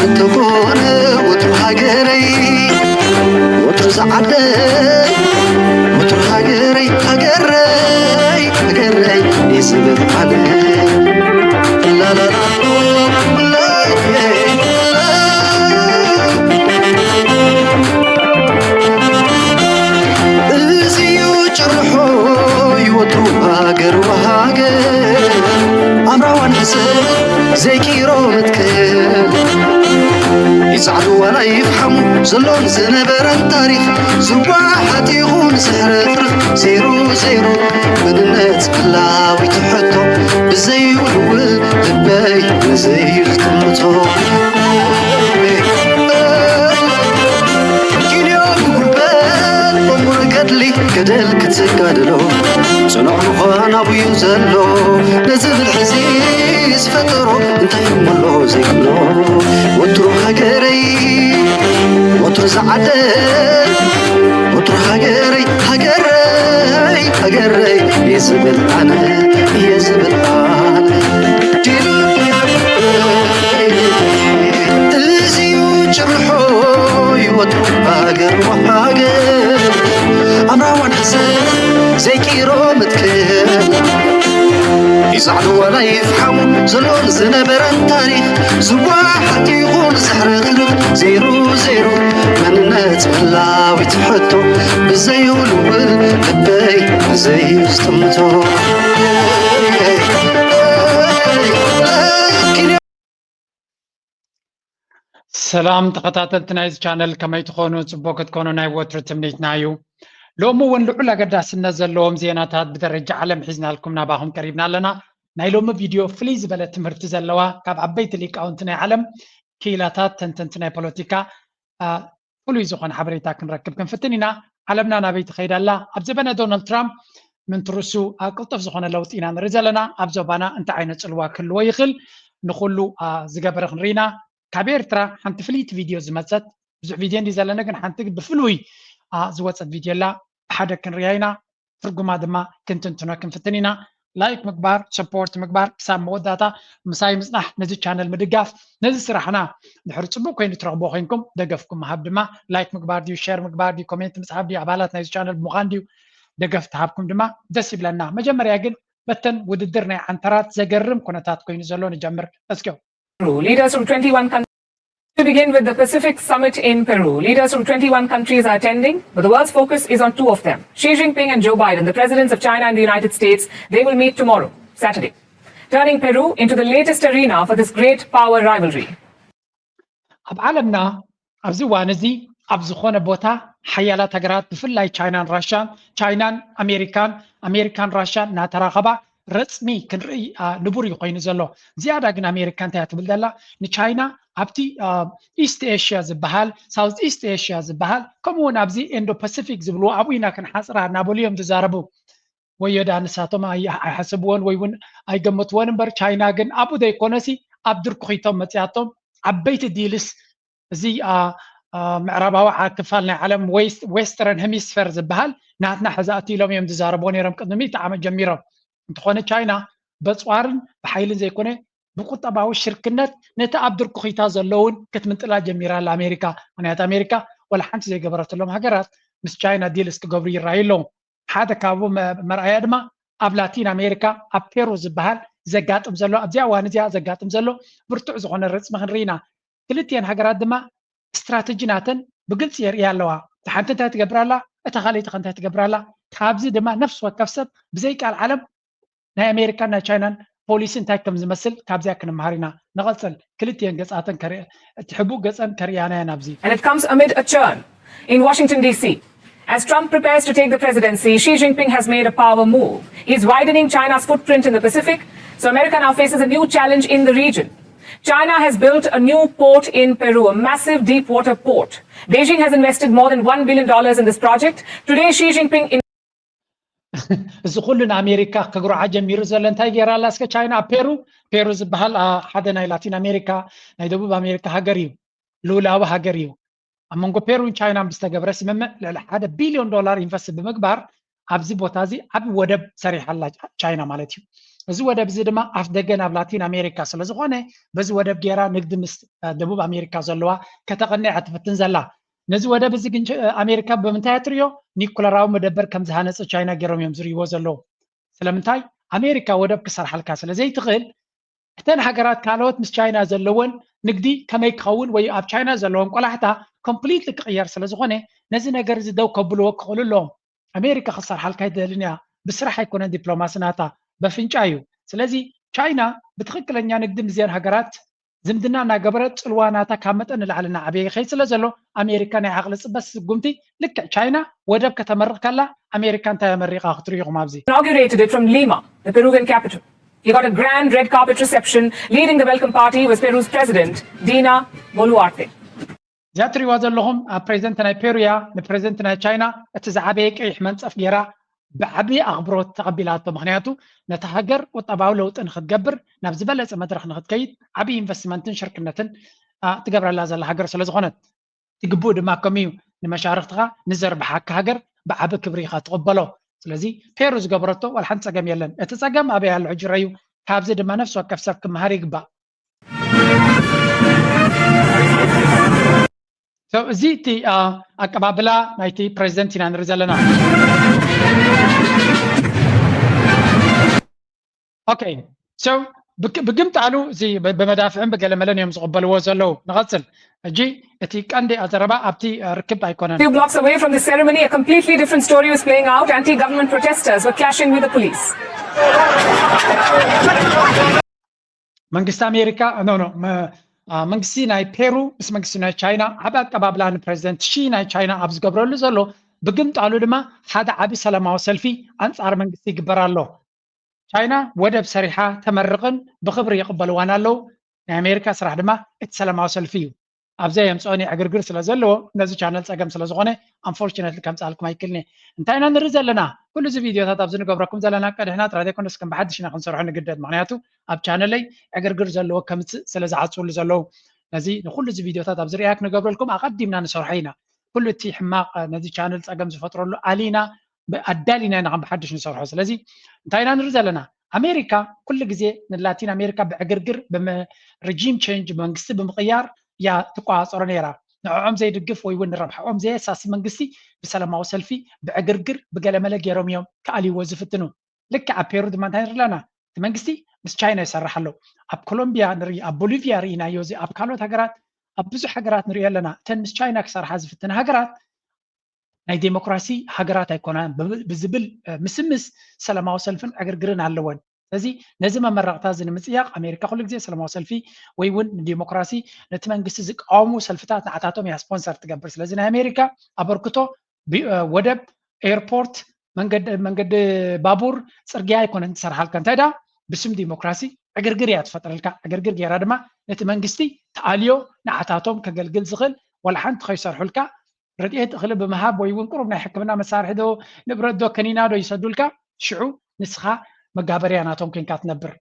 እንተኾነ ወትሩ ሃገረይ፣ ወትሩ ዝዓደይ፣ ወትሩ ሃገረይ፣ ሃገረይ፣ ሃገረይ ይዝብል ኣነ። ላላላ፣ ላላላ። እዚዩ ጭርሖ ይወትሩ ሃገር ወሃገር፣ ኣምራዋን ሕሰብ ዘይቂሮ መትከል። ይጻዕዱ ዋላ ይፍሓሙ ዘሎን ዝነበረን ታሪኽ፣ ዝወሓጥ ይኹን ዝሕረፍርፍ ዜሮ ዜሮ። መንነት ህላዊት ሕቶ ብዘይውልውል ልበይ ንዘይኽጥምቶ። ኪንዮ ብጉልበት በሙር ገድሊ ገደል ክትጋድሎ፣ ጽኑዕ ምዃን ኣብዩ ዘሎ። ነዚ ብልሒ እዚ ዝፈጠሮ እንታይ እሞ ኣሎ ዘይብሎ? ወትሩ ሃገረይ፣ ወትሩ ዝዓደይ፣ ወትሩ ሃገረይ፣ ሃገረይ፣ ሃገረይ እየ ዝብል ኣነ፣ እየ ዝብል ኣነ። እዚዩ ጭርሖ ይወትሩ ሃገር ወሃገር፣ ኣምራዋን ሕሰብ ዘይቂሮ መትከል። ይጻዕዱ ዋላ ይፍሓሙ ዘሎን ዝነበረን ታሪኽ፣ ዝወሓጥ ይኹን ዝሕረኽርኽ ዜሮ ዜሮ። መንነት መላዊት ሕቶ ብዘይውልውል ልበይ ብዘይዝጥምቶ። ሰላም ተኸታተልቲ ናይዚ ቻነል፣ ከመይ ትኾኑ? ጽቡቕ ክትኮኑ ናይ ወትሩ ትምኒትና እዩ። ሎሚ እውን ልዑል ኣገዳስነት ዘለዎም ዜናታት ብደረጃ ዓለም ሒዝናልኩም ናባኹም ቀሪብና ኣለና። ናይ ሎሚ ቪድዮ ፍልይ ዝበለ ትምህርቲ ዘለዋ፣ ካብ ዓበይቲ ሊቃውንቲ ናይ ዓለም ክኢላታት፣ ተንተንቲ ናይ ፖለቲካ፣ አ፣ ፍሉይ ዝኾነ ሓበሬታ ክንረክብ ክንፍትን ኢና። ዓለምና ናበይ ትኸይድ ኣላ? ኣብ ዘበነ ዶናልድ ትራምፕ ምንትርሱ፣ አ፣ ቅልጡፍ ዝኾነ ለውጢ ኢና ንርኢ ዘለና። ኣብ ዞባና እንታይ ዓይነት ጽልዋ ክህልዎ ይኽእል? ንኹሉ፣ አ፣ ዝገበረ ክንርኢ ኢና። ካብ ኤርትራ ሓንቲ ፍልይቲ ቪድዮ ዝመጸት፣ ብዙሕ ቪድዮ እንዲ ዘለነ፣ ግን ሓንቲ ብፍሉይ፣ አ፣ ዝወጸት ቪድዮ ኣላ። ብሓደ ክንሪኣ ኢና። ትርጉማ ድማ ክንትንትኖ ክንፍትን ኢና። ላይክ ምግባር፣ ሰፖርት ምግባር፣ ክሳብ መወዳእታ ምሳይ ምጽናሕ፣ ነዚ ቻነል ምድጋፍ፣ ነዚ ስራሕና ድሕሪ ጽቡቕ ኮይኑ ትረኽቦ ኮይንኩም፣ ደገፍኩም ምሃብ ድማ፣ ላይክ ምግባር ድዩ፣ ሼር ምግባር ድዩ፣ ኮሜንት ምጽሓፍ ድዩ፣ ኣባላት ናይዚ ቻነል ብምዃን ድዩ፣ ደገፍ ተሃብኩም ድማ ደስ ይብለና። መጀመርያ ግን በተን ውድድር ናይ ዓንተራት ዘገርም ኩነታት ኮይኑ ዘሎ ንጀምር። Let's go። Leaders from twenty-one countries. To begin with the Pacific Summit in Peru, leaders from twenty-one countries are attending, but the world's focus is on two of them, Xi Jinping and Joe Biden, the presidents of China and the United States. They will meet tomorrow, Saturday, turning Peru into the latest arena for this great power rivalry. ኣብ ዓለምና ኣብዚ እዋን እዚ ኣብ ዝኾነ ቦታ ሓያላት ሃገራት፣ ብፍላይ ቻይናን ራሻን፣ ቻይናን ኣሜሪካን፣ ኣሜሪካን ራሻን እናተራኸባ ረጽሚ ክንርኢ፣ አ፣ ንቡር እዩ ኮይኑ ዘሎ። ዝያዳ ግን ኣሜሪካ እንታይ እያ ትብል ዘላ? ንቻይና ኣብቲ፣ አ፣ ኢስት ኤሽያ ዝበሃል፣ ሳውዝ ኢስት ኤሽያ ዝበሃል፣ ከምኡ እውን ኣብዚ ኢንዶ ፓሲፊክ ዝብልዎ ኣብኡ ኢና ክንሓጽራ እናበሉ እዮም ዝዛረቡ። ወዮ ደኣ ንሳቶም ኣይ-፣ ኣይሓስብዎን ወይ እውን ኣይገመትዎን እምበር፣ ቻይና ግን ኣብኡ ዘይኮነሲ ኣብ ድርኩኺቶም መጺኣቶም። ዓበይቲ ዲልስ እዚ፣ አ፣ አ፣ ምዕራባዊ ዓ-፣ ክፋል ናይ ዓለም ዌስት-፣ ዌስተርን ሄሚስፌር ዝበሃል ናትና ሕዚ ኣትሎም እዮም ዝዛረብዎ ነይሮም ቅድሚ ሚእቲ ዓመት ጀሚሮም። እንተኾነ ቻይና በጽዋርን ብሓይልን ዘይኮነ ብቁጠባዊ ሽርክነት ነቲ ኣብ ድርኩኺታ ዘለውን ክትምንጥላ ጀሚራ ኣላ ኣሜሪካ። ምኽንያቱ ኣሜሪካ ወላ ሓንቲ ዘይገበረትሎም ሃገራት ምስ ቻይና ዲልስ ክገብሩ ይረኣዩ ኣለዉ። ሓደ ካብኡ መ-፣ መርኣያ ድማ ኣብ ላቲን ኣሜሪካ ኣብ ፔሩ ዝበሃል ዘጋጥም ዘሎ፣ ኣብዚኣ እዋን እዚኣ ዘጋጥም ዘሎ ብርቱዕ ዝኾነ ረጽሚ ክንርኢ ኢና። ክልቲኤን ሃገራት ድማ ስትራተጂ ናተን ብግልጺ የርእያ ኣለዋ። እታ ሓንቲ እንታይ ትገብር ኣላ፣ እታ ካልኣይቲ ከ እንታይ ትገብር ኣላ? ካብዚ ድማ ነፍሲ ወከፍ ሰብ ብዘይ ቃል ዓለም ናይ ኣሜሪካን ናይ ቻይናን ፖሊሲ እንታይ ከም ዝመስል ካብዚኣ ክንመሃር ኢና። ንቐጽል። ክልቲኤን ገጻተን ከርኢ-፣ እቲ ሕቡእ ገጸን ከርእያና እየን ኣብዚ። And it comes amid a churn in Washington, D C, as Trump prepares to take the presidency, Xi Jinping has made a power move. He's widening China's footprint in the Pacific, so America now faces a new challenge in the region. China has built a new port in Peru, a massive deep water port. Beijing has invested more than one billion dollars in this project. Today, Xi Jinping in- እዚ ኩሉ ንኣሜሪካ ክግርዓ ጀሚሩ ዘሎ እንታይ ገይራ ኣላ? እስከ ቻይና ኣብ ፔሩ፣ ፔሩ ዝበሃል፣ አ፣ ሓደ ናይ ላቲን ኣሜሪካ፣ ናይ ደቡብ ኣሜሪካ ሃገር እዩ፣ ልኡላዊ ሃገር እዩ። ኣብ መንጎ ፔሩን ቻይናን ብዝተገብረ ስምምዕ ልዕሊ ሓደ ቢልዮን ዶላር ኢንቨስት ብምግባር ኣብዚ ቦታ እዚ ዓቢ ወደብ ሰሪሓ ኣላ ቻይና ማለት እዩ። እዚ ወደብ እዚ ድማ ኣፍ ደገ ናብ ላቲን ኣሜሪካ ስለ ዝኾነ፣ በዚ ወደብ ገይራ ንግዲ ምስ ደቡብ ኣሜሪካ ዘለዋ ከተቐንዕ እያ ትፍትን ዘላ። ነዚ ወደብ እዚ ግን ኣሜሪካ ብምንታይ እያ ትርእዮ? ኒኩለራዊ መደበር ከም ዝሃነፀ ቻይና ገይሮም እዮም ዝርእይዎ ዘለዉ። ስለምንታይ? ኣሜሪካ ወደብ ክሰርሓልካ ስለ ዘይትኽእል፣ እተን ሃገራት ካልኦት ምስ ቻይና ዘለወን ንግዲ ከመይ ክኸውን ወይ ኣብ ቻይና ዘለዎም ቆላሕታ ኮምፕሊትሊ ክቕየር ስለ ዝኾነ፣ ነዚ ነገር እዚ ደው ከብልዎ ክኽእሉ ኣለዎም። ኣሜሪካ ክሰርሓልካ ኣይትደልን እያ። ብስራሕ ኣይኮነን ዲፕሎማሲ ናታ፣ በፍንጫ እዩ። ስለዚ ቻይና ብትኽክለኛ ንግዲ ምስዘን ሃገራት ዝምድና እናገበረት፣ ፅልዋ ናታ ካብ መጠን ንላዕሊ እናዓበየ ይኸይድ ስለ ዘሎ፣ ኣሜሪካ ናይ ዓቕሊ ፅበት ስጉምቲ፣ ልክዕ ቻይና ወደብ ከተመርቕ ከላ ኣሜሪካ እንታይ ኣመሪቓ ክትርእዩ ኢኹም ኣብዚ። Inaugurated it from Lima, the Peruvian capital. He got a grand red carpet reception. Leading the welcome party was Peru's president, Dina Boluarte. እዚኣ ትሪእዋ ዘለኹም ኣብ ፕሬዚደንት ናይ ፔሩ እያ። ንፕሬዚደንት ናይ ቻይና እቲ ዝዓበየ ቀይሕ መንፀፍ ገይራ ብዓቢ ኣኽብሮት ተቐቢላቶ። ምኽንያቱ ነታ ሃገር ቁጠባዊ ለውጢ ንክትገብር፣ ናብ ዝበለፀ መድረኽ ንክትከይድ፣ ዓቢ ኢንቨስትመንትን ሽርክነትን ትገብረላ ዘላ ሃገር ስለ ዝኾነት። እቲ ግቡእ ድማ ከምኡ እዩ። ንመሻርኽትኻ ንዘርብሓካ ሃገር ብዓቢ ክብሪ ኢኻ ትቕበሎ። ስለዚ ፔሩ ዝገበረቶ ዋላ ሓንቲ ጸገም የለን። እቲ ጸገም ኣበይ ኣሎ ሕጂ ረዩ። ካብዚ ድማ ነፍሲ ወከፍ ሰብ ክመሃር ይግባእ። እዚ እቲ ኣቀባብላ ናይቲ ፕሬዚደንት ኢና ንርኢ ዘለና። ኦኬ፣ so ብግምጣሉ እዚ ብመዳፍዕን ብገለመለን እዮም ዝቕበልዎ ዘለዉ። ንቐጽል። ሕጂ እቲ ቀንዲ ኣዘረባ ኣብቲ ርክብ ኣይኮነን። Few blocks away from the ceremony, a completely different story was playing out. Anti-government protesters were clashing with the police. መንግስቲ ኣሜሪካ ኖ ኖ መንግስቲ ናይ ፔሩ ምስ መንግስቲ ናይ ቻይና ዓቢ ኣቀባብላ ንፕሬዚደንት ሺ ናይ ቻይና ኣብ ዝገብረሉ ዘሎ፣ ብግምጣሉ ድማ ሓደ ዓቢ ሰላማዊ ሰልፊ ኣንጻር መንግስቲ ይግበር ኣሎ። ቻይና ወደብ ሰሪሓ ተመርቕን ብኽብሪ ይቕበልዋን ኣለዉ። ናይ ኣሜሪካ ስራሕ ድማ እቲ ሰላማዊ ሰልፊ እዩ። ኣብዛ የምፅኦን ዕግርግር ስለ ዘለዎ ነዚ ቻነል ፀገም ስለ ዝኾነ unfortunately ከምፅኣልኩም ኣይክልኒ። እንታይ ኢና ንርኢ ዘለና? ኩሉ እዚ ቪድዮታት ኣብዚ ንገብረኩም ዘለና ቀድሕና ጥራይ ዘይኮነስ ከም ብሓድሽ ኢና ክንሰርሖ ንግደድ። ምክንያቱ ኣብ ቻነለይ ዕግርግር ዘለዎ ከምፅእ ስለ ዝዓፅውሉ ዘለዉ ነዚ ንኩሉ እዚ ቪድዮታት ኣብዚ ሪያክት ንገብረልኩም ኣቐዲምና ንሰርሖ ኢና። ኩሉ እቲ ሕማቕ ነዚ ቻነል ፀገም ዝፈጥረሉ ኣሊና ኣዳሊና ኢና ከም ብሓድሽ ንሰርሖ። ስለዚ እንታይ ኢና ንርኢ ዘለና? ኣሜሪካ ኩሉ ግዜ ንላቲን ኣሜሪካ ብዕግርግር ብመ regime change መንግስቲ ብምቕያር እያ ትቆፃፀሮ ነይራ። ንዕኦም ዘይድግፍ ወይ እውን ንረብሓኦም ዘየሳሲ መንግስቲ ብሰላማዊ ሰልፊ ብዕግርግር ብገለመለ ገይሮም እዮም ክኣልይዎ ዝፍትኑ። ልክዕ ኣብ ፔሩ ድማ እንታይ ንርኢ ኣለና? እቲ መንግስቲ ምስ ቻይና ይሰርሕ ኣሎ። ኣብ ኮሎምቢያ ንርኢ፣ ኣብ ቦሊቪያ ርኢናዮ፣ እዚ ኣብ ካልኦት ሃገራት ኣብ ብዙሕ ሃገራት ንሪኦ ኣለና። እተን ምስ ቻይና ክሰርሓ ዝፍትና ሃገራት ናይ ዴሞክራሲ ሃገራት ኣይኮናን ብዝብል ምስምስ ሰላማዊ ሰልፍን ዕግርግርን ኣለወን። ስለዚ ነዚ መመረቕታ እዚ ንምፅያቕ ኣሜሪካ ኩሉ ግዜ ሰላማዊ ሰልፊ ወይ እውን ንዲሞክራሲ ነቲ መንግስቲ ዝቃወሙ ሰልፍታት ንዓታቶም እያ ስፖንሰር ትገብር። ስለዚ ናይ ኣሜሪካ ኣበርክቶ ወደብ፣ ኤርፖርት፣ መንገዲ ባቡር፣ ፅርግያ ኣይኮነን ትሰርሓልካ። እንታይ ደኣ ብስም ዲሞክራሲ ዕግርግር እያ ትፈጥረልካ። ዕግርግር ገይራ ድማ ነቲ መንግስቲ ትኣልዮ፣ ንዓታቶም ከገልግል ዝኽእል ዋላ ሓንቲ ከይሰርሑልካ ረድኤት እኽሊ ብምሃብ ወይ እውን ቁሩብ ናይ ሕክምና መሳርሒ ዶ ንብረት ዶ ከኒና ዶ ይሰዱልካ፣ ሽዑ ንስኻ መጋበርያ ናቶም ኮይንካ ትነብር።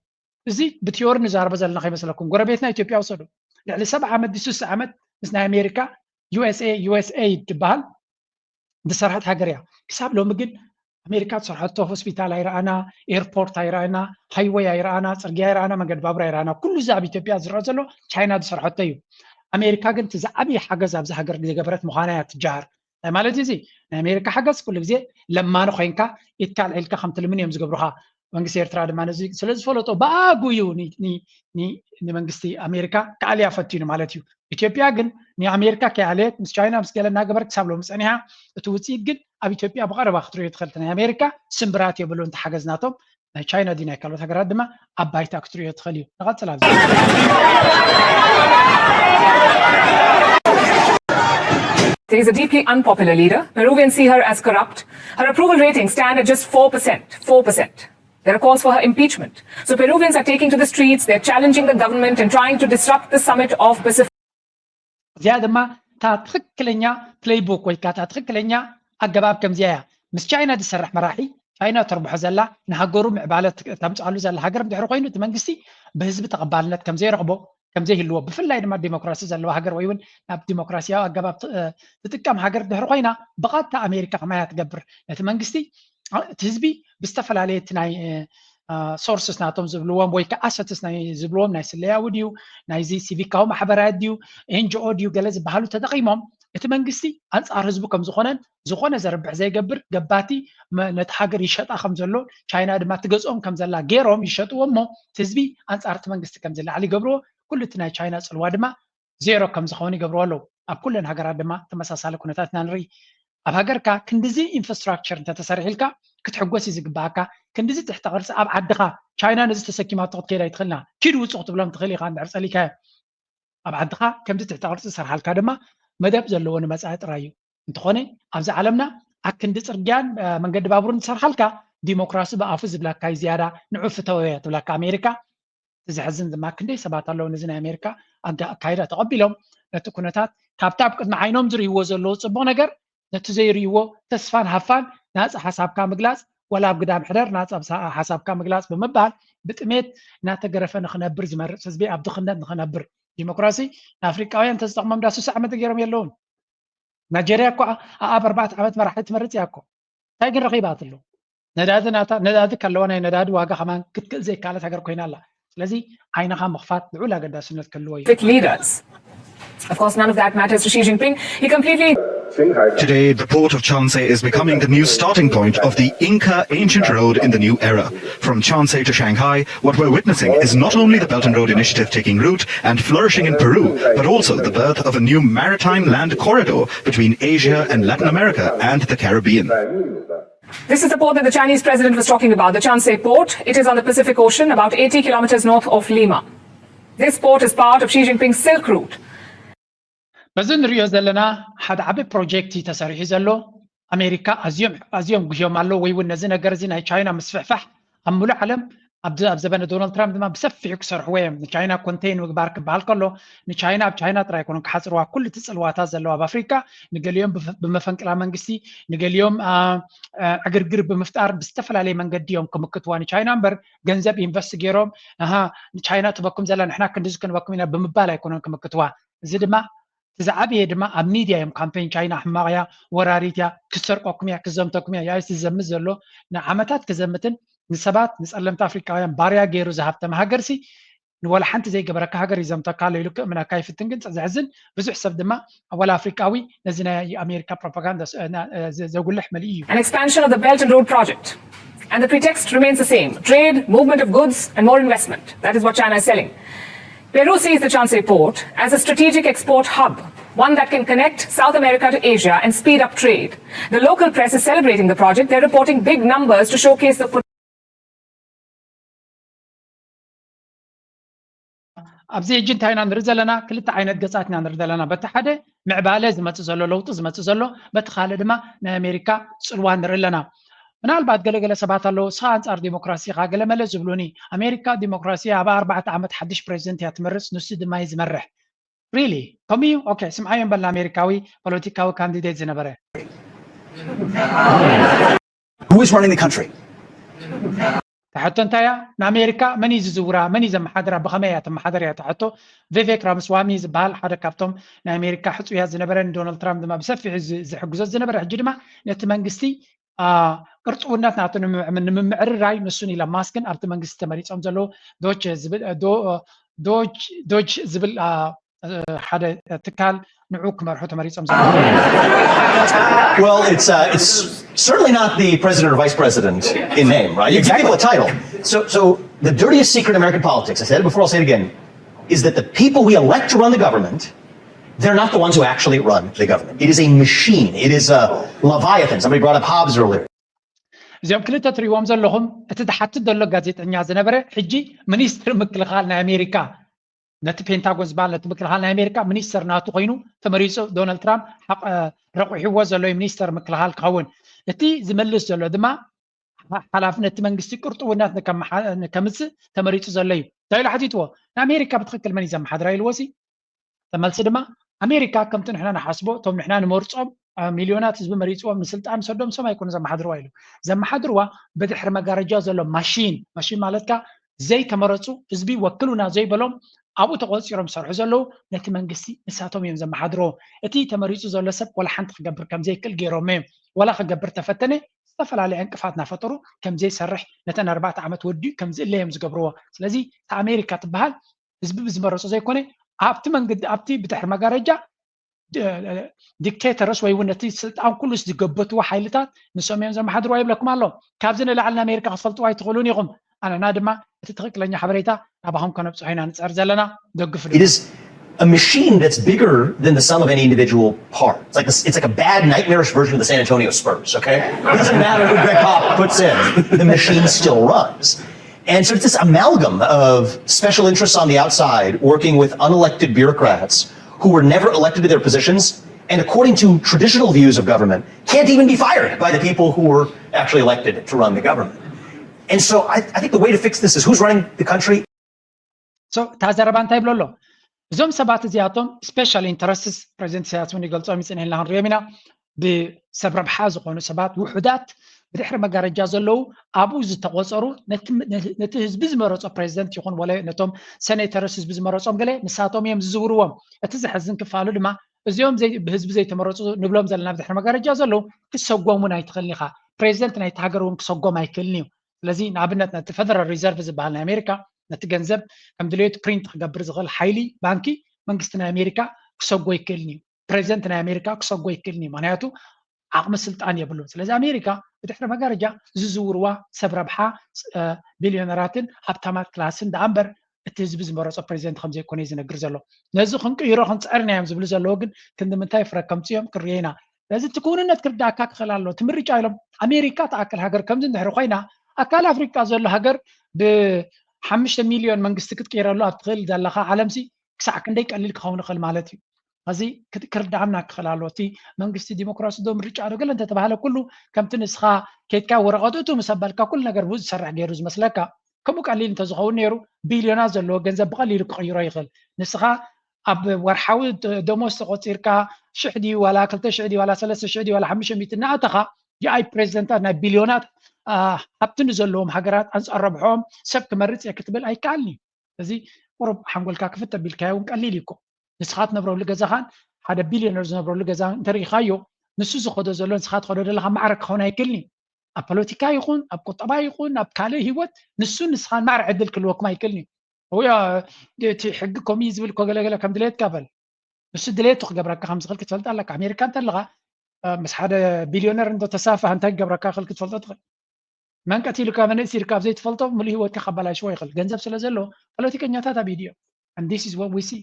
እዚ ብቲዮሪ ንዛረቦ ዘለና ከይመስለኩም። ጎረቤትና ኢትዮጵያ ውሰዱ። ልዕሊ ሰብዓ ዓመት ድዩ ስሳ ዓመት ምስ ናይ ኣሜሪካ ዩ ኤስ ኤ ዩ ኤስ ኤይድ ትበሃል ዝሰርሐት ሃገር እያ። ክሳብ ሎሚ ግን ኣሜሪካ ዝሰርሐቶ ሆስፒታል ኣይረኣና፣ ኤርፖርት ኣይረኣና፣ ሃይወይ ኣይረኣና፣ ፅርግያ ኣይረኣና፣ መንገዲ ባቡር ኣይረኣና። ኩሉ እዚ ኣብ ኢትዮጵያ ዝረአ ዘሎ ቻይና ዝሰርሐቶ እዩ። ኣሜሪካ ግን እቲ ዝዓበየ ሓገዝ ኣብዚ ሃገር ዝገበረት ምዃና እያ ትጀሃር። እንታይ ማለት እዩ እዚ? ናይ ኣሜሪካ ሓገዝ ኩሉ ግዜ ለማኒ ኮይንካ ኢድካ ኣልዒልካ ከም ትልምን እዮም ዝገብሩኻ። መንግስቲ ኤርትራ ድማ ነዚ ስለ ዝፈለጦ ብኣጉ እዩ ንመንግስቲ ኣሜሪካ ክኣልያ ፈቲኑ ማለት እዩ። ኢትዮጵያ ግን ንኣሜሪካ ከይኣለየት ምስ ቻይና ምስ ገለ እናገበረት ክሳብ ሎሚ ፀኒሓ። እቲ ውፅኢት ግን ኣብ ኢትዮጵያ ብቐረባ ክትሪኦ ትኽእል። ናይ ኣሜሪካ ስምብራት የብሉን እቲ ሓገዝ ናቶም። ናይ ቻይና ድዩ ናይ ካልኦት ሃገራት ድማ ኣብ ባይታ ክትሪኦ ትኽእል እዩ። ንቐፅል ኣብዚ There is a deeply unpopular leader. Peruvians see her as corrupt. Her approval ratings stand at just four percent. Four percent. There are calls for her impeachment. So Peruvians are taking to the streets. They're challenging the government and trying to disrupt the summit of Pacific. እዚኣ ድማ እታ ትኽክለኛ ፕሌይቡክ ወይ ከዓ እታ ትኽክለኛ ኣገባብ ከምዚኣ እያ። ምስ ቻይና ዝሰርሕ መራሒ፣ ቻይና ተርብሖ ዘላ፣ ንሃገሩ ምዕባለ ተምፅኣሉ ዘላ ሃገር እንድሕር ኮይኑ፣ እቲ መንግስቲ ብህዝቢ ተቐባልነት ከምዘይረኽቦ፣ ከምዘይህልዎ፣ ብፍላይ ድማ ዲሞክራሲ ዘለዋ ሃገር ወይ እውን ናብ ዲሞክራሲያዊ ኣገባብ ትጥቀም ሃገር እንድሕር ኮይና፣ ብቐጥታ ኣሜሪካ ከማያ ትገብር። ነቲ መንግስቲ እቲ ህዝቢ ብዝተፈላለየ እቲ ናይ sources ናቶም ዝብልዎም ወይ ከዓ assets ናይ ዝብልዎም ናይ ስለያዊ ድዩ ናይዚ ሲቪካዊ ማሕበራት ድዩ ኤንጂኦ ድዩ ገለ ዝበሃሉ ተጠቂሞም እቲ መንግስቲ ኣንፃር ህዝቡ ከም ዝኾነን ዝኾነ ዘርብሕ ዘይገብር ገባቲ ነቲ ሃገር ይሸጣ ከም ዘሎ ቻይና ድማ ትገዝኦም ከም ዘላ ገይሮም ይሸጥዎ እሞ ህዝቢ ኣንፃር እቲ መንግስቲ ከም ዝለዓል ይገብርዎ ኩሉ እቲ ናይ ቻይና ፅልዋ ድማ ዜሮ ከም ዝኸውን ይገብርዎ ኣለዉ ኣብ ኩለን ሃገራት ድማ ተመሳሳሊ ኩነታት ኢና ንርኢ ኣብ ሃገርካ ክንድዚ ኢንፍራስትራክቸር እንተተሰሪሕልካ ክትሕጎስ እዩ ዝግባኣካ ክንድዚ ትሕተ ቅርፂ ኣብ ዓድኻ ቻይና ነዚ ተሰኪማቶ ክትከይድ ኣይትኽእልና ኪድ ውፁ ክትብሎም ትኽእል ኢኻ እንድሕር ፀሊካዮ ኣብ ዓድኻ ከምዚ ትሕተ ቅርፂ ዝሰርሓልካ ድማ መደብ ዘለዎ ንመፃኢ ጥራይ እዩ እንተኾነ ኣብዚ ዓለምና ኣክንዲ ፅርግያን መንገዲ ባቡርን ዝሰርሓልካ ዲሞክራሲ ብኣፉ ዝብለካ እዩ ዝያዳ ንዑ ፍተወዮ ትብለካ ኣሜሪካ እቲ ዘሕዝን ድማ ክንደይ ሰባት ኣለዉ ነዚ ናይ ኣሜሪካ ኣካይዳ ተቐቢሎም ነቲ ኩነታት ካብቲ ኣብ ቅድሚ ዓይኖም ዝርእይዎ ዘለዉ ፅቡቕ ነገር ነቲ ዘይርእይዎ ተስፋን ሃፋን ናፃ ሓሳብካ ምግላፅ ወላ ኣብ ግዳም ሕደር ናፃ ሓሳብካ ምግላፅ ብምባል ብጥሜት እናተገረፈ ንክነብር ዝመርፅ ህዝቢ ኣብ ድኽነት ንክነብር ዲሞክራሲ ንኣፍሪቃውያን እንተዝጠቕሞም ዳ ስሳ ዓመት ገይሮም የለውን ናይጀርያ እኮ ኣብ ኣርባዕተ ዓመት መራሒ ትመርፅ እያ እኮ እንታይ ግን ረኺባትሉ ነዳዲ ናታ ነዳዲ ከለዋ ናይ ነዳዲ ዋጋ ከማን ክትክእል ዘይከኣለት ሃገር ኮይና ኣላ ስለዚ ዓይንኻ ምኽፋት ልዑል ኣገዳስነት ክህልዎ እዩ Leaders. Of course, none of that matters to Xi Jinping. He completely Today, the port of Chansei is becoming the new starting point of the Inca ancient road in the new era. From Chansei to Shanghai, what we're witnessing is not only the Belt and Road Initiative taking root and flourishing in Peru, but also the birth of a new maritime land corridor between Asia and Latin America and the Caribbean. This is the port that the Chinese president was talking about, the Chansei port. It is on the Pacific Ocean, about eighty kilometers north of Lima. This port is part of Xi Jinping's Silk Route. በዚ ንሪኦ ዘለና ሓደ ዓቢ ፕሮጀክት እዩ ተሰሪሑ ዘሎ ኣሜሪካ ኣዝዮም ኣዝዮም ጉህዮም ኣለዉ ወይ እውን ነዚ ነገር እዚ ናይ ቻይና ምስፍሕፋሕ ኣብ ሙሉእ ዓለም ኣብዚ ኣብ ዘበነ ዶናልድ ትራምፕ ድማ ብሰፊሑ ክሰርሕዎ እዮም ንቻይና ኮንቴን ምግባር ክበሃል ከሎ ንቻይና ኣብ ቻይና ጥራይ ኣይኮኑን ክሓፅርዋ ኩሉ እቲ ፅልዋታት ዘለዋ ኣብ ኣፍሪካ ንገሊኦም ብመፈንቅላ መንግስቲ ንገሊኦም ዕግርግር ብምፍጣር ብዝተፈላለየ መንገዲ እዮም ክምክትዋ ንቻይና እምበር ገንዘብ ኢንቨስት ገይሮም ንቻይና ትበኩም ዘላ ንሕና ክንድዚ ክንበኩም ኢና ብምባል ኣይኮነን ክምክትዋ እዚ ድማ እቲ ዝዓበየ ድማ ኣብ ሚድያ እዮም ካምፔን ቻይና ሕማቕ እያ ወራሪት እያ ክትሰርቀኩም እያ ክዘምተኩም እያ ያይስ ዝዘምት ዘሎ ንዓመታት ክዘምትን ንሰባት ንፀለምቲ ኣፍሪቃውያን ባርያ ገይሩ ዝሃብተመ ሃገርሲ ንወላ ሓንቲ ዘይገበረካ ሃገር ይዘምተካ ኣሎ ኢሉ ክእምነካ ይፍትን ግን ዘሕዝን ብዙሕ ሰብ ድማ ወላ ኣፍሪቃዊ ነዚ ናይ ኣሜሪካ ፕሮፓጋንዳ ዘጉልሕ መሊኡ እዩ An expansion of the Belt and Road project. And the pretext remains the same trade, movement of goods, and more investment. That is what China is selling. Peru sees the Chansei port as a strategic export hub, one that can connect South America to Asia and speed up trade. The local press is celebrating the project. They're reporting big numbers to showcase the ኣብዚ ሕጂ እንታይ ኢና ንርኢ ዘለና ክልተ ዓይነት ገፃት ኢና ንርኢ ዘለና በቲ ሓደ ምዕባለ ዝመፅእ ዘሎ ለውጢ ዝመፅእ ዘሎ በቲ ካልእ ድማ ናይ ኣሜሪካ ፅልዋ ንርኢ ኣለና ምናልባት ገለገለ ሰባት ኣለዉ እስኻ ኣንፃር ዲሞክራሲ ኢኻ ገለመለ ዝብሉኒ ኣሜሪካ ዲሞክራሲ ኣብ ኣርባዕተ ዓመት ሓድሽ ፕሬዚደንት እያ ትመርፅ ንሱ ድማ እዩ ዝመርሕ really ከምኡ እዩ okay ስምዓዮ እምበል ንኣሜሪካዊ ፖለቲካዊ ካንዲዴት ዝነበረ Who is running the country? ትሕቶ እንታይ እያ ንኣሜሪካ መን እዩ ዝዝውራ መን እዩ ዘመሓድራ ብኸመይ እያ ትመሓደር እያ ትሕቶ ቪቬክ ራምስዋሚ ዝበሃል ሓደ ካብቶም ናይ ኣሜሪካ ሕፁያት ዝነበረ ንዶናልድ ትራምፕ ድማ ብሰፊሑ ዝሕግዞ ዝነበረ ሕጂ ድማ ነቲ መንግስቲ ቅርጥውነት ናቱ ንምምዕርራይ ንሱን ኢሎን ማስክን ኣብቲ መንግስቲ ተመሪፆም ዘለዉ ዶች ዶጅ ዝብል ሓደ ትካል ንዑ ክመርሑ ተመሪፆም ዘለዉ Well, it's, uh, it's certainly not the president or vice president in name, right? You give people a title. So, so the dirtiest secret in American politics, I said it before, I'll say it again, is that the people we elect to run the government, they're not the ones who actually run the government. It is a machine. It is a leviathan. Somebody brought up Hobbes earlier. እዚኦም ክልተ ትሪእዎም ዘለኹም እቲ ዝሓትት ዘሎ ጋዜጠኛ ዝነበረ ሕጂ ሚኒስትር ምክልኻል ናይ ኣሜሪካ ነቲ ፔንታጎን ዝበሃል ነቲ ምክልኻል ናይ ኣሜሪካ ሚኒስተር ናቱ ኮይኑ ተመሪፁ ዶናልድ ትራምፕ ረቑሕዎ ዘሎ ሚኒስተር ምክልኻል ክኸውን እቲ ዝመልስ ዘሎ ድማ ሓላፍነት መንግስቲ ቅርጥውነት ከምፅእ ተመሪፁ ዘሎ እዩ እንታይ ኢሉ ሓቲትዎ ንኣሜሪካ ብትክክል መን እዩ ዘመሓድራ ኢልዎ ሲ ተመልሲ ድማ ኣሜሪካ ከምቲ ንሕና ንሓስቦ እቶም ንሕና ንመርፆም ሚልዮናት ህዝቢ መሪፅዎም ንስልጣን ሰዶም ሰማይ ኣይኮኑ ዘመሓድርዋ ኢሉ ዘመሓድርዋ ብድሕሪ መጋረጃ ዘሎ ማሽን ማሽን ማለትካ ዘይተመረፁ ህዝቢ ወክሉና ዘይበሎም ኣብኡ ተቆፂሮም ዝሰርሑ ዘለዉ ነቲ መንግስቲ ንሳቶም እዮም ዘመሓድርዎ እቲ ተመሪፁ ዘሎ ሰብ ወላ ሓንቲ ክገብር ከምዘይክእል ገይሮም እዮም ወላ ክገብር ተፈተነ ዝተፈላለየ ዕንቅፋት እናፈጠሩ ከም ዘይሰርሕ ነተን ኣርባዕተ ዓመት ወዲኡ ከም ዝእለ እዮም ዝገብርዎ። ስለዚ እታ ኣሜሪካ ትበሃል ህዝቢ ብዝመረጾ ዘይኮነ ኣብቲ መንገዲ ኣብቲ ብድሕሪ መጋረጃ dictators ወይ እውን ነቲ ስልጣን ኩሉ ዝገበትዎ ሓይልታት ንሶም እዮም ዘመሓድርዎ ይብለኩም ኣሎ። ካብዚ ንላዕሊ ንኣሜሪካ ክትፈልጥዎ ኣይትኽእሉን ኢኹም። ኣነና ድማ እቲ ትኽክለኛ ሓበሬታ ናባኹም ከነብፅሖ ኢና ንፅዕር ዘለና። ደግፉ። It is a machine that's bigger than the sum of any individual part. It's like this, it's like a bad nightmarish version of the San Antonio Spurs, okay? It doesn't matter who Greg Pop puts in, the machine still runs. And so it's this amalgam of special interests on the outside working with unelected bureaucrats who were never elected to their positions and, according to traditional views of government, can't even be fired by the people who were actually elected to run the government. And so I, I think the way to fix this is who's running the country. So እታ ዘረባ እንታይ ይብሎ ኣሎ? እዞም ሰባት እዚኣቶም special interests ፕሬዚደንት ኢሳያስ እውን ይገልጾም ይጽንሕልና ክንሪኦም ኢና። ብሰብ ረብሓ ዝኾኑ ሰባት ውሑዳት ብድሕሪ መጋረጃ ዘለዉ ኣብኡ ዝተቆጸሩ ነቲ ህዝቢ ዝመረጾ ፕሬዚደንት ይኹን ወለ ነቶም ሴኔተርስ ህዝቢ ዝመረጾም ገለ ንሳቶም እዮም ዝዝውርዎም። እቲ ዘሕዝን ክፋሉ ድማ እዚኦም ብህዝቢ ዘይተመረፁ ንብሎም ዘለና ብድሕሪ መጋረጃ ዘለዉ ክሰጎም እውን ኣይትኽእልን ኢኻ። ፕሬዚደንት ናይቲ ሃገር እውን ክሰጎም ኣይክእልን እዩ። ስለዚ ንኣብነት ነቲ ፌደራል ሪዘርቭ ዝበሃል ናይ ኣሜሪካ ነቲ ገንዘብ ከም ድሌቱ ፕሪንት ክገብር ዝኽእል ሓይሊ ባንኪ መንግስቲ ናይ ኣሜሪካ ክሰጎ ኣይክእልን እዩ። ፕሬዚደንት ናይ ኣሜሪካ ክሰጎ ኣይክእልን እዩ። ምክንያቱ ዓቕሚ ስልጣን የብሉን። ስለዚ ኣሜሪካ ብድሕሪ መጋረጃ ዝዝውርዋ ሰብ ረብሓ ቢልዮነራትን ሃብታማት ክላስን ደኣ እምበር እቲ ህዝቢ ዝመረፆ ፕሬዚደንት ከም ዘይኮነ እዩ ዝነግር ዘሎ። ነዚ ክንቅይሮ ክንፅዕር ኢና እዮም ዝብሉ ዘለዉ ግን ክንዲ ምንታይ ፍረ ከምፅኡ እዮም ክንሪኦ ኢና። ስለዚ እቲ ክውንነት ክርዳእካ ክኽእል ኣሎ። እቲ ምርጫ ኢሎም ኣሜሪካ ትኣክል ሃገር ከምዚ እንድሕሪ ኮይና ኣካል ኣፍሪቃ ዘሎ ሃገር ብሓሙሽተ ሚልዮን መንግስቲ ክትቅይረሉ ኣብ ትኽእል ዘለኻ ዓለምሲ ክሳዕ ክንደይ ቀሊል ክኸውን ይኽእል ማለት እዩ። እዚ ክርዳኣና ክኽእል ኣለዎ። እቲ መንግስቲ ዲሞክራሲ ዶ ምርጫ ዶ ገለ እንተተባሃለ ኩሉ ከምቲ ንስኻ ከይድካ ወረቐት እቱ ምስ ኣባልካ ኩሉ ነገር ብኡ ዝሰርሕ ገይሩ ዝመስለካ ከምኡ ቀሊል እንተዝኸውን ነይሩ ቢልዮናት ዘለዎ ገንዘብ ብቐሊሉ ክቕይሮ ይኽእል። ንስኻ ኣብ ወርሓዊ ደሞዝ ተቖፂርካ ሽሕ ድዩ ዋላ ክልተ ሽሕ ድዩ ዋላ ሰለስተ ሽሕ ድዩ ዋላ ሓሙሽተ ሚእቲ እናኣተኻ የኣይ ፕሬዚደንታት ናይ ቢልዮናት ሃብቲ ንዘለዎም ሃገራት ኣንፃር ረብሖም ሰብ ክመርፅ እየ ክትብል ኣይከኣልን እዩ። እዚ ቁሩብ ሓንጎልካ ክፍት ኣቢልካዮ እውን ቀሊል እዩ እኮ። ንስኻ ትነብረሉ ገዛኻን ሓደ ቢልዮነር ዝነብረሉ ገዛ እንተሪኢኻዮ ንሱ ዝኸዶ ዘሎ ንስኻ ትኸዶ ዘለኻ ማዕረ ክኸውን ኣይክእልን እዩ። ኣብ ፖለቲካ ይኹን ኣብ ቁጠባ ይኹን ኣብ ካልእ ህይወት ንሱ ንስኻን ማዕረ ዕድል ክህልወኩም ኣይክእልን እዩ። ወይ እቲ ሕጊ ከምኡ እዩ ዝብል እኮ ገለገለ ከም ድሌትካ በል። ንሱ ድሌቱ ክገብረካ ከም ዝኽእል ክትፈልጥ ኣለካ። ኣሜሪካ እንተለኻ ምስ ሓደ ቢልዮነር እንዶ ተሳፍሕ እንታይ ክገብረካ ክእል ክትፈልጦ ትኽእል። መን ቀቲሉካ መን እሲርካ ኣብ ዘይትፈልጦ ሙሉእ ህይወትካ ከባላሽዎ ይኽእል። ገንዘብ ስለ ዘሎ ፖለቲከኛታት ኣብ ኢዱ እዮም። And this is what we see።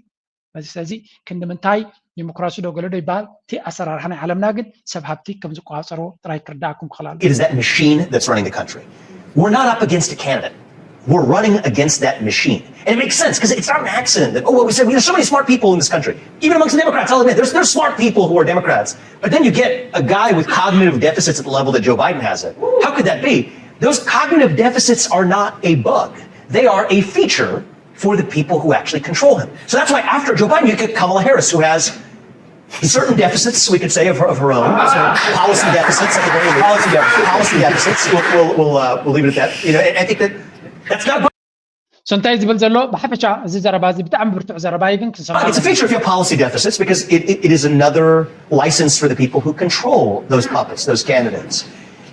ስለዚ ክንዲ ምንታይ ዲሞክራሲ ዶ ገለ ዶ ይበሃል እቲ ኣሰራርሓ ናይ ዓለምና ግን ሰብ ሃብቲ ከም ዝቆፃፀርዎ ጥራይ ክርዳእኩም ክኽእል ኣሎ። It is that machine that's running the country. We're not up against a candidate. We're running against that machine. And it makes sense because it's not an accident that, oh, well, we said there's so many smart people in this country. Even amongst the Democrats, I'll admit, there's, there's smart people who are Democrats. But then you get a guy with cognitive deficits at the level that Joe Biden has it. How could that be? Those cognitive deficits are not a bug. They are a feature for the people who actually control him. So that's why after Joe Biden, you get Kamala Harris, who has certain deficits, we could say, of her, of her own. So policy deficits, at the very least. Policy deficits. Policy deficits. We'll, we'll, we'll, uh, we'll leave it at that. You know, and I think that that's not. So እንታይ ዝብል ዘሎ ብሓፈሻ እዚ ዘረባ እዚ ብጣዕሚ ብርቱዕ ዘረባ እዩ ግን ክንሰምዖ It's a feature of your policy deficits because it, it, it is another license for the people who control those puppets, those candidates.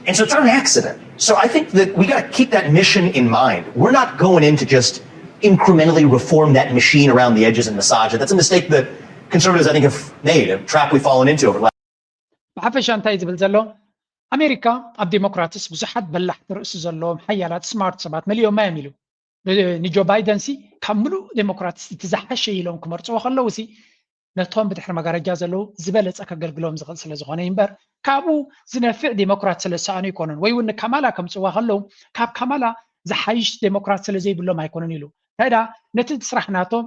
And so it's not an accident. So I think that we got to keep that mission in mind. We're not going in to just incrementally reform that machine around the edges and massage it. That's a mistake that conservatives, I think, have made, a trap we've fallen into over the last. ብሓፈሻ እንታይ ዝብል ዘሎ ኣሜሪካ ኣብ ዲሞክራትስ ብዙሓት በላሕቲ ርእሲ ዘለዎም ሓያላት ስማርት ሰባት መሊኦማ እዮም ኢሉ። ንጆ ባይደን ሲ ካብ ምሉእ ዴሞክራትስ እቲ ዝሓሸ ኢሎም ክመርፅዎ ከለዉ ሲ ነቶም ብድሕሪ መጋረጃ ዘለዉ ዝበለፀ ከገልግሎም ዝኽእል ስለ ዝኾነ እዩ እምበር ካብኡ ዝነፍዕ ዴሞክራት ስለ ዝሰኣኑ ኣይኮኑን ወይ እውን ንካማላ ከምፅዋ ከለዉ ካብ ካማላ ዝሓይሽ ዴሞክራት ስለ ዘይብሎም ኣይኮኑን ኢሉ። እንታይ ደኣ ነቲ ስራሕ ናቶም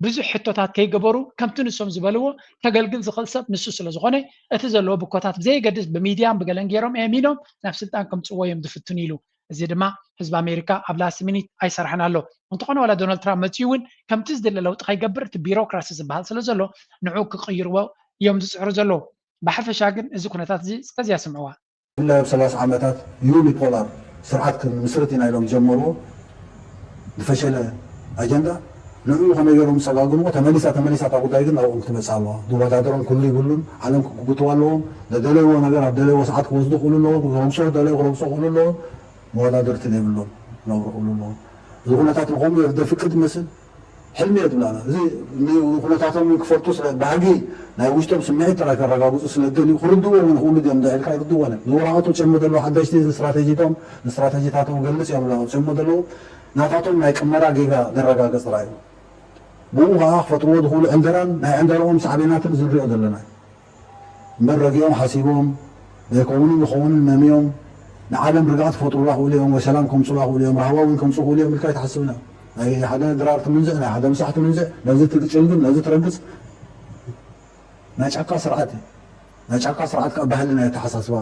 ብዙሕ ሕቶታት ከይገበሩ ከምቲ ንሶም ዝበልዎ ከገልግል ዝኽእል ሰብ ንሱ ስለ ዝኾነ እቲ ዘለዎ ብኮታት ብዘየገድስ ብሚድያን ብገለን ገይሮም ኣእሚኖም ናብ ስልጣን ከምፅዎ እዮም ዝፍትኑ ኢሉ። እዚ ድማ ህዝቢ ኣሜሪካ ኣብ ላስት ሚኒት ኣይሰርሐን ኣሎ። እንተኾነ ዋላ ዶናልድ ትራምፕ መፂኡ እውን ከምቲ ዝድለ ለውጢ ከይገብር እቲ ቢሮክራሲ ዝበሃል ስለ ዘሎ ንዑ ክቕይርዎ እዮም ዝፅዕሩ ዘለዉ። ብሓፈሻ ግን እዚ ኩነታት እዚ እስከዚኣ ስምዕዋ። ብፍላይ ኣብ ሰላሳ ዓመታት ዩኒፖላር ስርዓት ክንምስርት ኢና ኢሎም ዝጀመርዎ ዝፈሸለ ኣጀንዳ ንዕኡ ከመይ ገይሮም ዝሰጋግምዎ? ተመሊሳ ተመሊሳ እታ ጉዳይ ግን ናብኦም ክትመፅእ ኣለዋ። ዝወዳደሮም ኩሉ ይብሉን፣ ዓለም ክጉትዋ ኣለዎም። ዘደለይዎ ነገር ኣብ ደለይዎ ሰዓት ክወስዱ ክእሉ ኣለዎም። ክረግሶ ደለዩ ክረግሶ ክእሉ ኣለዎም። መወዳደርቲ ዘይብሎም ክነብሩ ክእሉ ኣለዎም። እዚ ኩነታት ንኸምኡ ዘፍቅድ ይመስል? ሕልሚ እየ ትብላና። እዚ ኩነታቶም ክፈልጡ ስለ ባህጊ ናይ ውሽጦም ስምዒት ጥራይ ከረጋግፁ ስለ ዝደልዩ ክርድእዎ እውን ክእሉ ድዮም እንዳ ኢልካ ይርድእዎ። ዝወረቐቱ ጭሙ ዘለዉ ሓደሽቲ ስትራቴጂቶም ስትራቴጂታቶም ገልፅ እዮም ኣለዉ ጭሙ ዘለዉ ናታቶም ናይ ቅመራ ጌጋ ዘረጋግፅ ጥራይ እዩ። ብኡ ከዓ ክፈጥርዎ ዝኽእሉ ዕንደራን ናይ ዕንደራኦም ሳዕቤናትን እዚ ንሪኦ ዘለና እዩ። እምበር ረጊኦም ሓሲቦም ዘይከውንን ዝኸውንን መምዮም ንዓለም ርግኣት ክፈጥሩላ ክእሉ እዮም ወይ ሰላም ከምፁላ ክእሉ እዮም ራህዋ እውን ከምፁ ክእሉ እዮም ኢልካ ኣይትሓስብን እዮም። ናይ ሓደ ድራር ትምንዝዕ ናይ ሓደ ምሳሕ ትምንዝዕ ነዚ ትግጭልግል ነዚ ትረግፅ ናይ ጫካ ስርዓት እዩ። ናይ ጫካ ስርዓት ካብ ባህሊ ናይ ኣተሓሳስባ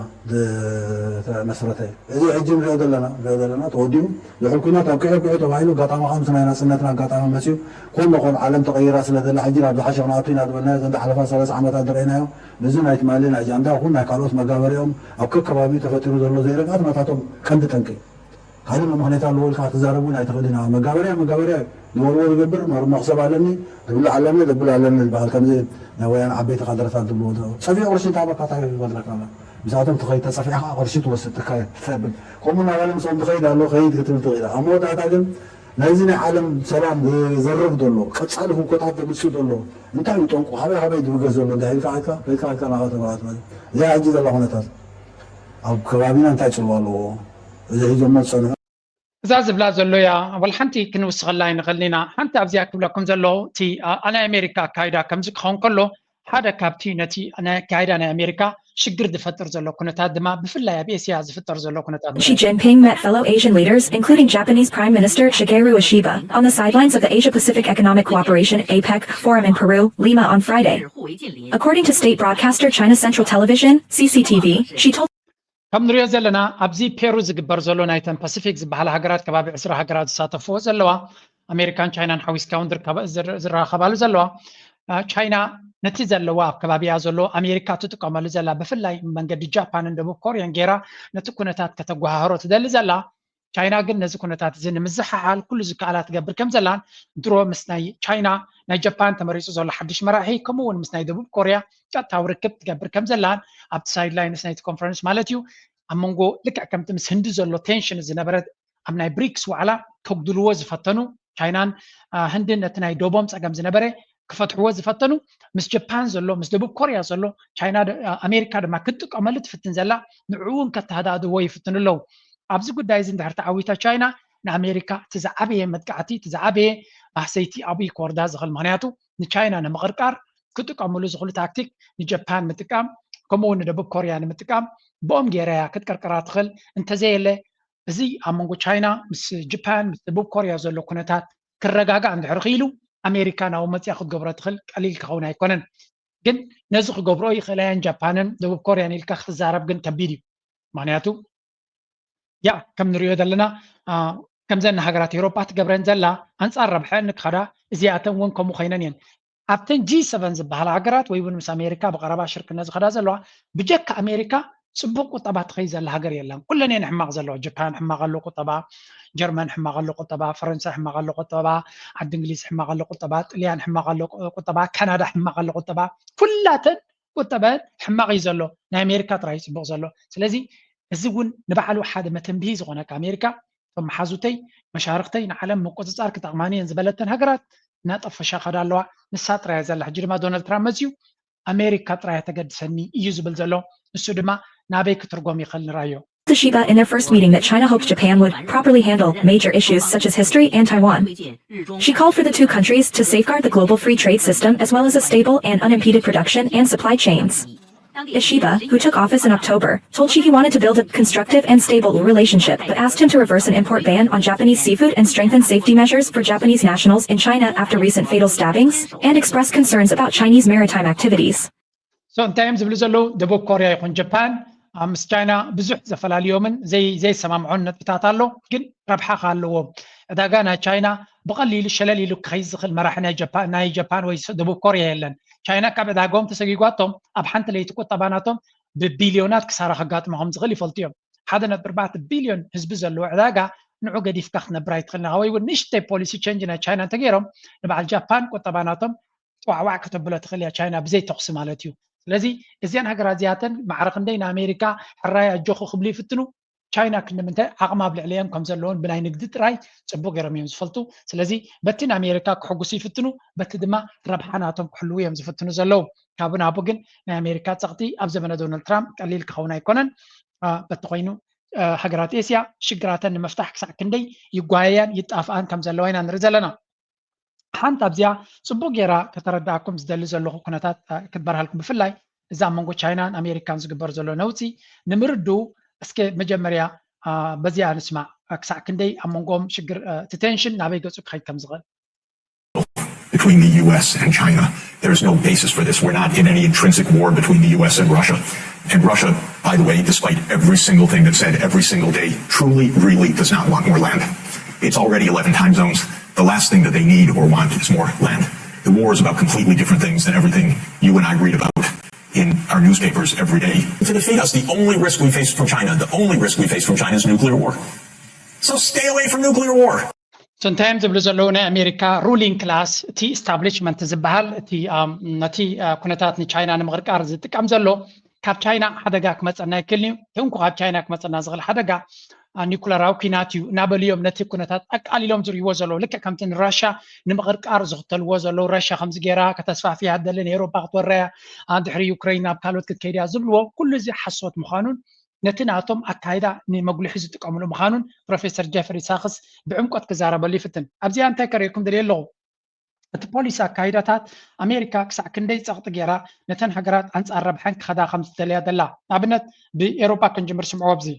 ዝተመስረተ እዩ። እዚ ሕጂ ንሪኦ ዘለና ንሪኦ ዘለና ተወዲኡ ዝሑል ኩናት ኣብ ክዕር ክዑ ተባሂሉ ኣጋጣሚ ከዓ ምስ ናይ ናፅነትና ኣጋጣሚ መፅኡ ኮን መኾን ዓለም ተቐይራ ስለ ዘላ ሕጂ ናብ ዝሓሸ ክንኣቱ ኢና ዝበልናዮ ዘንዳ ሓለፋ ሰላሳ ዓመታት ዝረአናዮ ነዚ ናይ ትማሊ ናይ ጃንዳ ኩን ናይ ካልኦት መጋበሪኦም ኣብ ከከባቢኡ ተፈጢሩ ዘሎ ዘይርግኣት ናታቶም ቀንዲ ጠንቂ እዩ። ካልእ መምኽነይታ ኣለዎ ኢልካ ክትዛረብ እውን ኣይትኽእልን። መጋበርያ መጋበርያ እዩ። ዝወልዎ ዝገብር መር- መኽሰብ ኣለኒ፣ ዝብላዕ ኣለኒ፣ ዘብል ኣለኒ ዝበሃል ከምዚ ናይ ወያነ ዓበይቲ ካድረታት ዝብልዎ ዘሎ። ጸፊዑ ቅርሺ እንተሃበካ እንታይ ክገብረልካ ኣሎ? ምስኣቶም ትኸይድ ተጸፊዕኻ ቅርሺ ትወስድ ትካየድ ትብል። ከምኡ እናበለ ምስኦም ትኸይድ ኣሎ፣ ከይድ ክትብል ትኽእል። ኣብ መወዳእታ ግን ናይዚ ናይ ዓለም ሰላም ዝዘርግ ዘሎ ቀጻሊ ህውኮታት ዘምጽእ ዘሎ እንታይ እዩ ጠንቁ? ሃበይ ሃበይ ዝብገስ ዘሎ እንታይ ኢልካ ኢልካ ኢልካ ኢልካ ናብኣ ተባኣት ማለት እዚኣ ሕጂ ዘላ ኩነታት ኣብ ከባቢና እንታይ ጽልዋ ኣለዎ? እዚ ሒዞሞ ዝጸንሑ እዛ ዝብላ ዘሎ እያ። ወላ ሓንቲ ክንውስኸላ ኣይንኽእልን ኢና። ሓንቲ ኣብዚኣ ክብለኩም ዘሎ እቲ ኣ- ናይ ኣሜሪካ ኣካይዳ ከምዚ ክኸውን ከሎ ሓደ ካብቲ ነቲ ናይ ኣካይዳ ናይ ኣሜሪካ ሽግር ዝፈጥር ዘሎ ኩነታት ድማ ብፍላይ ኣብ ኤስያ ዝፍጠር ዘሎ ኩነታት Xi Jinping met fellow Asian leaders, including Japanese Prime Minister Shigeru Ishiba, on the sidelines of the Asia Pacific Economic Cooperation APEC Forum in Peru, Lima on Friday. According to state broadcaster China Central Television, C C T V, she told ከም ንሪኦ ዘለና ኣብዚ ፔሩ ዝግበር ዘሎ ናይተን ፓሲፊክ ዝበሃላ ሃገራት ከባቢ ዕስራ ሃገራት ዝሳተፍዎ ዘለዋ ኣሜሪካን ቻይናን ሓዊስካ እውን ዝርከባ- ዝር- ዝራኸባሉ ዘለዋ እ፣ ቻይና ነቲ ዘለዋ ኣብ ከባቢያ ዘሎ ኣሜሪካ ትጥቀመሉ ዘላ ብፍላይ መንገዲ ጃፓንን ደቡብ ኮርያን ገይራ ነቲ ኩነታት ከተጓሃህሮ ትደሊ ዘላ ቻይና ግን ነዚ ኩነታት እዚ ንምዝሓሓል ኩሉ ዝከኣላ ትገብር ከም ዘላን ድሮ ምስ ናይ ቻይና ናይ ጃፓን ተመሪፁ ዘሎ ሓድሽ መራሒ ከምኡ እውን ምስ ናይ ደቡብ ኮርያ ቀጥታዊ ርክብ ትገብር ከም ዘላን ኣብቲ ሳይድ ላይንስ ናይቲ ኮንፈረንስ ማለት እዩ ኣብ መንጎ ልክዕ ከምቲ ምስ ህንዲ ዘሎ ቴንሽን ዝነበረ ኣብ ናይ ብሪክስ ዋዕላ ከጉድልዎ ዝፈተኑ ቻይናን አ፣ ህንድን ነቲ ናይ ዶቦም ፀገም ዝነበረ ክፈትሕዎ ዝፈተኑ ምስ ጃፓን ዘሎ ምስ ደቡብ ኮርያ ዘሎ ቻይና ድ- አ፣ ኣሜሪካ ድማ ክትጥቀመሉ ትፍትን ዘላ ንዕኡ እውን ከተሃዳድዎ ይፍትኑ ኣለዉ ኣብዚ ጉዳይ እዚ እንድሕር ተዓዊታ ቻይና ንኣሜሪካ እቲ ዝዓበየ መጥቃዕቲ እቲ ዝዓበየ ማህሰይቲ ኣብኡ ክወርዳ ዝኽእል ምክንያቱ ንቻይና ንምቕርቃር ክጥቀምሉ ዝኽእሉ ታክቲክ ንጃፓን ምጥቃም ከምኡ እውን ንደቡብ ኮርያ ንምጥቃም ብኦም ገይራ እያ ክትቀርቅራ ትኽእል እንተዘየለ እዚ ኣብ መንጎ ቻይና ምስ ጃፓን ምስ ደቡብ ኮርያ ዘሎ ኩነታት ክረጋጋእ እንድሕር ክኢሉ ኣሜሪካ ናብኡ መፅያ ክትገብሮ ትኽእል ቀሊል ክኸውን ኣይኮነን ግን ነዚ ክገብርኦ ይኽእላ እየን ጃፓንን ደቡብ ኮርያን ኢልካ ክትዛረብ ግን ከቢድ እዩ ምክንያቱ ያ ከም ንሪኦ ዘለና ከምዘን ሃገራት ኤውሮጳ ትገብረን ዘላ ኣንፃር ረብሐን ንክኸዳ እዚኣተን እውን ከምኡ ኮይነን እየን ኣብተን ጂ ሰቨን ዝበሃላ ሃገራት ወይ እውን ምስ ኣሜሪካ ብቐረባ ሽርክነት ዝኸዳ ዘለዋ ብጀካ ኣሜሪካ ፅቡቅ ቁጠባ ትኸይ ዘላ ሃገር የለን ኩለን እየን ሕማቕ ዘለዋ ጃፓን ሕማቕ ኣሎ ቁጠባ ጀርመን ሕማቕ ኣሎ ቁጠባ ፈረንሳ ሕማቕ ኣሎ ቁጠባ ዓዲ እንግሊዝ ሕማቕ ኣሎ ቁጠባ ጥልያን ሕማቕ ኣሎ ቁጠባ ካናዳ ሕማቕ ኣሎ ቁጠባ ኩላተን ቁጠበን ሕማቕ እዩ ዘሎ ናይ ኣሜሪካ ጥራይ እዩ ፅቡቅ ዘሎ ስለዚ እዚ እውን ንባዕሉ ሓደ መተንብሂ ዝኾነካ ኣሜሪካ እቶም መሓዙተይ መሻርክተይ ንዓለም ምቁፅፃር ክጠቕማኒ እየን ዝበለተን ሃገራት እናጠፈሻ ከዳ ኣለዋ ንሳ ጥራያ ዘላ ሕጂ ድማ ዶናልድ ትራምፕ መፅዩ ኣሜሪካ ጥራያ ተገድሰኒ እዩ ዝብል ዘሎ ንሱ ድማ ናበይ ክትርጎም ይኽእል ንራዮ Ishiba in their first meeting that China hoped Japan would properly handle major issues such as history and Taiwan. She called for the two countries to safeguard the global free trade system as well as a stable and unimpeded production and supply chains. Ishiba, who took office in October, told Xi he wanted to build a constructive and stable relationship but asked him to reverse an import ban on Japanese seafood and strengthen safety measures for Japanese nationals in China after recent fatal stabbings and expressed concerns about Chinese maritime activities. so እንታይ እዮም ዝብሉ ዘለዉ ደቡብ ኮርያ ይኹን ጃፓን ምስ ቻይና ብዙሕ ዘፈላልዮምን ዘይሰማምዖን ነጥብታት ኣሎ ግን ረብሓ ከ ኣለዎም ዕዳጋ ናይ ቻይና ብቐሊሉ ሸለል ኢሉ ክኸይድ ዝኽእል መራሒ ናይ ጃፓን ወይ ደቡብ ኮርያ የለን ቻይና ካብ ዕዳጋኦም ተሰጊጓቶም ኣብ ሓንቲ ለይቲ ቁጠባ ናቶም ብቢልዮናት ክሳራ ከጋጥሞ ከም ዝኽእል ይፈልጡ እዮም ሓደ ነጥቢ ኣርባዕተ ቢልዮን ህዝቢ ዘለዎ ዕዳጋ ንዑ ገዲፍካ ክትነብር ኣይትኽእልን ኢኻ። ወይ እውን ንእሽተይ ፖሊሲ ቸንጅ ናይ ቻይና እንተገይሮም ንበዓል ጃፓን ቁጠባ ናቶም ጨዋዕዋዕ ከተብሎ ትኽእል እያ ቻይና ብዘይ ተኹሲ ማለት እዩ። ስለዚ እዚኣን ሃገራት እዚኣተን ማዕረ ክንደይ ንኣሜሪካ ሕራይ ኣጆኹ ክብሉ ይፍትኑ፣ ቻይና ክንዲ ምንታይ ዓቕሚ ኣብ ልዕሊኦም ከም ዘለዎን ብናይ ንግዲ ጥራይ ጽቡቕ ገይሮም እዮም ዝፈልጡ። ስለዚ በቲ ንኣሜሪካ ክሕጉሱ ይፍትኑ፣ በቲ ድማ ረብሓ ናቶም ክሕልዉ እዮም ዝፍትኑ ዘለዉ። ካብኡ ናብኡ ግን ናይ ኣሜሪካ ጸቕጢ ኣብ ዘመነ ዶናልድ ትራምፕ ቀሊል ክኸውን ኣይኮነን። በቲ ኮይኑ ሃገራት ኤስያ ሽግራተን ንምፍታሕ ክሳዕ ክንደይ ይጓየያን ይጣፍኣን ከም ዘለዋ ኢና ንርኢ ዘለና። ሓንቲ ኣብዚኣ ጽቡቕ ጌራ ከተረድኣኩም ዝደሊ ዘለኹ ኩነታት ክትበርሃልኩም፣ ብፍላይ እዛ ኣብ መንጎ ቻይናን ኣሜሪካን ዝግበር ዘሎ ነውጺ ንምርድኡ እስከ መጀመርያ በዚኣ ንስማዕ። ክሳዕ ክንደይ ኣብ መንጎኦም ሽግር እቲ ቴንሽን ናበይ ገጹ ክኸይድ ከም ዝኽእል። Between the U S and China, there is no basis for this. We're not in any intrinsic war between the U S and Russia. And Russia, by the way, despite every single thing that's said every single day, truly, really does not want more land. It's already eleven time zones. The last thing that they need or want is more land. The war is about completely different things than everything you and I read about in our newspapers every day. To defeat us, the only risk we face from China, the only risk we face from China is nuclear war. So stay away from nuclear war. So እንታይ እዮም ዝብሉ ዘለዉ ናይ ኣሜሪካ ሩሊንግ ክላስ፣ እቲ ኢስታብሊሽመንት ዝበሃል፣ እቲ ነቲ ኩነታት ንቻይና ንምቕርቃር ዝጥቀም ዘሎ፣ ካብ ቻይና ሓደጋ ክመፀና ይክእል እዩ። እቲ እንኮ ካብ ቻይና ክመፀና ዝኽእል ሓደጋ ኒኩለራዊ ኩናት እዩ እናበሉ እዮም ነቲ ኩነታት ኣቃሊሎም ዝርእይዎ ዘለዉ። ልክዕ ከምቲ ንራሻ ንምቕርቃር ዝኽተልዎ ዘለዉ፣ ራሻ ከምዚ ገይራ ከተስፋፍያ ትደሊ፣ ንኤውሮፓ ክትወረያ፣ ድሕሪ ዩክረይን ናብ ካልኦት ክትከይድ እያ ዝብልዎ፣ ኩሉ እዚ ሓሶት ምዃኑን ነቲ ናቶም ኣካይዳ ንመጉልሒ ዝጥቀምሉ ምዃኑን ፕሮፌሰር ጀፍሪ ሳክስ ብዕምቆት ክዛረበሉ ይፍትን። ኣብዚኣ እንታይ ከርእየኩም ደልየ ኣለኹ? እቲ ፖሊሲ ኣካይዳታት ኣሜሪካ ክሳዕ ክንደይ ጸቕጢ ገይራ ነተን ሃገራት ኣንጻር ረብሐን ክኸዳ ከም ዝደልያ ደላ። ንኣብነት ብኤውሮፓ ክንጅምር፣ ስምዕዎ ኣብዚ።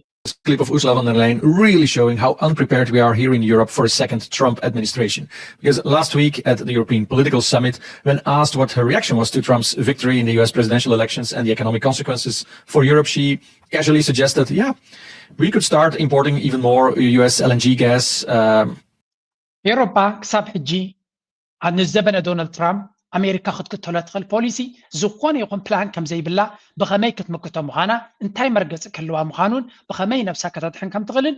Clip of Ursula von der Leyen really showing how unprepared we are here in Europe for a second Trump administration. Because last week at the European Political Summit, when asked what her reaction was to Trump's victory in the U S presidential elections and the economic consequences for Europe, she casually suggested, yeah, we could start importing even more U S L N G gas. Um, ኤውሮፓ ክሳብ ሕጂ ንዘበነ ዶናልድ ትራምፕ ኣሜሪካ ክትክተሎ ትኽእል ፖሊሲ ዝኾነ ይኹን ፕላን ከም ዘይብላ፣ ብኸመይ ክትምክቶ ምዃና፣ እንታይ መርገፂ ክህልዋ ምዃኑን ብኸመይ ነብሳ ከተድሕን ከም ትኽእልን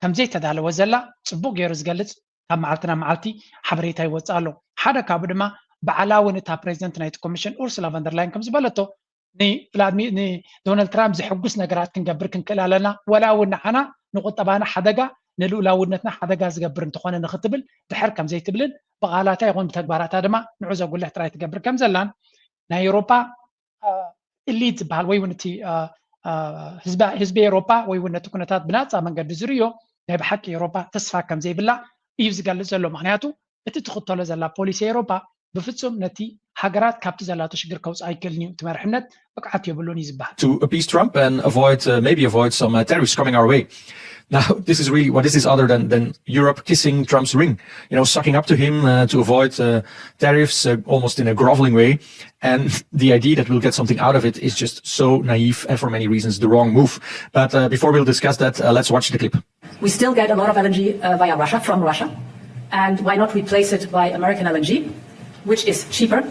ከም ዘይተዳለወ ዘላ ጽቡቕ ገይሩ ዝገልጽ ካብ መዓልቲ ናብ መዓልቲ ሓበሬታ ይወጽእ ኣሎ። ሓደ ካብኡ ድማ ባዕላ እውን እታ ፕሬዚደንት ናይቲ ኮሚሽን ኡርሱላ ቨንደርላይን ከም ዝበለቶ፣ ንቭላድሚር ንዶናልድ ትራምፕ ዝሕጉስ ነገራት ክንገብር ክንክእል ኣለና፣ ወላ እውን ንዓና ንቁጠባና ሓደጋ ንልኡላውነትና ሓደጋ ዝገብር እንተኾነ ንክትብል ድሕር ከም ዘይትብልን ብቓላታ ይኹን ብተግባራታ ድማ ንዑ ዘጉልሕ ጥራይ ትገብር ከም ዘላን ናይ ኤውሮፓ ኢሊት ዝበሃል ወይ እውን እቲ ህዝቢ ኤውሮፓ ወይ እውን ነቲ ኩነታት ብናፃ መንገዲ ዝርእዮ ናይ ብሓቂ ኤውሮፓ ተስፋ ከም ዘይብላ እዩ ዝገልፅ ዘሎ። ምክንያቱ እቲ ትኽተሎ ዘላ ፖሊሲ ኤውሮፓ ብፍፁም ነቲ ሃገራት ካብቲ ዘላቶ ሽግር ከውፅእ ኣይክእልን እዩ፣ እቲ መርሕነት ብቅዓት የብሉን እዩ ዝበሃል። To appease Trump and avoid, uh, maybe avoid some uh, tariffs coming our way. Now, this is really what this is other than, than Europe kissing Trump's ring, you know, sucking up to him uh, to avoid uh, tariffs uh, almost in a groveling way. And the idea that we'll get something out of it is just so naive and for many reasons the wrong move. But uh, before we'll discuss that, uh, let's watch the clip. We still get a lot of L N G uh, via Russia, from Russia. And why not replace it by American L N G, which is cheaper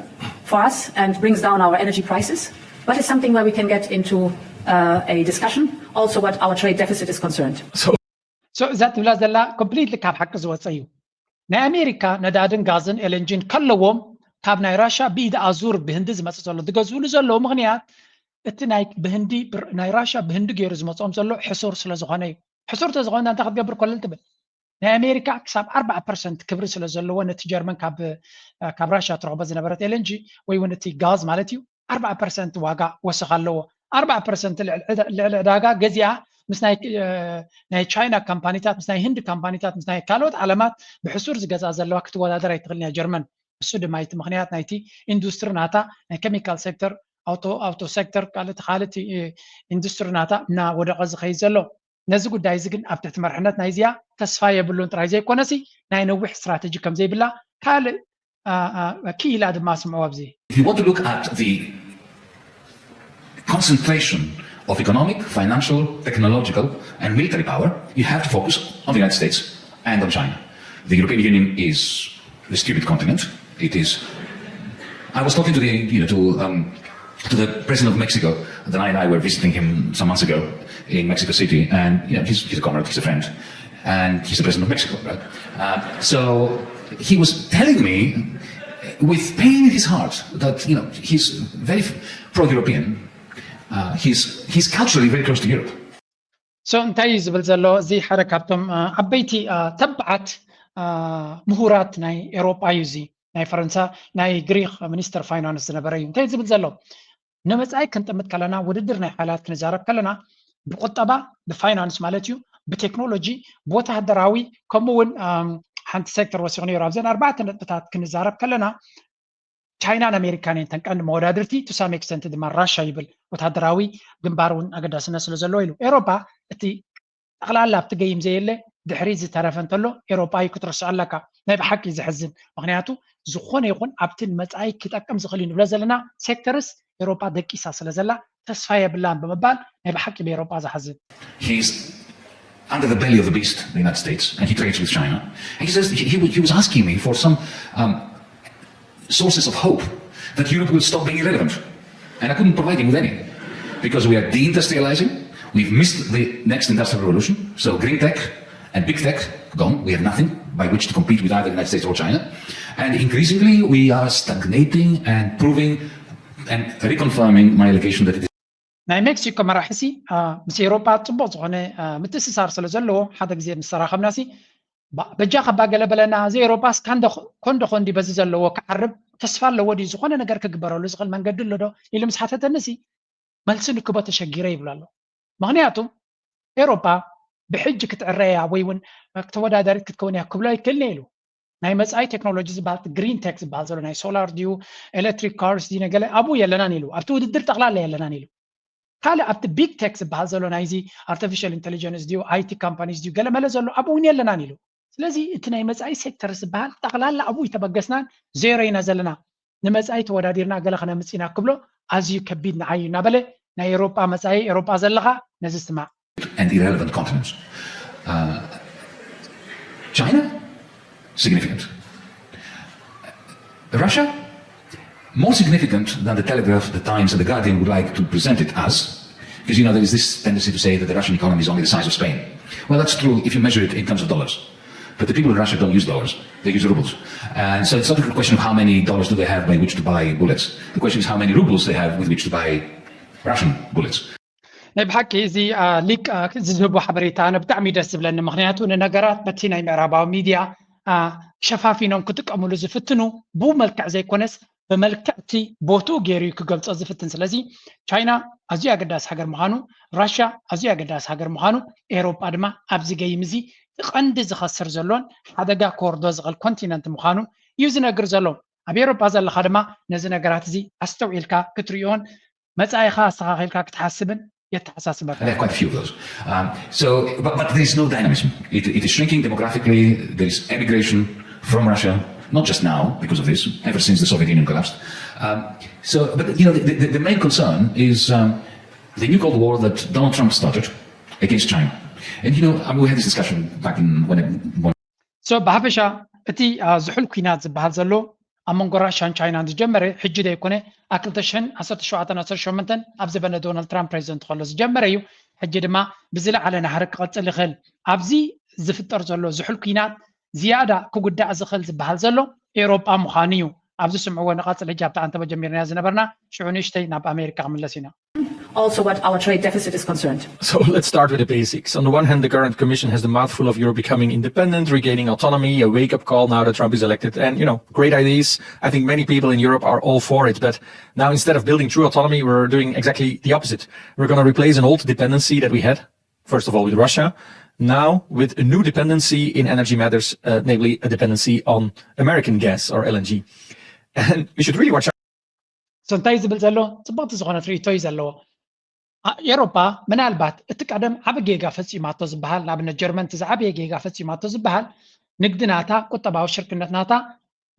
for us and brings down our energy prices, but it's something where we can get into uh, a discussion, also what our trade deficit is concerned. So, so እዛ ትብላ ዘላ ኮምፕሊትሊ ካብ ሓቂ ዝወፀ እዩ። ናይ ኣሜሪካ ነዳድን ጋዝን ኤልንጂን ከለዎም ካብ ናይ ራሻ ብኢድ ኣዙር ብህንዲ ዝመፅእ ዘሎ ዝገዝእሉ ዘለዉ ምክንያት እቲ ናይ ብህንዲ ናይ ራሻ ብህንዲ ገይሩ ዝመፅኦም ዘሎ ሕሱር ስለ ዝኾነ እዩ። ሕሱር ተዝኾነ እንታይ ክትገብር ኮለል ትብል? ናይ ኣሜሪካ ክሳብ ኣርባዓ ፐርሰንት ክብሪ ስለ ዘለዎ ነቲ ጀርመን ካብ ካብ ራሻ ትረኽቦ ዝነበረት ኤልንጂ ወይ እውን እቲ ጋዝ ማለት እዩ ኣርባዓ ፐርሰንት ዋጋ ወሰኽ ኣለዎ። ኣርባዓ ፐርሰንት ልዕሊ ዕዳጋ ገዚኣ ምስ ናይ ቻይና ካምፓኒታት ምስ ናይ ህንዲ ካምፓኒታት ምስ ናይ ካልኦት ዓለማት ብሕሱር ዝገዝኣ ዘለዋ ክትወዳደር ኣይትኽእልን እያ ጀርመን። እሱ ድማ እቲ ምኽንያት ናይቲ ኢንዱስትሪ ናታ ናይ ኬሚካል ሴክተር፣ ኣውቶ ሴክተር፣ ካልእ ካልእ ኢንዱስትሪ ናታ እናወደቐ ዝኸይድ ዘሎ። ነዚ ጉዳይ እዚ ግን ኣብ ትሕቲ መርሕነት ናይዚኣ ተስፋ የብሉን ጥራይ ዘይኮነሲ ናይ ነዊሕ ስትራተጂ ከም ዘይብላ ካልእ ክኢላ ድማ ስምዑ ኣብዚ። If you want to look at the concentration of economic, financial, technological, and military power, you have to focus on the United States and on China. The European Union is a stupid continent. It is. I was talking to the, you know, to um, to the president of Mexico. Then I and I were visiting him some months ago in Mexico City, and you know, he's, he's a comrade, he's a friend. and he's the president of Mexico, right? Uh, so he was telling me with pain in his heart that, you know, he's very pro-European. Uh, he's, he's culturally very close to Europe. So እንታይ እዩ ዝብል ዘሎ? እዚ ሓደ ካብቶም ዓበይቲ ተባዓት ምሁራት ናይ ኤሮጳ እዩ። እዚ ናይ ፈረንሳ ናይ ግሪክ ሚኒስተር ፋይናንስ ዝነበረ እዩ። እንታይ ዝብል ዘሎ? ንመጻኢ ክንጥምት ከለና፣ ውድድር ናይ ሓይላት ክንዛረብ ከለና፣ ብቁጠባ፣ ብፋይናንስ ማለት እዩ፣ ብቴክኖሎጂ፣ ብወተሃደራዊ፣ ከምኡ እውን ሓንቲ ሴክተር ወሲኹ ነይሩ። ኣብዘን ኣርባዕተ ነጥብታት ክንዛረብ ከለና፣ ቻይናን ኣሜሪካን እየን ተን ቀንዲ መወዳድርቲ። To some extent ድማ ራሻ ይብል፣ ወተሃደራዊ ግንባር እውን ኣገዳስነት ስለ ዘለዎ ኢሉ። ኤሮፓ እቲ ጠቕላላ ኣብቲ ገይም ዘየለ ድሕሪ ዝተረፈ እንተሎ ኤሮፓ እዩ ክትርስዖ ኣለካ። ናይ ብሓቂ ዘሕዝን፣ ምክንያቱ ዝኾነ ይኹን ኣብቲ ንመጻኢ ክጠቅም ዝኽእል እዩ ንብሎ ዘለና ሴክተርስ ኤሮፓ ደቂሳ ስለ ዘላ ተስፋ የብላን ብምባል ናይ ብሓቂ ብኤሮፓ ዝሓዝን። He's under the belly of the beast, the United States, and he trades with China. He says he, he, was- he was asking me for some um, sources of hope that Europe will stop being irrelevant. And I couldn't provide him with any because we are deindustrializing. We've missed the next industrial revolution. So green tech and big tech gone. We have nothing by which to compete with either the United States or China. And increasingly, we are stagnating and proving and reconfirming my allegation that it is ናይ ሜክሲኮ መራሒ ሲ ምስ ኤሮፓ ጽቡቕ ዝኾነ ምትእስሳር ስለ ዘለዎ ሓደ ግዜ ምስ ተራኸብና ሲ በጃ ከባ ገለ በለና፣ እዚ ኤሮፓስ ኮንዶ ኮንዲ በዚ ዘለዎ ክዓርብ ተስፋ ኣለዎ ድዩ? ዝኾነ ነገር ክግበረሉ ዝኽእል መንገዲ ኣሎ ዶ ኢሉ ምስ ሓተተኒ ሲ መልሲ ንክቦ ተሸጊረ ይብሉ ኣሎ። ምኽንያቱ ኤሮፓ ብሕጂ ክትዕረ እያ ወይ እውን ተወዳዳሪት ክትከውን እያ ክብሎ ኣይክእልን ኢሉ። ናይ መጻኢ ቴክኖሎጂ ዝበሃል ግሪን ቴክ ዝበሃል ዘሎ ናይ ሶላር ድዩ ኤሌክትሪክ ካርስ ድዩ ነገለ ኣብኡ የለናን ኢሉ። ኣብቲ ውድድር ጠቕላላ የለናን ኢሉ። ካልእ ኣብቲ ቢግ ቴክ ዝበሃል ዘሎ ናይዚ ኣርቲፊሻል ኢንቴሊጀንስ ድዩ ኣይቲ ካምፓኒስ ድዩ ገለመለ ዘሎ ኣብኡ እውን የለናን ኢሉ። ስለዚ እቲ ናይ መጻኢ ሴክተር ዝበሃል ጠቕላላ ኣብኡ ይተበገስናን ዜሮ ኢና ዘለና። ንመጻኢ ተወዳዲርና ገለ ከነምጽእ ኢና ክብሎ ኣዝዩ ከቢድ ንዓይ እዩ እናበለ ናይ ኤሮጳ መጻኢ ኤሮጳ ዘለኻ ነዚ ስማዕ። and irrelevant continents. Uh, China, significant. Russia, more significant than the Telegraph, the Times, and the Guardian would like to present it as, because you know there is this tendency to say that the Russian economy is only the size of Spain. Well, that's true if you measure it in terms of dollars. But the people in Russia don't use dollars; they use rubles. And so it's not a question of how many dollars do they have by which to buy bullets. The question is how many rubles they have with which to buy Russian bullets. ናይ ብሓቂ እዚ ሊቅ ዝህቦ ሓበሬታ ኣነ ብጣዕሚ ደስ ዝብለኒ፣ ምክንያቱ ንነገራት በቲ ናይ ምዕራባዊ ሚድያ ሸፋፊኖም ክጥቀምሉ ዝፍትኑ ብኡ መልክዕ ዘይኮነስ ብመልክዕቲ ቦትኡ ገይሩ እዩ ክገልጾ ዝፍትን። ስለዚ ቻይና ኣዝዩ ኣገዳሲ ሃገር ምዃኑ፣ ራሽያ ኣዝዩ ኣገዳሲ ሃገር ምዃኑ፣ ኤሮጳ ድማ ኣብዚ ገይም እዚ ቀንዲ ዝኸስር ዘሎን ሓደጋ ክወርዶ ዝኽእል ኮንቲነንት ምዃኑ እዩ ዝነግር ዘሎ። ኣብ ኤሮጳ ዘለኻ ድማ ነዚ ነገራት እዚ ኣስተውዒልካ ክትርእዮን መጻኢኻ ኣስተኻኺልካ ክትሓስብን የተሓሳስበካ። There are quite a few of those. Um, so, but, but there's no dynamism. It, it is shrinking demographically. There is emigration from Russia, not just now because of this, ever since the Soviet Union collapsed. Um, so, but you know, the, the, the main concern is um, the new Cold War that Donald Trump started against China. And you know, I mean, we had this discussion back in when, when so ብሓፈሻ እቲ ዝሑል ኩናት ዝበሃል ዘሎ ኣብ መንጎ ራሽያን ቻይናን ዝጀመረ ሕጂ ዘይኮነ ኣብ ክልተ ሽሕን ዓሰርተ ሸውዓተን ዓሰርተ ሸሞንተን ኣብ ዘበነ ዶናልድ ትራምፕ ፕሬዚደንት ከሎ ዝጀመረ እዩ። ሕጂ ድማ ብዝለዓለ ናህሪ ክቐጽል ይኽእል። ኣብዚ ዝፍጠር ዘሎ ዝሑል ኩናት ዝያዳ ክጉዳእ ዝኽእል ዝበሃል ዘሎ ኤሮጳ ምዃኑ እዩ። ኣብዚ ስምዕዎ ንቐጽል። ሕጂ ኣብታ ኣንተበ ጀሚርና ዝነበርና ሽዑ ንእሽተይ ናብ ኣሜሪካ ክምለስ ኢና። Also what our trade deficit is concerned. So let's start with the basics. On the one hand, the current commission has the mouthful of Europe becoming independent, regaining autonomy, a wake-up call now that Trump is elected. And, you know, great ideas. I think many people in Europe are all for it. But now, instead of building true autonomy, we're doing exactly the opposite. We're going to replace an old dependency that we had, first of all, with Russia, now with a new dependency in energy matters, uh, namely a dependency on American gas or L N G. And we should really watch so እንታይ ዝብል ዘሎ ጽብቕቲ ዝኾነት ርእይቶ እዩ ዘለዎ። ኤሮፓ ምናልባት እቲ ቀደም ዓቢ ጌጋ ፈጺማቶ ዝበሃል፣ ንኣብነት ጀርመን እቲ ዝዓበየ ጌጋ ፈጺማቶ ዝበሃል ንግዲ ናታ፣ ቁጠባዊ ሽርክነት ናታ፣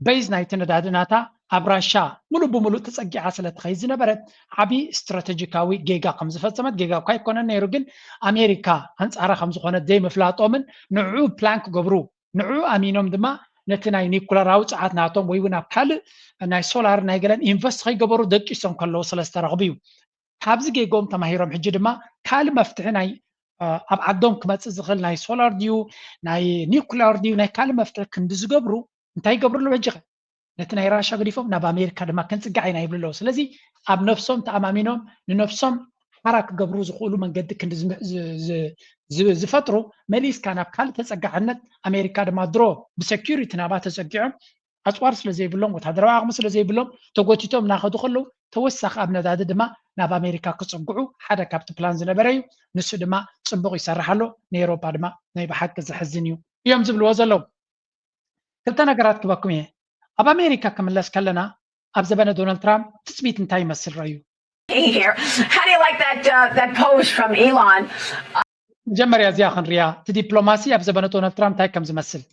በይዝ ናይቲ ነዳዲ ናታ ኣብ ራሻ ሙሉእ ብሙሉእ ተጸጊዓ ስለ ትኸይድ ዝነበረት ዓቢ ስትራተጂካዊ ጌጋ ከም ዝፈጸመት፣ ጌጋ እኳ ኣይኮነን ነይሩ፣ ግን ኣሜሪካ ኣንጻራ ከም ዝኾነት ዘይምፍላጦምን ንዕኡ ፕላን ክገብሩ ንዕኡ ኣሚኖም ድማ ነቲ ናይ ኒኩለራዊ ጸዓት ናቶም ወይ እውን ኣብ ካልእ ናይ ሶላር ናይ ገለን ኢንቨስት ከይገበሩ ደቂሶም ከለዉ ስለ ዝተረኽቡ እዩ። ካብዚ ጌጎም ተማሂሮም ሕጂ ድማ ካልእ መፍትሒ ናይ ኣብ ዓዶም ክመፅእ ዝኽእል ናይ ሶላር ድዩ ናይ ኒኩላር ድዩ ናይ ካልእ መፍጠር ክንዲ ዝገብሩ እንታይ ይገብሩ ኣለዉ ሕጂ ኸ? ነቲ ናይ ራሻ ገዲፎም ናብ ኣሜሪካ ድማ ክንፅጋዕ ኢና ይብሉ ኣለዉ። ስለዚ ኣብ ነፍሶም ተኣማሚኖም ንነፍሶም ሓራ ክገብሩ ዝኽእሉ መንገዲ ክንዲ ዝፈጥሩ መሊስካ ናብ ካልእ ተፀጋዕነት ኣሜሪካ ድማ ድሮ ብሰኪሪቲ ናባ ተፀጊዖም ኣፅዋር ስለ ዘይብሎም ወታደራዊ ዓቕሚ ስለ ዘይብሎም ተጎቲቶም እናኸዱ ከለዉ ተወሳኺ ኣብ ነዳዲ ድማ ናብ ኣሜሪካ ክፅግዑ ሓደ ካብቲ ፕላን ዝነበረ እዩ። ንሱ ድማ ፅቡቕ ይሰርሕ ኣሎ። ንኤሮፓ ድማ ናይ ብሓቂ ዘሕዝን እዩ እዮም ዝብልዎ ዘለዉ። ክልተ ነገራት ክበኩም እየ። ኣብ ኣሜሪካ ክምለስ ከለና ኣብ ዘበነ ዶናልድ ትራምፕ ትፅቢት እንታይ ይመስል ረዩ? Here. How do you like that uh, that pose from Elon? መጀመርያ እዚኣ ክንሪያ እቲ ዲፕሎማሲ ኣብ ዘበነ ዶናልድ ትራምፕ እንታይ ከም ዝመስል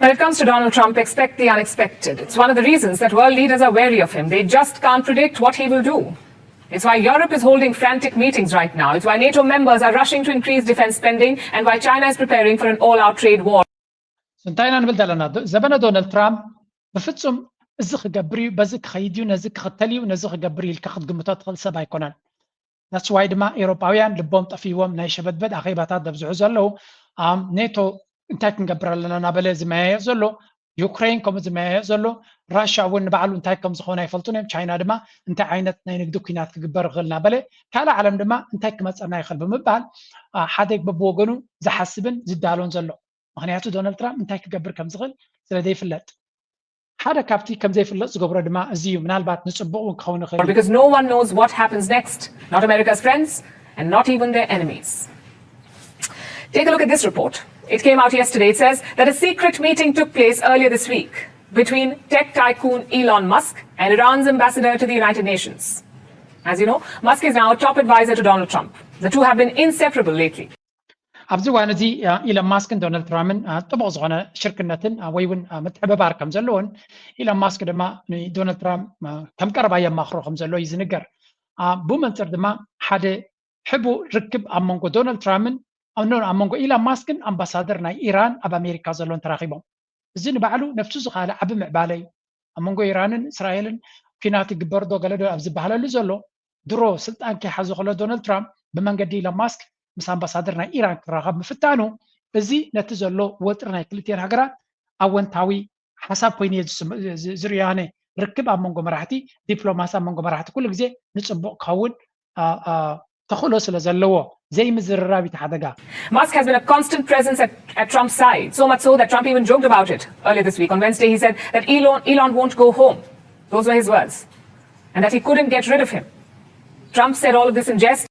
When it comes to Donald Trump, expect the unexpected. It's one of the reasons that world leaders are wary of him. They just can't predict what he will do. It's why Europe is holding frantic meetings right now. It's why NATO members are rushing to increase defense spending and why China is preparing for an all out trade war. እንታይ ኢና ንብል ዘለና? ዘበነ ዶናልድ ትራምፕ ብፍጹም እዚ ክገብር እዩ፣ በዚ ክኸይድ እዩ፣ ነዚ ክኽተል እዩ፣ ነዚ ክገብር እዩ ኢልካ ክትግምቶ ትኽእል ሰብ ኣይኮነን። That's why ድማ ኤውሮጳውያን ልቦም ጠፊዎም ናይ ሸበድበድ ኣኼባታት ዘብዝሑ ዘለዉ። ኔቶ እንታይ ክንገብር ኣለና እናበለ ዝመያየጥ ዘሎ፣ ዩክሬን ከምኡ ዝመያየጥ ዘሎ፣ ራሽያ እውን ንባዕሉ እንታይ ከም ዝኾነ ኣይፈልጡን እዮም። ቻይና ድማ እንታይ ዓይነት ናይ ንግዲ ኲናት ክግበር ይኽእል እናበለ ካልእ ዓለም ድማ እንታይ ክመፀና ይኽእል ብምባል ሓደ በብወገኑ ዝሓስብን ዝዳሎን ዘሎ። ምኽንያቱ ዶናልድ ትራምፕ እንታይ ክገብር ከም ዝኽእል ስለ ዘይፍለጥ ሓደ ካብቲ ከም ዘይፍለጥ ዝገብሮ ድማ እዚ እዩ። ምናልባት ንፅቡቕ እውን ክኸውን ይኽእል እዩ። Because no one knows what happens next, not America's friends and not even their enemies. Take a look at this report. It came out yesterday. It says that a secret meeting took place earlier this week between tech tycoon Elon Musk and Iran's ambassador to the United Nations. As you know, Musk is now a top advisor to Donald Trump. The two have been inseparable lately. ኣብዚ እዋን እዚ ኢለን ማስክን ዶናልድ ትራምፕን ጥቡቕ ዝኾነ ሽርክነትን ወይ እውን ምትሕብባር ከም ዘለዎን ኢለን ማስክ ድማ ንዶናልድ ትራምፕ ከም ቀረባ የማኽሮ ከም ዘሎ እዩ ዝንገር። ብኡ መንፅር ድማ ሓደ ሕቡእ ርክብ ኣብ መንጎ ዶናልድ ትራምፕን ኣብ መንጎ ኢላን ማስክን ኣምባሳደር ናይ ኢራን ኣብ ኣሜሪካ ዘሎን ተራኺቦም። እዚ ንባዕሉ ነብሱ ዝኻለ ዓቢ ምዕባለ እዩ። ኣብ መንጎ ኢራንን እስራኤልን ኲናት ይግበር ዶ ገለ ዶ ኣብ ዝበሃለሉ ዘሎ ድሮ ስልጣን ከይሓዞ ከሎ ዶናልድ ትራምፕ ብመንገዲ ኢላን ማስክ ምስ ኣምባሳደር ናይ ኢራን ክራኸብ ምፍታኑ እዚ ነቲ ዘሎ ወጥሪ ናይ ክልቲኤን ሃገራት ኣወንታዊ ሓሳብ ኮይኑ እየ ዝርእዮ ኣነ። ርክብ ኣብ መንጎ መራሕቲ ዲፕሎማሲ ኣብ መንጎ መራሕቲ ኩሉ ግዜ ንፅቡቕ ክኸውን ተኽእሎ ስለ ዘለዎ ዘይምዝርራብ እቲ ሓደጋ። Musk has been a constant presence at, at Trump's side, so much so that Trump even joked about it earlier this week. On Wednesday, he said that Elon, Elon won't go home. Those were his words. And that he couldn't get rid of him. Trump said all of this in jest.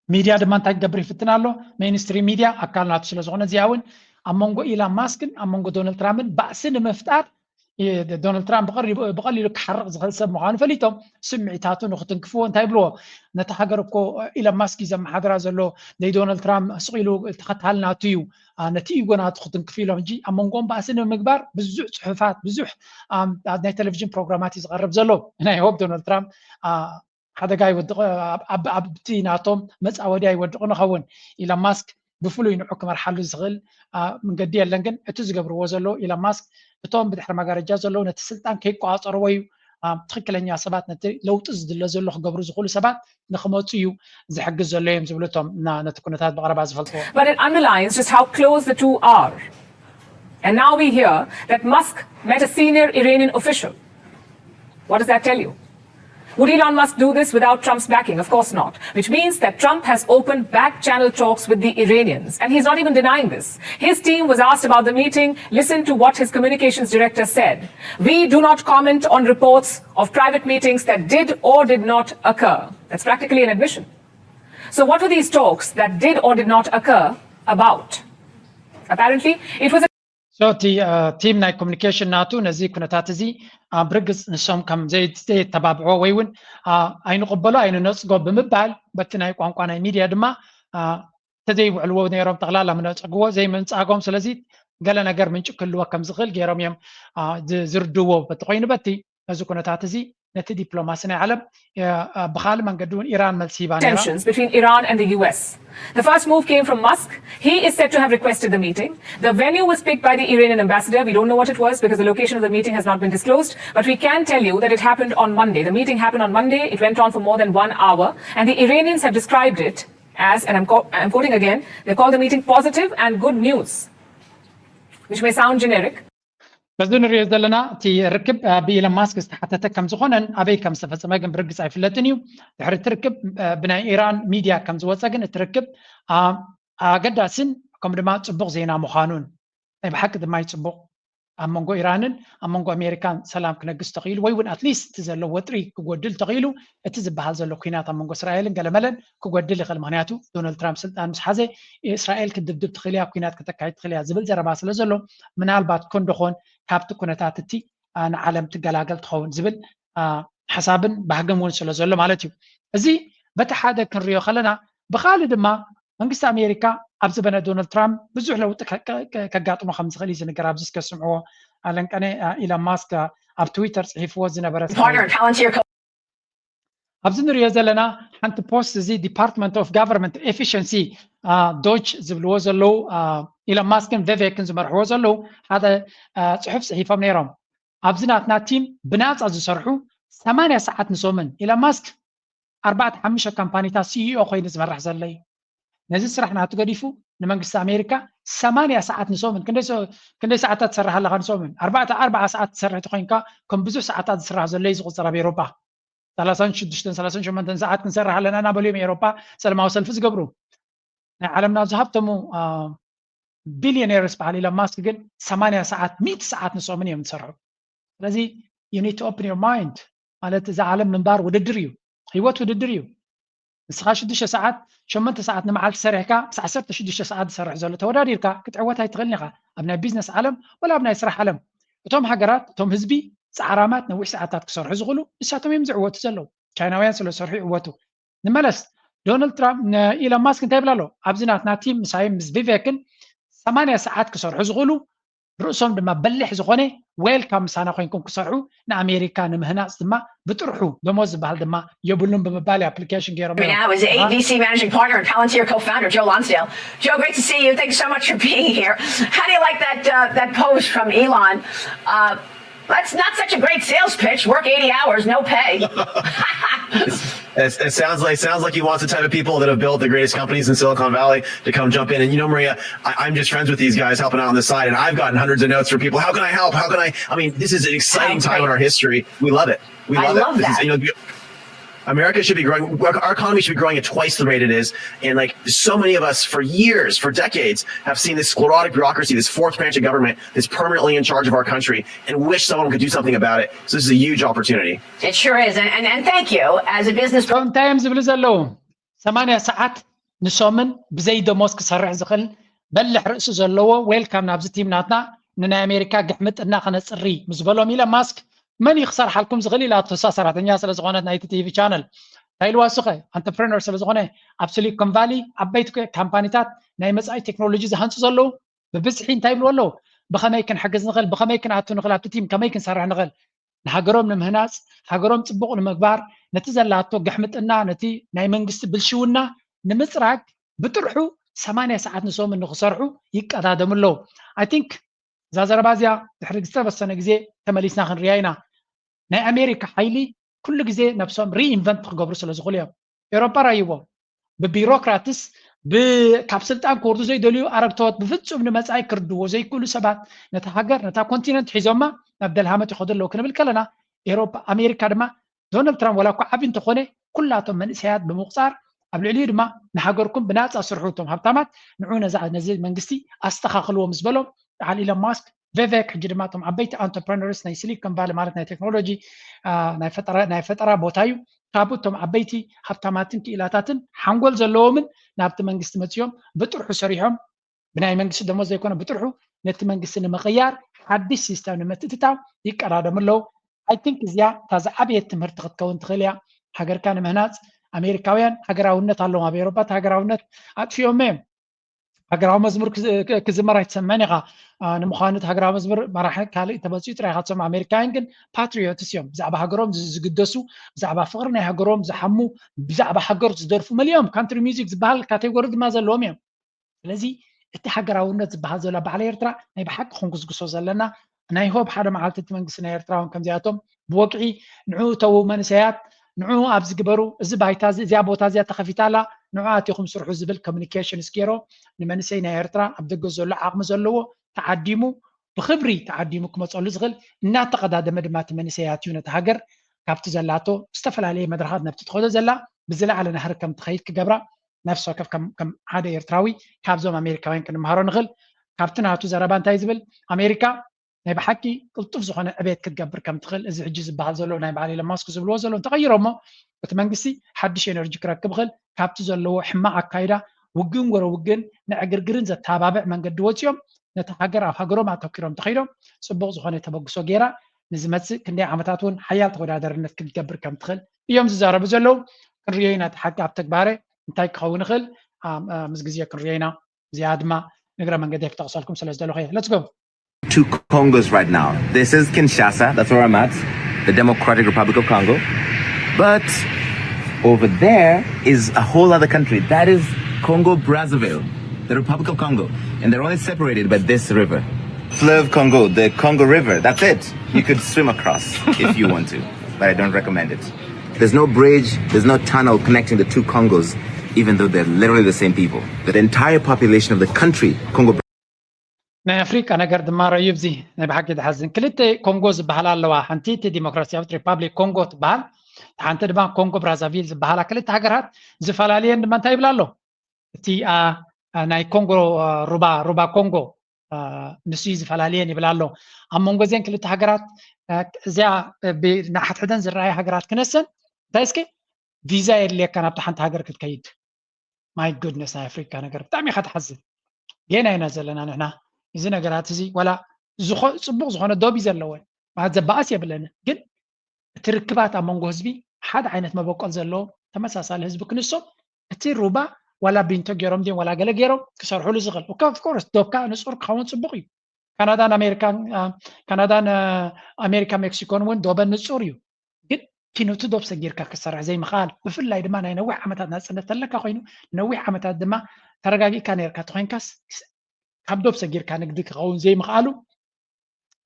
ሚድያ ድማ እንታይ ክገብር ይፍትን ኣሎ? ሜይንስትሪም ሚድያ ኣካል ናቱ ስለ ዝኾነ እዚኣ እውን ኣብ መንጎ ኢላን ማስክን ኣብ መንጎ ዶናልድ ትራምፕን ባእሲ ንምፍጣር ዶናልድ ትራምፕ ብቐሊሉ ክሓርቕ ዝኽእል ሰብ ምዃኑ ፈሊጦም ስምዒታቱ ንክትንክፍዎ እንታይ ይብልዎ? ነቲ ሃገር እኮ ኢለን ማስክ እዩ ዘመሓድራ ዘሎ፣ ናይ ዶናልድ ትራምፕ ስቕ ኢሉ ተኸታሊ ናቱ እዩ፣ ነቲ ኢጎ ናቱ ክትንክፍ ኢሎም ሕጂ ኣብ መንጎኦም ባእሲ ንምግባር ብዙሕ ፅሑፋት ብዙሕ ናይ ቴሌቪዥን ፕሮግራማት እዩ ዝቐርብ ዘሎ። ናይ ሆፕ ዶናልድ ትራምፕ ሓደጋ ይወድቕ ኣብቲ ናቶም መፃወዲ ኣይወድቕ ንኸውን። ኢለን ማስክ ብፍሉይ ንዑ ክመርሓሉ ዝኽእል መንገዲ የለን። ግን እቲ ዝገብርዎ ዘለዉ ኢለን ማስክ እቶም ብድሕሪ መጋረጃ ዘለዉ ነቲ ስልጣን ከይቋፀርዎ እዩ። ትኽክለኛ ሰባት ነቲ ለውጢ ዝድለ ዘሎ ክገብሩ ዝኽእሉ ሰባት ንክመፁ እዩ ዝሕግዝ ዘሎ እዮም ዝብሉ እቶም ነቲ ኩነታት ብቐረባ ዝፈልጥዎ። But it underlines just how close the two are. And now we hear that Musk met a senior Iranian official. What does that tell you? Would Elon Musk do this without Trump's backing? Of course not. Which means that Trump has opened back channel talks with the Iranians. And he's not even denying this. His team was asked about the meeting. Listen to what his communications director said. We do not comment on reports of private meetings that did or did not occur. That's practically an admission. So, what were these talks that did or did not occur about? Apparently, it was a So እቲ ቲም ናይ ኮሚኒኬሽን ናቱ ነዚ ኩነታት እዚ ብርግፅ ንሶም ከም ዘየተባብዕዎ ወይ እውን ኣይንቕበሎ ኣይንነፅጎ ብምባል በቲ ናይ ቋንቋ ናይ ሚድያ ድማ ተዘይውዕልዎ ነይሮም ጠቕላላ ምነፀግዎ ዘይምንፃጎም ስለዚ ገለ ነገር ምንጭ ክህልዎ ከም ዝኽእል ገይሮም እዮም ዝርድዎ በቲ ኮይኑ በቲ ነዚ ኩነታት እዚ ነቲ ዲፕሎማሲ ናይ ዓለም ብኻልእ መንገዲ እውን ኢራን መልሲ ሂባ ነይራ። Tensions between Iran and the U S. The first move came from Musk. He is said to have requested the meeting. The venue was picked by the Iranian ambassador. We don't know what it was because the location of the meeting has not been disclosed. But we can tell you that it happened on Monday. The meeting happened on Monday. It went on for more than one hour. And the Iranians have described it As, and I'm, co- I'm quoting again, they call the meeting positive and good news, which may sound generic. በዚ ንሪኦ ዘለና እቲ ርክብ ብኢለን ማስክ ዝተሓተተ ከም ዝኾነን ኣበይ ከም ዝተፈፀመ ግን ብርግፅ ኣይፍለጥን እዩ። ድሕሪ እቲ ርክብ ብናይ ኢራን ሚድያ ከም ዝወፀ ግን እቲ ርክብ ኣገዳስን ከም ድማ ፅቡቕ ዜና ምዃኑን ናይ ብሓቂ ድማ ይፅቡቕ ኣብ መንጎ ኢራንን ኣብ መንጎ ኣሜሪካን ሰላም ክነግስ ተኽኢሉ ወይ እውን ኣትሊስት እቲ ዘሎ ወጥሪ ክጎድል ተኽኢሉ እቲ ዝበሃል ዘሎ ኩናት ኣብ መንጎ እስራኤልን ገለመለን ክጎድል ይኽእል። ምክንያቱ ዶናልድ ትራምፕ ስልጣን ምስ ሓዘ እስራኤል ክድብድብ ትኽእል እያ፣ ኩናት ከተካይድ ትኽእል እያ ዝብል ዘረባ ስለ ዘሎ ምናልባት ኮንዶኾን ካብቲ ኩነታት እቲ ንዓለም ትገላገል ትኸውን ዝብል ሓሳብን ባህግን እውን ስለ ዘሎ ማለት እዩ። እዚ በቲ ሓደ ክንሪኦ ከለና ብኻልእ ድማ መንግስቲ ኣሜሪካ ኣብ ዘበነ ዶናልድ ትራምፕ ብዙሕ ለውጢ ከጋጥሞ ከም ዝኽእል እዩ ዝንገር። ኣብዚ እስከ ስምዕዎ ኣለንቀነ ኢለን ማስክ ኣብ ትዊተር ፅሒፍዎ ዝነበረ ኣብዚ ንሪኦ ዘለና ሓንቲ ፖስት እዚ ዲፓርትመንት ኦፍ ጋቨርንመንት ኤፊሽንሲ ዶጅ ዝብልዎ ዘለዉ ኢለን ማስክን ቬቬክን ዝመርሕዎ ዘለዉ ሓደ ፅሑፍ ፅሒፎም ነይሮም። ኣብዚ ናትና ቲም ብናፃ ዝሰርሑ ሰማንያ ሰዓት ንሶምን ኢለን ማስክ ኣርባዕተ ሓሙሽተ ካምፓኒታት ሲኢኦ ኮይኑ ዝመራሕ ዘሎ እዩ። ነዚ ስራሕ ናቱ ገዲፉ ንመንግስቲ ኣሜሪካ ሰማንያ ሰዓት ንሶምን ክንደይ ሰዓታት ትሰርሕ ኣለካ ንሶምን ኣርባዕተ ኣርባዓ ሰዓት ትሰርሕ ተኮይንካ ከም ብዙሕ ሰዓታት ዝስራሕ ዘሎ እዩ ዝቁፀር ኣብ ኤሮፓ ሰላሳን ሽዱሽተን ሰላሳን ሸሞንተን ሰዓት ክንሰርሕ ኣለና እናበሉ እዮም ኤሮፓ ሰላማዊ ሰልፊ ዝገብሩ ናይ ዓለምና ዝሃብተሙ ቢሊዮኔርስ በዓል ኢለን ማስክ ግን ሰማንያ ሰዓት ሚእቲ ሰዓት ንሶምን እዮም ዝሰርሑ ስለዚ you need to open your mind ማለት እዛ ዓለም ምንባር ውድድር እዩ ህይወት ውድድር እዩ ንስኻ ሽዱሽተ ሰዓት ሸሞንተ ሰዓት ንመዓልቲ ሰሪሕካ ምስ ዓሰርተ ሽዱሽተ ሰዓት ዝሰርሕ ዘሎ ተወዳዲርካ ክትዕወት ኣይትኽእልን ኢኻ ኣብ ናይ ቢዝነስ ዓለም ወላ ኣብ ናይ ስራሕ ዓለም እቶም ሃገራት እቶም ህዝቢ ፃዕራማት ነዊሕ ሰዓታት ክሰርሑ ዝኽእሉ ንሳቶም እዮም ዝዕወቱ ዘለዉ ቻይናውያን ስለ ዝሰርሑ ይዕወቱ ንመለስ ዶናልድ ትራምፕ ንኢለን ማስክ እንታይ ይብል ኣሎ ኣብዚ ናትና ቲም ምሳይን ምስ ቪቬክን ሰማንያ ሰዓት ክሰርሑ ዝኽእሉ ርእሶም ድማ በሊሕ ዝኾነ ዌልካም ምሳና ኮይንኩም ክሰርሑ ንኣሜሪካ ንምህናፅ ድማ ብጥርሑ ደሞዝ ዝበሃል ድማ የብሉን ብምባል ኣፕሊኬሽን ገይሮም Now is A V C managing partner and Palantir co-founder Joe Lonsdale. Joe, great to see you. Thanks so much for being here. How do you like that uh, that post from Elon? Uh, that's not such a great sales pitch. Work eighty hours, no pay. It, it sounds like sounds like he wants the type of people that have built the greatest companies in Silicon Valley to come jump in. And you know, Maria, I, I'm just friends with these guys helping out on the side, and I've gotten hundreds of notes from people. How can I help? How can I? I mean, this is an exciting time in our history. We love it. We love, I love it. This that. Is, you know, America should be growing. Our economy should be growing at twice the rate it is. And like so many of us, for years, for decades, have seen this sclerotic bureaucracy, this fourth branch of government that's permanently in charge of our country, and wish someone could do something about it. So this is a huge opportunity. It sure is. And, and, and thank you. As a business እንታይ እዮም ዝብሉ ዘለዉ ሰማንያ ሰዓት ንሶምን ብዘይ ደሞዝ ክሰርሕ ዝኽእል በልሕ ርእሲ ዘለዎ ዌልካም ናብዚ ቲም ናትና ንናይ ኣሜሪካ ግሕምጥና ከነፅሪ ምስ በሎም ኢለን ማስክ መን እዩ ክሰርሓልኩም ዝኽእል ኢላቶ እሳ ሰራሕተኛ ስለ ዝኾነት ናይቲ ቲቪ ቻነል እንታይ ኢልዋ እሱ ኸ ኣንተርፕረነር ስለ ዝኾነ ኣብ ሲሊኮን ቫሊ ዓበይቲ ካምፓኒታት ናይ መፃኢ ቴክኖሎጂ ዝሃንፁ ዘለዉ ብብዝሒ እንታይ ይብልዎ ኣለዉ ብኸመይ ክንሕግዝ ንኽእል ብኸመይ ክንኣቱ ንኽእል ኣብቲ ቲም ከመይ ክንሰርሕ ንኽእል ንሃገሮም ንምህናፅ ሃገሮም ፅቡቕ ንምግባር ነቲ ዘላቶ ግሕምጥና ነቲ ናይ መንግስቲ ብልሽውና ንምፅራግ ብጥርሑ ሰማንያ ሰዓት ንሶም ንክሰርሑ ይቀዳደሙ ኣለዉ I think እዛ ዘረባ እዚኣ ድሕሪ ዝተወሰነ ግዜ ተመሊስና ክንሪኣ ኢና ናይ ኣሜሪካ ሓይሊ ኩሉ ግዜ ነብሶም reinvent ክገብሩ ስለ ዝኽእሉ እዮም ኤሮፓ ራይዎ ብቢሮክራትስ ካብ ስልጣን ክወርዱ ዘይደልዩ ኣረግቶት ብፍፁም ንመፃኢ ክርድዎ ዘይክእሉ ሰባት ነታ ሃገር ነታ ኮንቲነንት ሒዞማ ናብ ደልሃመት ይኸዱ ኣለዉ ክንብል ከለና ኤሮፓ ኣሜሪካ ድማ ዶናልድ ትራምፕ ዋላ እኳ ዓብዪ እንተኾነ ኩላቶም መንእሰያት ብምቁፃር ኣብ ልዕሊኡ ድማ ንሃገርኩም ብናፃ ስርሑ እቶም ሃብታማት ንዑ ነዚ መንግስቲ ኣስተኻኽልዎ ምስ በሎም በዓል ኢለን ማስክ ቪቬክ ሕጂ ድማ እቶም ዓበይቲ ኣንተርፕረነርስ ናይ ሲሊኮን ቫሊ ማለት ናይ ቴክኖሎጂ ናይ ፈጠራ ቦታ እዩ ካብ እቶም ዓበይቲ ሃብታማትን ክኢላታትን ሓንጎል ዘለዎምን ናብቲ መንግስቲ መፅዮም ብጥርሑ ሰሪሖም ብናይ መንግስቲ ደሞዝ ዘይኮነ ብጥርሑ ነቲ መንግስቲ ንምቕያር ሓድሽ ሲስተም ንምትእትታው ይቀዳደሙ ኣለዉ I think እዚኣ እታ ዝዓበየት ትምህርቲ ክትከውን ትኽእል እያ ሃገርካ ንምህናፅ ኣሜሪካውያን ሃገራውነት ኣለዎም ኣብ ኤሮፓ እቲ ሃገራውነት ኣጥፊኦሞ እዮም ሃገራዊ መዝሙር ክዝመር ኣይትሰምዕን ኢኻ ንምዃኑ እቲ ሃገራዊ መዝሙር መራሒ ካልእ ተመፅኡ ጥራይ ኢኻ ትሰምዖ ኣሜሪካውያን ግን patriots እዮም ብዛዕባ ሃገሮም ዝግደሱ ብዛዕባ ፍቕሪ ናይ ሃገሮም ዝሓሙ ብዛዕባ ሃገር ዝደርፉ መሊኦም country music ዝበሃል category ድማ ዘለዎም እዮም ስለዚ እቲ ሃገራውነት ዝበሃል ዘሎ በዓል ኤርትራ ናይ ብሓቂ ክንጉስጉሶ ዘለና ናይ ሆብ ሓደ መዓልቲ እቲ መንግስቲ ናይ ኤርትራ እውን ከምዚኣቶም ብወግዒ ንዑ ተዉ መንእሰያት ንዑ ኣብዚ ግበሩ፣ እዚ ባይታ እዚ፣ እዚኣ ቦታ እዚኣ ተኸፊታ ኣላ፣ ንዑ ኣቲኹም ስርሑ ዝብል ኮሚኒኬሽንስ ገይሮ ንመንእሰይ ናይ ኤርትራ ኣብ ደገ ዘሎ ዓቕሚ ዘለዎ ተዓዲሙ፣ ብኽብሪ ተዓዲሙ ክመፀሉ ዝኽእል እናተቐዳደመ ድማ እቲ መንእሰይ ኣትዩ ነቲ ሃገር ካብቲ ዘላቶ ዝተፈላለየ መድረኻት ነብቲ ትኸዶ ዘላ ብዝለዓለ ናህሪ ከም ትኸይድ ክገብራ ነፍሲ ወከፍ ከም ከም ሓደ ኤርትራዊ ካብዞም ኣሜሪካውያን ክንመሃሮ ንኽእል። ካብቲ ናቱ ዘረባ እንታይ ዝብል ኣሜሪካ ናይ ብሓቂ ቅልጡፍ ዝኾነ ዕቤት ክትገብር ከም ትኽእል እዚ ሕጂ ዝበሃል ዘሎ ናይ በዓል ኢሎን ማስክ ዝብልዎ ዘሎ እንተቐይሮ እሞ እቲ መንግስቲ ሓድሽ ኤነርጂ ክረክብ ይኽእል ካብቲ ዘለዎ ሕማቕ ኣካይዳ ውግን ጎረ ውግን ንዕግርግርን ዘተባብዕ መንገዲ ወፂኦም ነቲ ሃገር ኣብ ሃገሮም ኣተኪሮም ተኸይዶም ፅቡቕ ዝኾነ ተበግሶ ገይራ ንዝመፅእ ክንደይ ዓመታት እውን ሓያል ተወዳዳርነት ክትገብር ከም ትኽእል እዮም ዝዛረቡ ዘለዉ። ክንሪኦ ኢና እቲ ሓቂ ኣብ ተግባረ እንታይ ክኸውን ይኽእል ምስ ግዜ ክንሪኦ ኢና። እዚኣ ድማ ንግረ መንገዲ ክጠቕሰልኩም ስለ ዝደለኹ እየ። Let's go። Two Congos right now. This is Kinshasa, that's where I'm at, the Democratic Republic of Congo. But over there is a whole other country. That is Congo Brazzaville, the Republic of Congo. And they're only separated by this river. Fleuve Congo, the Congo River, that's it. You could swim across if you want to, but I don't recommend it. There's no bridge, there's no tunnel connecting the two Congos, even though they're literally the same people. The entire population of the country, Congo ናይ ኣፍሪቃ ነገር ድማ ረዩ ብዚ ናይ ብሓቂ ዝሓዝን ክልተ ኮንጎ ዝበሃላ ኣለዋ። ሓንቲ እቲ ዲሞክራሲያዊት ሪፓብሊክ ኮንጎ ትበሃል፣ ሓንቲ ድማ ኮንጎ ብራዛቪል ዝበሃላ ክልተ ሃገራት ዝፈላለየን ድማ እንታይ ይብላ ኣሎ? እቲ ናይ ኮንጎ ሩባ ሩባ ኮንጎ ንሱ እዩ ዝፈላለየን ይብል ኣሎ። ኣብ መንጎ እዚአን ክልተ ሃገራት እዚኣ ንሓድሕደን ዝረኣየ ሃገራት ክነሰን እንታይ እስኪ ቪዛ የድልየካ ናብቲ ሓንቲ ሃገር ክትከይድ። My goodness ናይ ኣፍሪካ ነገር ብጣዕሚ ኢካ ትሓዝን። ጌና ኢና ዘለና ንሕና እዚ ነገራት እዚ ዋላ ፅቡቅ ዝኮነ ዶብ እዩ ዘለወን ማለት ዘባእስ የብለንን፣ ግን እቲ ርክባት ኣብ መንጎ ህዝቢ ሓደ ዓይነት መበቆል ዘለዎ ተመሳሳሊ ህዝቢ ክንሶም እቲ ሩባ ዋላ ቢንቶ ገይሮም ድዮም ዋላ ገለ ገይሮም ክሰርሕሉ ዝኽእል of course ዶብካ ንፁር ክኸውን ፅቡቅ እዩ። ካናዳን ኣሜሪካን ካናዳን ኣሜሪካ ሜክሲኮን እውን ዶበን ንፁር እዩ። ግን ኪኑቲ ዶብ ሰጊርካ ክሰርሕ ዘይምኽኣል ብፍላይ ድማ ናይ ነዊሕ ዓመታት ናፅነት ተለካ ኮይኑ ነዊሕ ዓመታት ድማ ተረጋጊእካ ነርካ ተኮይንካስ ካብ ዶብ ሰጊርካ ንግዲ ክኸውን ዘይምኽኣሉ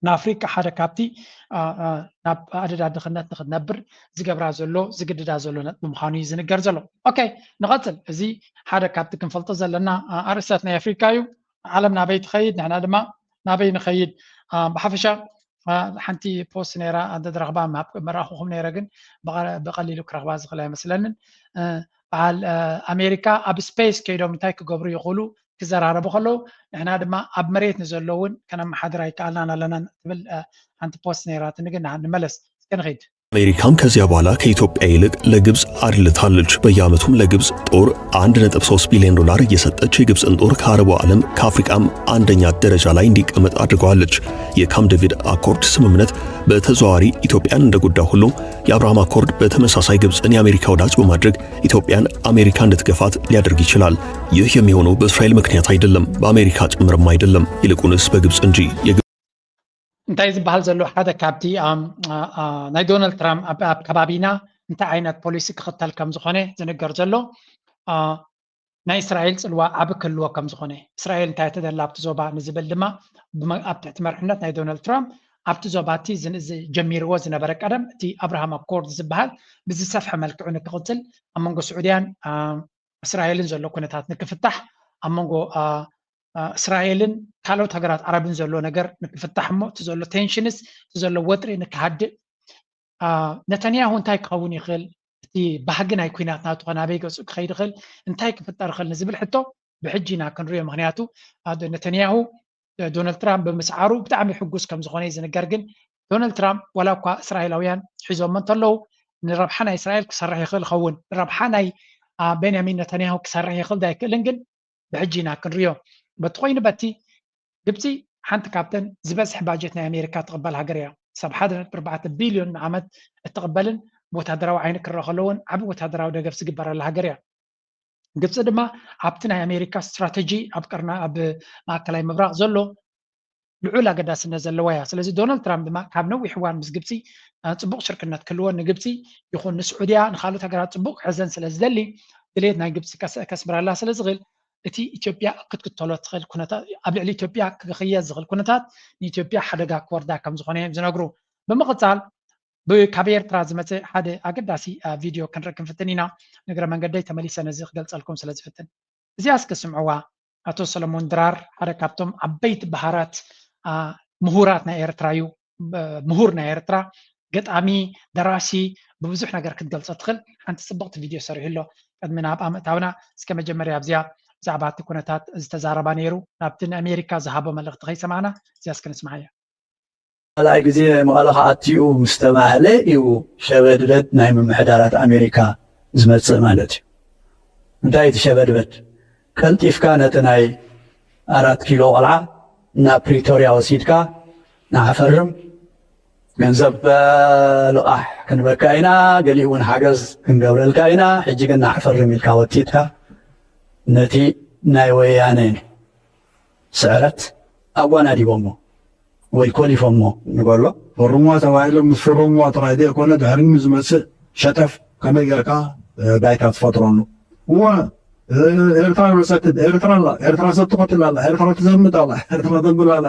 ንኣፍሪቃ ሓደ ካብቲ ናብ ኣደዳ ድኽነት ንክትነብር ዝገብራ ዘሎ ዝግድዳ ዘሎ ነጥቢ ምዃኑ እዩ ዝንገር ዘሎ። ኦኬ ንቐፅል። እዚ ሓደ ካብቲ ክንፈልጦ ዘለና ኣርእስታት ናይ ኣፍሪቃ እዩ። ዓለም ናበይ ትኸይድ ንሕና ድማ ናበይ ንኸይድ? ብሓፈሻ ሓንቲ ፖስት ነይራ እንተዝረኽባ መራኽኹም ነይረ ግን ብቐሊሉ ክረኽባ ዝኽእል ኣይመስለንን። በዓል ኣሜሪካ ኣብ ስፔስ ከይዶም እንታይ ክገብሩ ይኽእሉ ክዘራረቡ ከለዉ ንሕና ድማ ኣብ መሬት ንዘሎ እውን ከነመሓድር ኣይከኣልናን ኣለና ትብል ሓንቲ ፖስት ነይራትኒ። ግን ንመለስ እስከ ንኸይድ። ኣሜሪካም ከዚያ በኋላ ከኢትዮጵያ ይልቅ ለግብጽ አድልታለች። በየዓመቱም ለግብጽ ጦር አንድ ነጥብ ሶስት ቢሊዮን ዶላር እየሰጠች የግብጽን ጦር ከአረቡ ዓለም ከአፍሪቃም አንደኛ ደረጃ ላይ እንዲቀመጥ አድርገዋለች። የካምፕ ዴቪድ አኮርድ ስምምነት በተዘዋዋሪ ኢትዮጵያን እንደጎዳ ሁሉ የአብርሃም አኮርድ በተመሳሳይ ግብጽን የአሜሪካ ወዳጅ በማድረግ ኢትዮጵያን አሜሪካ እንድትገፋት ሊያደርግ ይችላል። ይህ የሚሆነው በእስራኤል ምክንያት አይደለም፣ በአሜሪካ ጭምርም አይደለም፣ ይልቁንስ በግብጽ እንጂ። እንታይ ዝበሃል ዘሎ ሓደ ካብቲ ናይ ዶናልድ ትራምፕ ኣብ ከባቢና እንታይ ዓይነት ፖሊሲ ክኽተል ከም ዝኾነ ዝንገር ዘሎ ናይ እስራኤል ፅልዋ ዓቢ ክህልዎ ከም ዝኾነ እስራኤል እንታይ ተደላ ኣብቲ ዞባ ንዝብል ድማ ኣብ ትሕቲ መርሕነት ናይ ዶናልድ ትራምፕ ኣብቲ ዞባ እቲ ጀሚርዎ ዝነበረ ቀደም እቲ ኣብርሃም ኣኮርድ ዝበሃል ብዝሰፍሐ መልክዑ ንክቕፅል ኣብ መንጎ ስዑድያን እስራኤልን ዘሎ ኩነታት ንክፍታሕ ኣብ መንጎ እስራኤልን ካልኦት ሃገራት ዓረብን ዘሎ ነገር ንክፍታሕ እሞ እቲ ዘሎ ቴንሽንስ እቲ ዘሎ ወጥሪ ንክሃድእ ነተንያሁ እንታይ ክኸውን ይኽእል? እቲ ባህጊ ናይ ኩናት ናቱ ከ ናበይ ገፁ ክኸይድ ይኽእል? እንታይ ክፍጠር ይኽእል ንዝብል ሕቶ ብሕጂ ኢና ክንሪኦ። ምክንያቱ ነተንያሁ ዶናልድ ትራምፕ ብምስዓሩ ብጣዕሚ ሕጉስ ከም ዝኾነ እዩ ዝንገር። ግን ዶናልድ ትራምፕ ዋላ እኳ እስራኤላውያን ሒዞሞ እንተለዉ ንረብሓ ናይ እስራኤል ክሰርሕ ይኽእል ይኸውን፣ ንረብሓ ናይ ቤንያሚን ነተንያሁ ክሰርሕ ይኽእል ዶ ኣይክእልን ግን ብሕጂ ኢና ክንሪኦ። በቲ ኮይኑ በቲ ግብፂ ሓንቲ ካብተን ዝበዝሕ ባጀት ናይ ኣሜሪካ ትቕበል ሃገር እያ። ሰብ ሓደ ነጥቢ ኣርባዕተ ቢልዮን ንዓመት እትቕበልን ብወታደራዊ ዓይኒ ክረአ ከለዎን ዓብዪ ወታደራዊ ደገፍ ዝግበረላ ሃገር እያ። ግብፂ ድማ ኣብቲ ናይ ኣሜሪካ ስትራተጂ ኣብ ቀርና ኣብ ማእከላይ ምብራቕ ዘሎ ልዑል ኣገዳስነት ዘለዋ እያ። ስለዚ ዶናልድ ትራምፕ ድማ ካብ ነዊሕ እዋን ምስ ግብፂ ፅቡቕ ሽርክነት ክህልዎ ንግብፂ ይኹን ንስዑድያ ንካልኦት ሃገራት ፅቡቕ ክሕዘን ስለ ዝደሊ ድሌት ናይ ግብፂ ከስምረላ ስለ ዝኽእል እቲ ኢትዮጵያ ክትክተሎ ትኽእል ኩነታት ኣብ ልዕሊ ኢትዮጵያ ክኽየድ ዝኽእል ኩነታት ንኢትዮጵያ ሓደጋ ክወርዳ ከም ዝኾነ እዮም ዝነግሩ። ብምቕፃል ካብ ኤርትራ ዝመፀ ሓደ ኣገዳሲ ቪድዮ ክንርኢ ክንፍትን ኢና። ንግረ መንገደይ ተመሊሰ ነዚ ክገልፀልኩም ስለ ዝፍትን፣ እዚኣ እስከ ስምዕዋ። ኣቶ ሰለሞን ድራር ሓደ ካብቶም ዓበይቲ በሃራት ምሁራት ናይ ኤርትራ እዩ። ምሁር ናይ ኤርትራ፣ ገጣሚ፣ ደራሲ፣ ብብዙሕ ነገር ክትገልፆ ትኽእል ሓንቲ ፅብቕቲ ቪድዮ ሰሪሑ ኣሎ። ቅድሚ ናብኣ ምእታውና እስከ መጀመርያ ኣብዚኣ ብዛዕባ እቲ ኩነታት ዝተዛረባ ነይሩ ናብቲ ንኣሜሪካ ዝሃቦ መልእኽቲ ከይሰማዕና እዚኣ እስከ ንስማዓያ። ካልኣይ ግዜ መቐለ ክኣትዩ ምስ ተባህለ እዩ ሸበድበድ ናይ ምምሕዳራት ኣሜሪካ ዝመፅእ ማለት እዩ። እንታይ እቲ ሸበድበድ? ቀልጢፍካ ነቲ ናይ ኣራት ኪሎ ቆልዓ ናብ ፕሪቶርያ ወሲድካ ንዓፈርም ገንዘብ ልቓሕ ክንበካ ኢና፣ ገሊኡ እውን ሓገዝ ክንገብረልካ ኢና፣ ሕጂ ግን ንዓፈርም ኢልካ ወቲድካ ነቲ ናይ ወያነ ስዕረት ኣጓናዲቦሞ ወይ ኮሊፎሞ ንበሎ። ፈርምዋ ተባሂሎም ምስ ፈረምዋ ጥራይ ዘይኮነ ድሕሪኡ ዝመፅእ ሸጠፍ ከመይ ጌርካ ባይታ ትፈጥረሉ? እወ ኤርትራ መሰክት ኤርትራ ኣላ፣ ኤርትራ ሰብ ትቐትል ኣላ፣ ኤርትራ ትዘምት ኣላ፣ ኤርትራ ተብል ኣላ።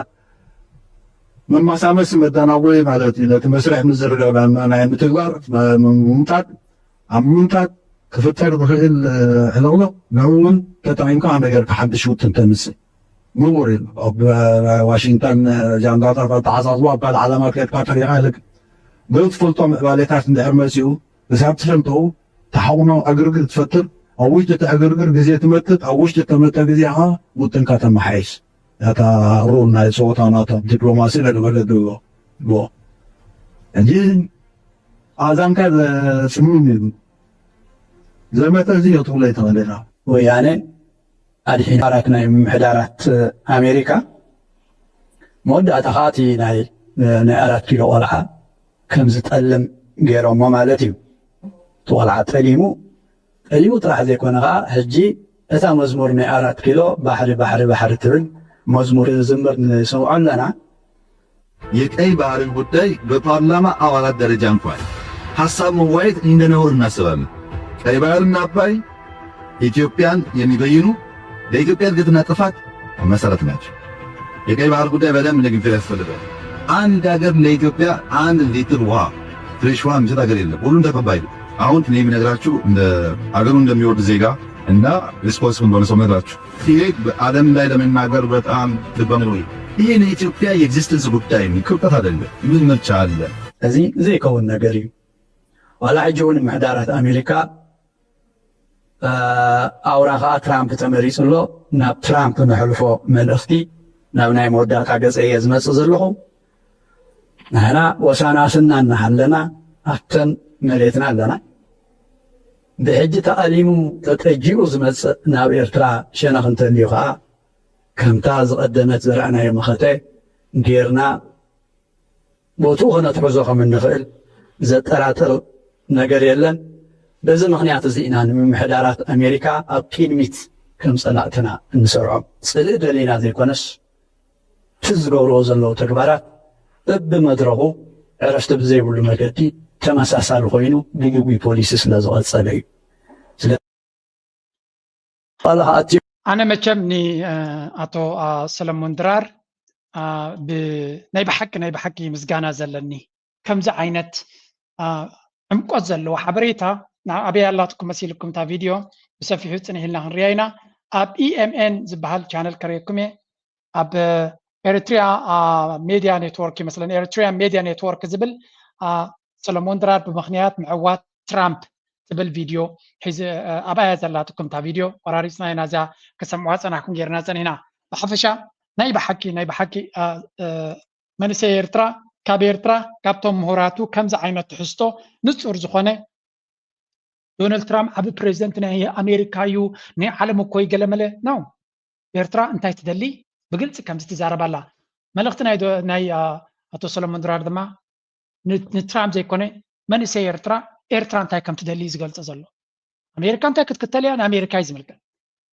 መማሳመሲ መዳናጎይ ማለት እዩ። ነቲ መስርሕ ምዝርጋብ ናይ ምትግባር ምምጣጥ ኣብ ምምጣጥ ክፍጠር ዝኽእል ሕልቕልቕ ንዕኡ እውን ተጠቒምካ ከመይ ጌርካ ሓድሽ ውጥን ተምጽእ ንቡር እዩ። ኣብ ዋሽንግተን ጃንዳታት ኣተሓሳስባ ኣብ ካልእ ዓለማት ከድካ ተሪኻ ልክ ብትፈልጦ ምዕባሌታት እንድሕር መጺኡ ክሳብ ትፈልጦ ተሓቑኖ ዕግርግር ትፈጥር። ኣብ ውሽጢ እቲ ዕግርግር ግዜ ትመጥጥ፣ ኣብ ውሽጢ እተመጠ ግዜ ኸዓ ውጥንካ ተመሓይሽ። እታ ሩል ናይ ጸወታ ናቶም ዲፕሎማሲ ገለ መለ ድብሎ ሕጂ ኣዛንካ ዘጽምም እዩ። ዘመተ እዚ የትብሎ ይተኸለና ወያነ ኣድሒን ኣራት ናይ ምምሕዳራት ኣሜሪካ መወዳእታ ከዓ እቲ ናይ ናይ ኣራት ኪሎ ቆልዓ ከም ዝጠልም ገይሮሞ ማለት እዩ። እቲ ቆልዓ ጠሊሙ ጠሊሙ ጥራሕ ዘይኮነ ከዓ ሕጂ እታ መዝሙር ናይ ኣራት ኪሎ ባሕሪ ባሕሪ ባሕሪ ትብል መዝሙር ዝምር ንሰምዖ ኣለና። የቀይ ባህርን ጉዳይ በፓርላማ አባላት ደረጃ እንኳን ሐሳብ መዋየት እንደ ነውር እናስባለን። ቀይ ባህርና አባይ ኢትዮጵያን የሚበይኑ ለኢትዮጵያ እድገትና ጥፋት መሰረት ናቸው። የቀይ ባህር ጉዳይ በደንብ ንግግር ያስፈልጋል። አንድ ሀገር ለኢትዮጵያ አንድ ሊትር ውሃ ፍሬሽ ውሃ የሚሰጥ ሀገር የለም። ሁሉም ተቀባይ ነው። አሁን እኔ የምነግራችሁ እንደ ሀገሩ እንደሚወድ ዜጋ እና ሪስፖንስብል እንደሆነ ሰው ነግራችሁ ይሄ በዓለም ላይ ለመናገር በጣም ልባም ነው። ይሄ ለኢትዮጵያ የኤግዚስተንስ ጉዳይ ነው። ክብጠት አይደለም። ምን ምርጫ አለ? እዚ ዘይከውን ነገር እዩ። ዋላ ሕጂ እውን ምሕዳራት ኣሜሪካ ኣውራ ከዓ ትራምፕ ተመሪፁ ኣሎ። ናብ ትራምፕ ነሕልፎ መልእኽቲ ናብ ናይ መወዳእታ ገፀ እየ ዝመፅእ ዘለኹ። ንሕና ወሳናስና እናሃለና ኣብተን መሬትና ኣለና። ብሕጂ ተኣሊሙ ተጠጂኡ ዝመፅእ ናብ ኤርትራ ሸነኽ እንተልዩ ከዓ ከምታ ዝቐደመት ዘርኣናዮ መኸተ ጌርና ቦትኡ ክነትሕዞ ከም እንኽእል ዘጠራጥር ነገር የለን። በዚ ምኽንያት እዚ ኢና ንምምሕዳራት ኣሜሪካ ኣብ ቅድሚት ከም ጸላእትና እንሰርዖም። ጽልኢ ደሊና ዘይኮነስ እቲ ዝገብርዎ ዘለዉ ተግባራት በብመድረኹ ዕረፍቲ ብዘይብሉ መገዲ ተመሳሳሊ ኮይኑ ብግጉይ ፖሊሲ ስለ ዝቐጸለ እዩ። ስለ ኣነ መቸም ንኣቶ ሰለሞን ድራር ናይ ብሓቂ ናይ ብሓቂ ምስጋና ዘለኒ ከምዚ ዓይነት ዕምቆት ዘለዎ ሓበሬታ ኣበይ ኣላትኩም መሲልኩም እታ ቪድዮ ብሰፊሑ ፅንሕ ኢልና ክንሪኣ ኢና። ኣብ ኢኤምኤን ዝበሃል ቻነል ከርእየኩም እየ። ኣብ ኤሪትሪያ ሜድያ ኔትወርክ ይመስለኒ ኤሪትሪያ ሜድያ ኔትወርክ ዝብል ሰለሞን ድራር ብምኽንያት ምዕዋት ትራምፕ ትብል ቪድዮ ሒዚ ኣብኣያ ዘላትኩም እታ ቪድዮ ቆራሪፅና ኢና እዚኣ ክሰምዕዋ ፀናሕኩም ጌርና ፀኒሕና። ብሓፈሻ ናይ ብሓቂ ናይ ብሓቂ መንእሰይ ኤርትራ ካብ ኤርትራ ካብቶም ምሁራቱ ከምዚ ዓይነት ትሕዝቶ ንፁር ዝኾነ ዶናልድ ትራምፕ ዓቢ ፕሬዚደንት ናይ ኣሜሪካ እዩ ናይ ዓለም እኮ እዩ ገለመለ ነው። ኤርትራ እንታይ ትደሊ ብግልፂ ከምዚ ትዛረብ ኣላ። መልእኽቲ ናይ ኣቶ ሰለሞን ድራር ድማ ንትራምፕ ዘይኮነ መንእሰይ ኤርትራ ኤርትራ እንታይ ከም ትደሊ እዩ ዝገልፆ ዘሎ። ኣሜሪካ እንታይ ክትክተል እያ ንኣሜሪካ እዩ ዝምልከት።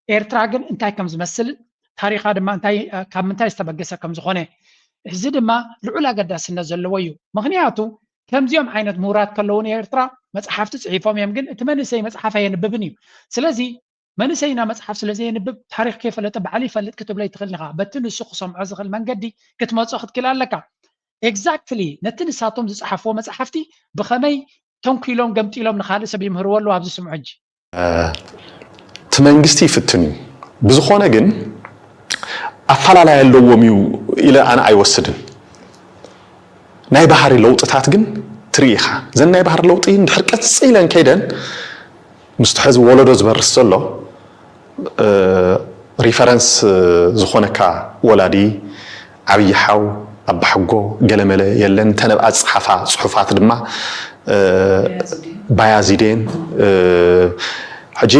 ኤርትራ ግን እንታይ ከም ዝመስልን ታሪኻ ድማ እንታይ ካብ ምንታይ ዝተበገሰ ከም ዝኾነ እዚ ድማ ልዑል ኣገዳስነት ዘለዎ እዩ። ምኽንያቱ ከምዚኦም ዓይነት ምሁራት ከለዉ ንኤርትራ መፅሓፍቲ ፅሒፎም እዮም፣ ግን እቲ መንእሰይ መፅሓፍ ኣየንብብን እዩ። ስለዚ መንእሰይና መፅሓፍ ስለ ዘየንብብ ታሪኽ ከይፈለጠ ባዕሉ ይፈልጥ ክትብሎ ይትኽእል ኢኻ። በቲ ንሱ ክሰምዖ ዝኽእል መንገዲ ክትመፅኦ ክትክእል ኣለካ። exactly ነቲ ንሳቶም ዝፀሓፍዎ መፅሓፍቲ ብኸመይ ተንኪሎም ገምጢሎም ንኻልእ ሰብ ይምህርዎ ኣለዉ። ኣብዚ ስምዑ ሕጂ። እቲ መንግስቲ ይፍትን እዩ። ብዝኾነ ግን ኣፈላላይ ኣለዎም እዩ ኢለ ኣነ ኣይወስድን። ናይ ባህሪ ለውጥታት ግን ትርኢ ኢኻ። እዘን ናይ ባህሪ ለውጢ እንድሕር ቀፂለን ከይደን ምስቲ ሕዚ ወለዶ ዝበርስ ዘሎ ሪፈረንስ ዝኾነካ ወላዲ ዓብዪ ሓው ኣባሕጎ ገለመለ የለን። እተን ኣብ ኣፅሓፋ ፅሑፋት ድማ ባያዚዴን ሕጂ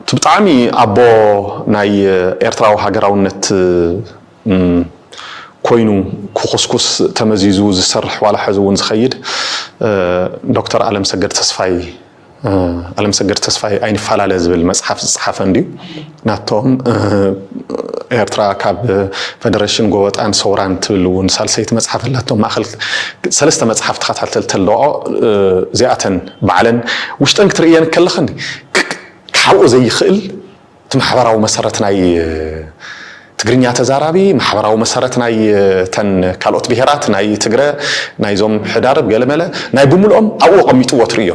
እቲ ብጣዕሚ ኣቦ ናይ ኤርትራዊ ሃገራውነት ኮይኑ ክኹስኩስ ተመዚዙ ዝሰርሕ ዋላ ሕዚ እውን ዝኸይድ ዶክተር ኣለምሰገድ ተስፋይ ኣለምሰገድ ተስፋይ ኣይንፈላለ ዝብል መፅሓፍ ዝፀሓፈ እንድዩ። ናቶም ኤርትራ ካብ ፈደረሽን ጎበጣን ሰውራን ትብል እውን ሳልሰይቲ መፅሓፍ ኣላቶም። ማእኸል ሰለስተ መፅሓፍ ተኸታተል ተለኦ እዚኣተን ባዕለን ውሽጠን ክትርእየን ከለኽን ክሓብኦ ዘይኽእል እቲ ማሕበራዊ መሰረት ናይ ትግርኛ ተዛራቢ ማሕበራዊ መሰረት ናይ ተን ካልኦት ብሄራት ናይ ትግረ ናይዞም ሕዳርብ ገለመለ ናይ ብምልኦም ኣብኡ ኣቐሚጥዎ ትርእዮ።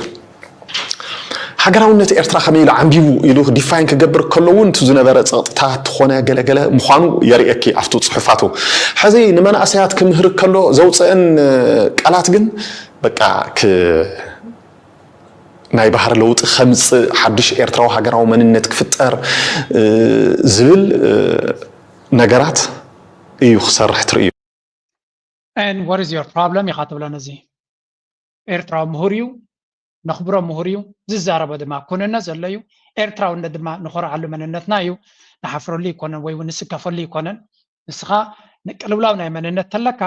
ሃገራውነት ኤርትራ ከመይ ኢሉ ዓንቢቡ ኢሉ ዲፋይን ክገብር ከሎ እውን እቲ ዝነበረ ፀቕጥታት ትኾነ ገለገለ ምዃኑ የርእየኪ ኣብቲ ፅሑፋቱ። ሕዚ ንመናእሰያት ክምህር ከሎ ዘውፅአን ቃላት ግን በቃ ናይ ባህሪ ለውጢ ከምፅእ ሓዱሽ ኤርትራዊ ሃገራዊ መንነት ክፍጠር ዝብል ነገራት እዩ ክሰርሕ ትርእዩ። And what is your problem ኢኻ ትብሎ ነዚ ኤርትራዊ ምሁር እዩ፣ ነኽብሮ ምሁር እዩ፣ ዝዛረቦ ድማ ኩንነት ዘሎ እዩ። ኤርትራውነት ድማ ንኾርዓሉ መንነትና እዩ፣ ንሓፍረሉ ይኮነን ወይ እውን ንስከፈሉ ይኮነን። ንስኻ ንቅልውላው ናይ መንነት ተለካ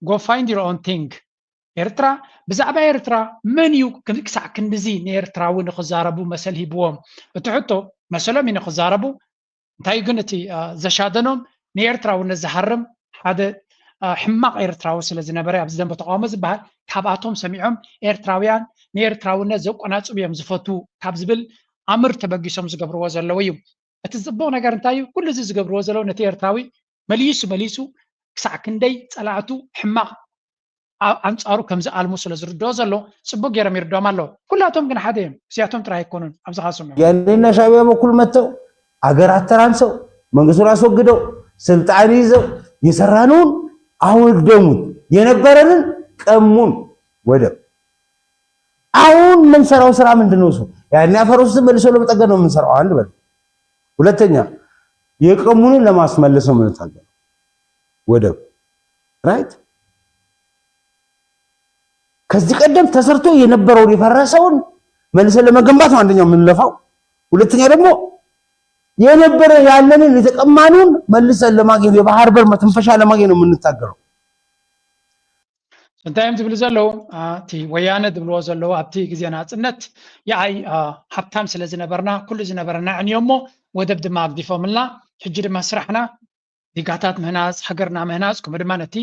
go find your own thing። ኤርትራ ብዛዕባ ኤርትራ መን እዩ ክሳዕ ክንድዚ ንኤርትራዊ ንክዛረቡ መሰል ሂብዎም? እቲ ሕቶ መሰሎም እዩ ንክዛረቡ። እንታይ ግን እቲ ዘሻደኖም ንኤርትራውነት ዝሃርም ሓደ ሕማቕ ኤርትራዊ ስለ ዝነበረ ኣብዚ ደንበ ተቃውሞ ዝበሃል ካብኣቶም ሰሚዖም ኤርትራውያን ንኤርትራውነት ዘቆናጽቡ እዮም ዝፈትዉ ካብ ዝብል ኣምር ተበጊሶም ዝገብርዎ ዘለዉ እዩ። እቲ ዝፅቡቕ ነገር እንታይ እዩ? ኩሉ እዚ ዝገብርዎ ዘለዉ ነቲ ኤርትራዊ መሊሱ መሊሱ ክሳዕ ክንደይ ጸላእቱ ሕማቕ ኣንጻሩ ከም ዝኣልሙ ስለ ዝርድኦ ዘሎ ጽቡቅ ገይሮም ይርድኦም ኣለዉ። ኩላቶም ግን ሓደ እዮም። እዚኣቶም ጥራይ ኣይኮኑን ኣብዚ ካስም እዮም። ያኔና ሻዕቢያ በኩል መጥተው አገር አተራምሰው መንግስቱን አስወግደው ስልጣን ይዘው የሰራነውን አውደሙት፣ የነበረንን ቀሙን። ወደብ አሁን የምንሰራው ስራ ምንድን ነው? እሱ ያኔ ያፈረሱትን መልሶ ለመጠገን ነው የምንሰራው። አንድ በል። ሁለተኛ የቀሙንን ለማስመለስ ነው የምንታገለው። ወደብ right ከዚህ ቀደም ተሰርቶ የነበረውን የፈረሰውን መልሰን ለመገንባት ነው አንደኛው የምንለፋው። ሁለተኛ ደግሞ የነበረ ያለንን የተቀማነውን መልሰን ለማግኘት የባህር በር መተንፈሻ ለማግኘት ነው የምንታገለው። እንታይ እዮም ዝብሉ ዘለዉ? እቲ ወያነ ዝብልዎ ዘለዉ ኣብቲ ግዜ ናፅነት የኣይ ሃብታም ስለ ዝነበርና ኩሉ ዝነበረና ዕንዮ እሞ ወደብ ድማ ኣግዲፎምልና። ሕጂ ድማ ስራሕና ዲጋታት ምህናፅ፣ ሃገርና ምህናፅ፣ ከምኡ ድማ ነቲ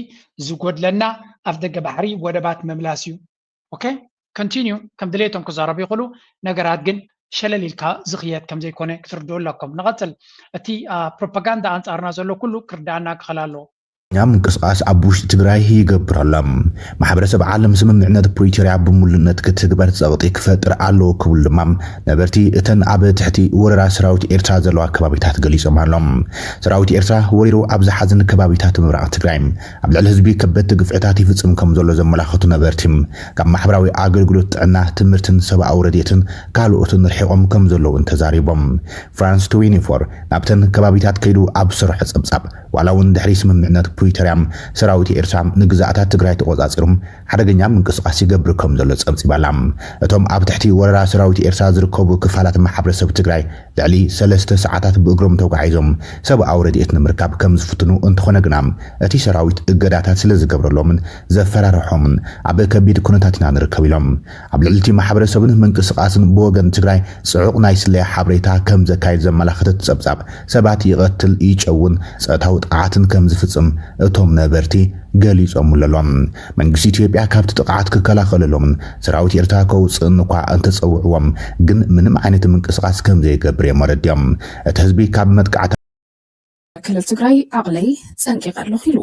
ዝጎድለና ኣፍ ደገ ባሕሪ ወደባት ምምላስ እዩ። ኦኬ continue ከም ድሌቶም ክዛረቡ ይኽእሉ። ነገራት ግን ሸለል ኢልካ ዝኽየድ ከም ዘይኮነ ክትርድኡ ኣለኩም። ንቐፅል። እቲ ፕሮፓጋንዳ ኣንፃርና ዘሎ ኩሉ ክርዳኣና ክኽእል ኣለዎ። ኛ ምንቅስቃስ ኣብ ውሽጢ ትግራይ ይገብር ኣሎ። ማሕበረሰብ ዓለም ስምምዕነት ፕሪቶርያ ብሙሉእነት ክትግበር ፀቕጢ ክፈጥር ኣለዎ ክብሉ ድማ ነበርቲ እተን ኣብ ትሕቲ ወረራ ሰራዊት ኤርትራ ዘለዋ ከባቢታት ገሊጾም ኣለዉ። ሰራዊት ኤርትራ ወሪሩ ኣብ ዝሓዘን ከባቢታት ምብራቕ ትግራይ ኣብ ልዕሊ ህዝቢ ከበድቲ ግፍዕታት ይፍጽም ከም ዘሎ ዘመላኸቱ ነበርቲ ካብ ማሕበራዊ ኣገልግሎት ጥዕና፣ ትምህርትን ሰብኣዊ ረድኤትን ካልኦትን ርሒቖም ከም ዘለውን ተዛሪቦም። ፍራንስ ትዌንቲ ፎር ናብተን ከባቢታት ከይዱ ኣብ ዝሰርሖ ጸብጻብ ዋላ እውን ድሕሪ ስምምዕነት ፕሪቶርያ ሰራዊት ኤርትራ ንግዛኣታት ትግራይ ተቖጻጺሩ ሓደገኛ ምንቅስቃስ ይገብር ከም ዘሎ ጸብጺባ ኣላ። እቶም ኣብ ትሕቲ ወረራ ሰራዊት ኤርትራ ዝርከቡ ክፋላት ማሕበረሰብ ትግራይ ልዕሊ ሰለስተ ሰዓታት ብእግሮም ተጓዒዞም ሰብኣዊ ረድኤት ንምርካብ ከም ዝፍትኑ እንተኾነ ግና እቲ ሰራዊት እገዳታት ስለ ዝገብረሎምን ዘፈራርሖምን ኣብ ከቢድ ኩነታት ኢና ንርከብ ኢሎም። ኣብ ልዕሊ እቲ ማሕበረሰብን ምንቅስቃስን ብወገን ትግራይ ጽዑቕ ናይ ስለያ ሓበሬታ ከም ዘካየድ ዘመላኸተ እቲ ጸብጻብ ሰባት ይቐትል፣ ይጨውን፣ ጾታዊ ጥቕዓትን ከም ዝፍጽም እቶም ነበርቲ ገሊጾምሉ ኣለዉ። መንግስቲ ኢትዮጵያ ካብቲ ጥቕዓት ክከላኸለሎምን ሰራዊት ኤርትራ ከውፅእን እኳ እንተፀውዕዎም ግን ምንም ዓይነት ምንቅስቃስ ከም ዘይገብር እዮም ኣረዲኦም። እቲ ህዝቢ ካብ መጥቃዕታ ክልል ትግራይ ዓቕለይ ጸንቂቐ ኣለኹ ኢሉ።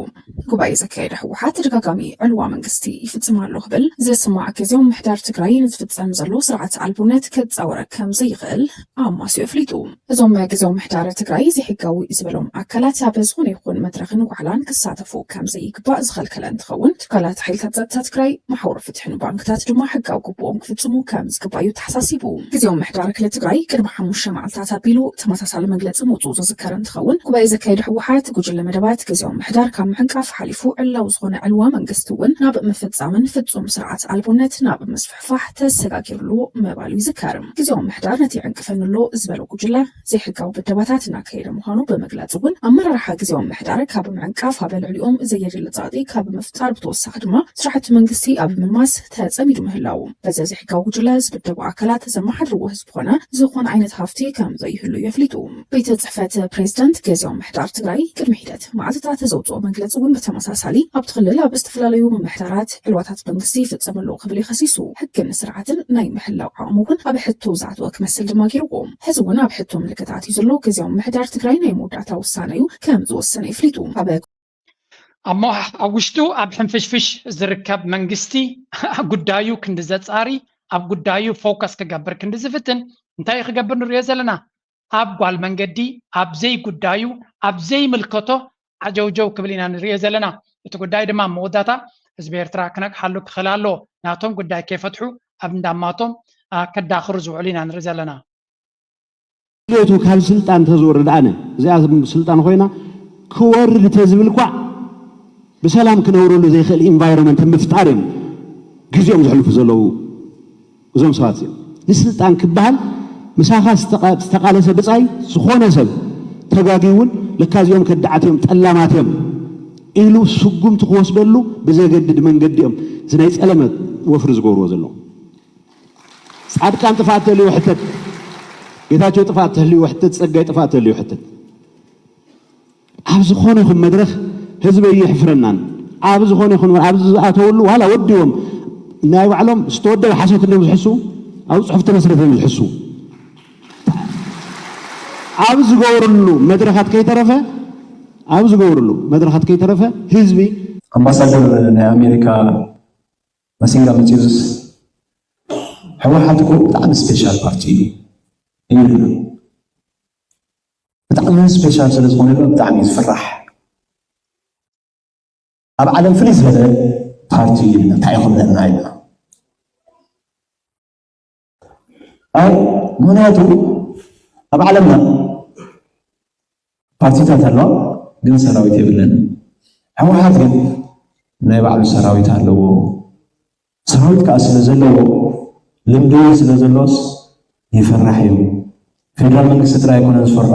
ጉባኤ ዘካየደ ህወሓት ተደጋጋሚ ዕልዋ መንግስቲ ይፍጽም ኣሎ ክብል ዘስማዕ፣ ግዜያዊ ምምሕዳር ትግራይ ንዝፍጸም ዘሎ ስርዓት ኣልቦነት ክጻወረ ከም ዘይኽእል ኣማስዩ ኣፍሊጡ። እዞም ግዜያዊ ምምሕዳር ትግራይ ዘይሕጋዊ ዝበሎም ኣካላት ኣብ ዝኾነ ይኹን መድረኽን ዋዕላን ክሳተፉ ከም ዘይግባእ ዝኸልከለ እንትኸውን፣ ትካላት ሓይልታት ጸጥታ ትግራይ፣ መሓውር ፍትሕን ባንክታት ድማ ሕጋዊ ግቡኦም ክፍጽሙ ከም ዝግባእ እዩ ተሓሳሲቡ። ግዜያዊ ምምሕዳር ክልል ትግራይ ቅድሚ ሓሙሽተ መዓልታት ኣቢሉ ተመሳሳሊ መግለጺ ምውፅኡ ዝዝከር እንትኸውን፣ ጉባኤ ዘካየደ ህወሓት ጉጅለ መደባት ግዜያዊ ምምሕዳር ካብ ምዕንቃፍ ሓሊፉ ዕላዊ ዝኾነ ዕልዋ መንግስቲ እውን ናብ ምፍጻምን ፍጹም ስርዓት ኣልቦነት ናብ ምስፍሕፋሕ ተሰጋጊርሉ ምባሉ ይዝከር። ግዜያዊ ምምሕዳር ነቲ ይዕንቅፈኒ ኣሎ ዝበሎ ጉጅለ ዘይሕጋዊ ብደባታት እናካየደ ምዃኑ ብምግላጽ እውን፣ ኣመራርሓ ግዜያዊ ምምሕዳር ካብ ምዕንቃፍ ኣብ ልዕሊኦም ዘየድሊ ጸቕጢ ካብ ምፍጣር ብተወሳኺ ድማ ስራሕቲ መንግስቲ ኣብ ምልማስ ተጸሚዱ ምህላው፣ በዚ ዘይሕጋዊ ጉጅለ ዝብደቡ ኣካላት ዘመሓድርዎ ህዝቢ ኮነ ዝኾነ ዓይነት ሃፍቲ ከም ዘይህሉ የፍሊጡ። ቤት ጽሕፈት ፕሬዝዳንት ግዜያዊ ምምሕዳር ትግራይ ቅድሚ ሒደት መዓልትታት ዘውፅኦ መግለፂ እውን ብተመሳሳሊ ኣብቲ ክልል ኣብ ዝተፈላለዩ ምምሕዳራት ዕልዋታት መንግስቲ ይፍጸም ኣሎ ክብል የኸሲሱ። ሕግን ስርዓትን ናይ ምሕላው ዓቕሚ እውን ኣብ ሕቶ ዝኣተወ ክመስል ድማ ገይርዎ። ሕዚ እውን ኣብ ሕቶ ምልክት ኣትዩ ዘሎ ግዜያዊ ምምሕዳር ትግራይ ናይ መወዳእታ ውሳነ እዩ ከም ዝወሰነ የፍሊጡ። ኣብ እሞ ኣብ ውሽጡ ኣብ ሕንፍሽፍሽ ዝርከብ መንግስቲ ጉዳዩ ክንዲ ዘጻሪ፣ ኣብ ጉዳዩ ፎከስ ክገብር ክንዲ ዝፍትን እንታይ እዩ ክገብር ንሪኦ ዘለና? ኣብ ጓል መንገዲ፣ ኣብ ዘይጉዳዩ፣ ኣብ ዘይምልከቶ ዓጀውጀው ክብል ኢና ንሪኦ ዘለና። እቲ ጉዳይ ድማ ኣብ መወዳእታ ህዝቢ ኤርትራ ክነቅሓሉ ክኽእል ኣለዎ። ናቶም ጉዳይ ከይፈትሑ ኣብ እንዳማቶም ከዳኽሩ ዝውዕሉ ኢና ንርኢ ዘለና። ድሌቱ ካብ ስልጣን ተዝወርድ ኣነ እዚኣ ስልጣን ኮይና ክወርድ ተዝብል ኳዕ ብሰላም ክነብረሉ ዘይኽእል ኢንቫይሮመንት ምፍጣር እዮም ግዜኦም ዘሕልፉ ዘለዉ እዞም ሰባት እዚኦም። ንስልጣን ክበሃል ምሳኻ ዝተቓለሰ ብጻይ ዝኾነ ሰብ ተጋግዩ እውን ለካ እዚኦም ከዳዓት እዮም ጠላማት እዮም ኢሉ ስጉምቲ ክወስደሉ ብዘገድድ መንገዲ እዮም እዚ ናይ ጸለመ ወፍሪ ዝገብርዎ ዘለዉ። ፃድቃን ጥፍኣት ተልዩ ሕተት፣ ጌታቸው ጥፍኣት ተልዩ ሕተት፣ ፀጋይ ጥፍኣት ተልዩ ሕተት። ኣብ ዝኾነ ይኹን መድረኽ ህዝበይ የሕፍረናን ኣብ ዝኾነ ይኹን ኣብ ዝኣተወሉ ዋላ ወዲቦም ናይ ባዕሎም ዝተወደበ ሓሶት እንዲዮም ዝሕስዉ ኣብ ፅሑፍ ተመስረተ እዮም ዝሕስዉ ኣብ ዝገብርሉ መድረኻት ከይተረፈ ኣብ ዝገብርሉ መድረኻት ከይተረፈ ህዝቢ ኣምባሳደር ናይ ኣሜሪካ መሲንጋ መፂኡስ ህወሓት እኮ ብጣዕሚ ስፔሻል ፓርቲ እዩ ይብልና። ብጣዕሚ ስፔሻል ስለዝኾነ ድማ ብጣዕሚ እዩ ዝፍራሕ። ኣብ ዓለም ፍልይ ዝበለ ፓርቲ እዩ ይብልና። እንታይ ይኹን ለና ይብልና። ኣይ ምኽንያቱ ኣብ ዓለምና ፓርቲታት ኣለዋ ግን ሰራዊት የብለን። ህወሓት ግን ናይ ባዕሉ ሰራዊት ኣለዎ። ሰራዊት ከዓ ስለ ዘለዎ ልምዲ እውን ስለ ዘሎስ ይፈራሕ እዩ። ፌደራል መንግስቲ ጥራይ ኣይኮነን ዝፈርሖ፣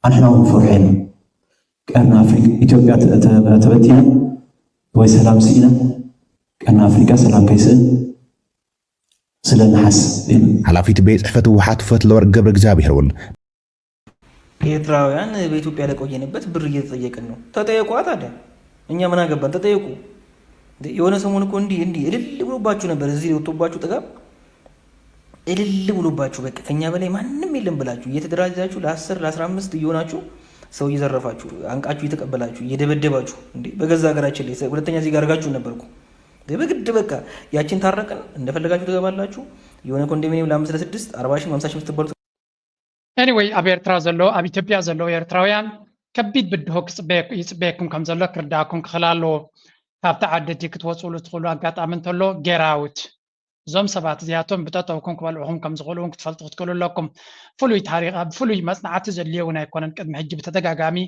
ኣንሕና እውን ንፈርሖ ኢና። ቀርኒ ኣፍሪቃ ኢትዮጵያ ተበቲና ወይ ሰላም ስኢና ቀርኒ ኣፍሪቃ ሰላም ከይስእን ስለ ንሓስብ ኢና። ሓላፊት ቤት ፅሕፈት ህወሓት ፈትለወርቅ ገብረእግዚኣብሄር እውን ኤርትራውያን በኢትዮጵያ ለቆየንበት ብር እየተጠየቅን ነው። ተጠየቋ ታዲያ እኛ ምን አገባን? ተጠየቁ። የሆነ ሰሞን እኮ እንዲህ እንዲህ እልል ብሎባችሁ ነበር። እዚህ የወጡባችሁ ጥጋብ እልል ብሎባችሁ በቃ ከኛ በላይ ማንም የለም ብላችሁ እየተደራጃችሁ ለአስር ለአስራ አምስት እየሆናችሁ ሰው እየዘረፋችሁ አንቃችሁ እየተቀበላችሁ እየደበደባችሁ እንዴ በገዛ ሀገራችን ላይ ሁለተኛ ዜጋ አድርጋችሁ ነበርኩ። በግድ በቃ ያችን ታረቅን እንደፈለጋችሁ ትገባላችሁ። የሆነ ኮንዶሚኒየም ለአምስት ለስድስት አርባ ሺህ ሃምሳ ሺህ የምትባሉ Anyway ኣብ ኤርትራ ዘሎ ኣብ ኢትዮጵያ ዘለዉ ኤርትራውያን ከቢድ ብድሆ ይፅበየኩም ከም ዘሎ ክርዳእኩም ክኽእል ኣለዎ። ካብቲ ዓዲ እቲ ክትወፅእሉ ትኽእሉ ኣጋጣሚ እንተሎ ጌራውት እዞም ሰባት እዚኣቶም ብጠጠውኩም ክበልዕኹም ከም ዝኽእሉ እውን ክትፈልጡ ክትክእሉ ኣለኩም። ፍሉይ ታሪኽ ኣብ ፍሉይ መፅናዕቲ ዘድልዮ እውን ኣይኮነን። ቅድሚ ሕጂ ብተደጋጋሚ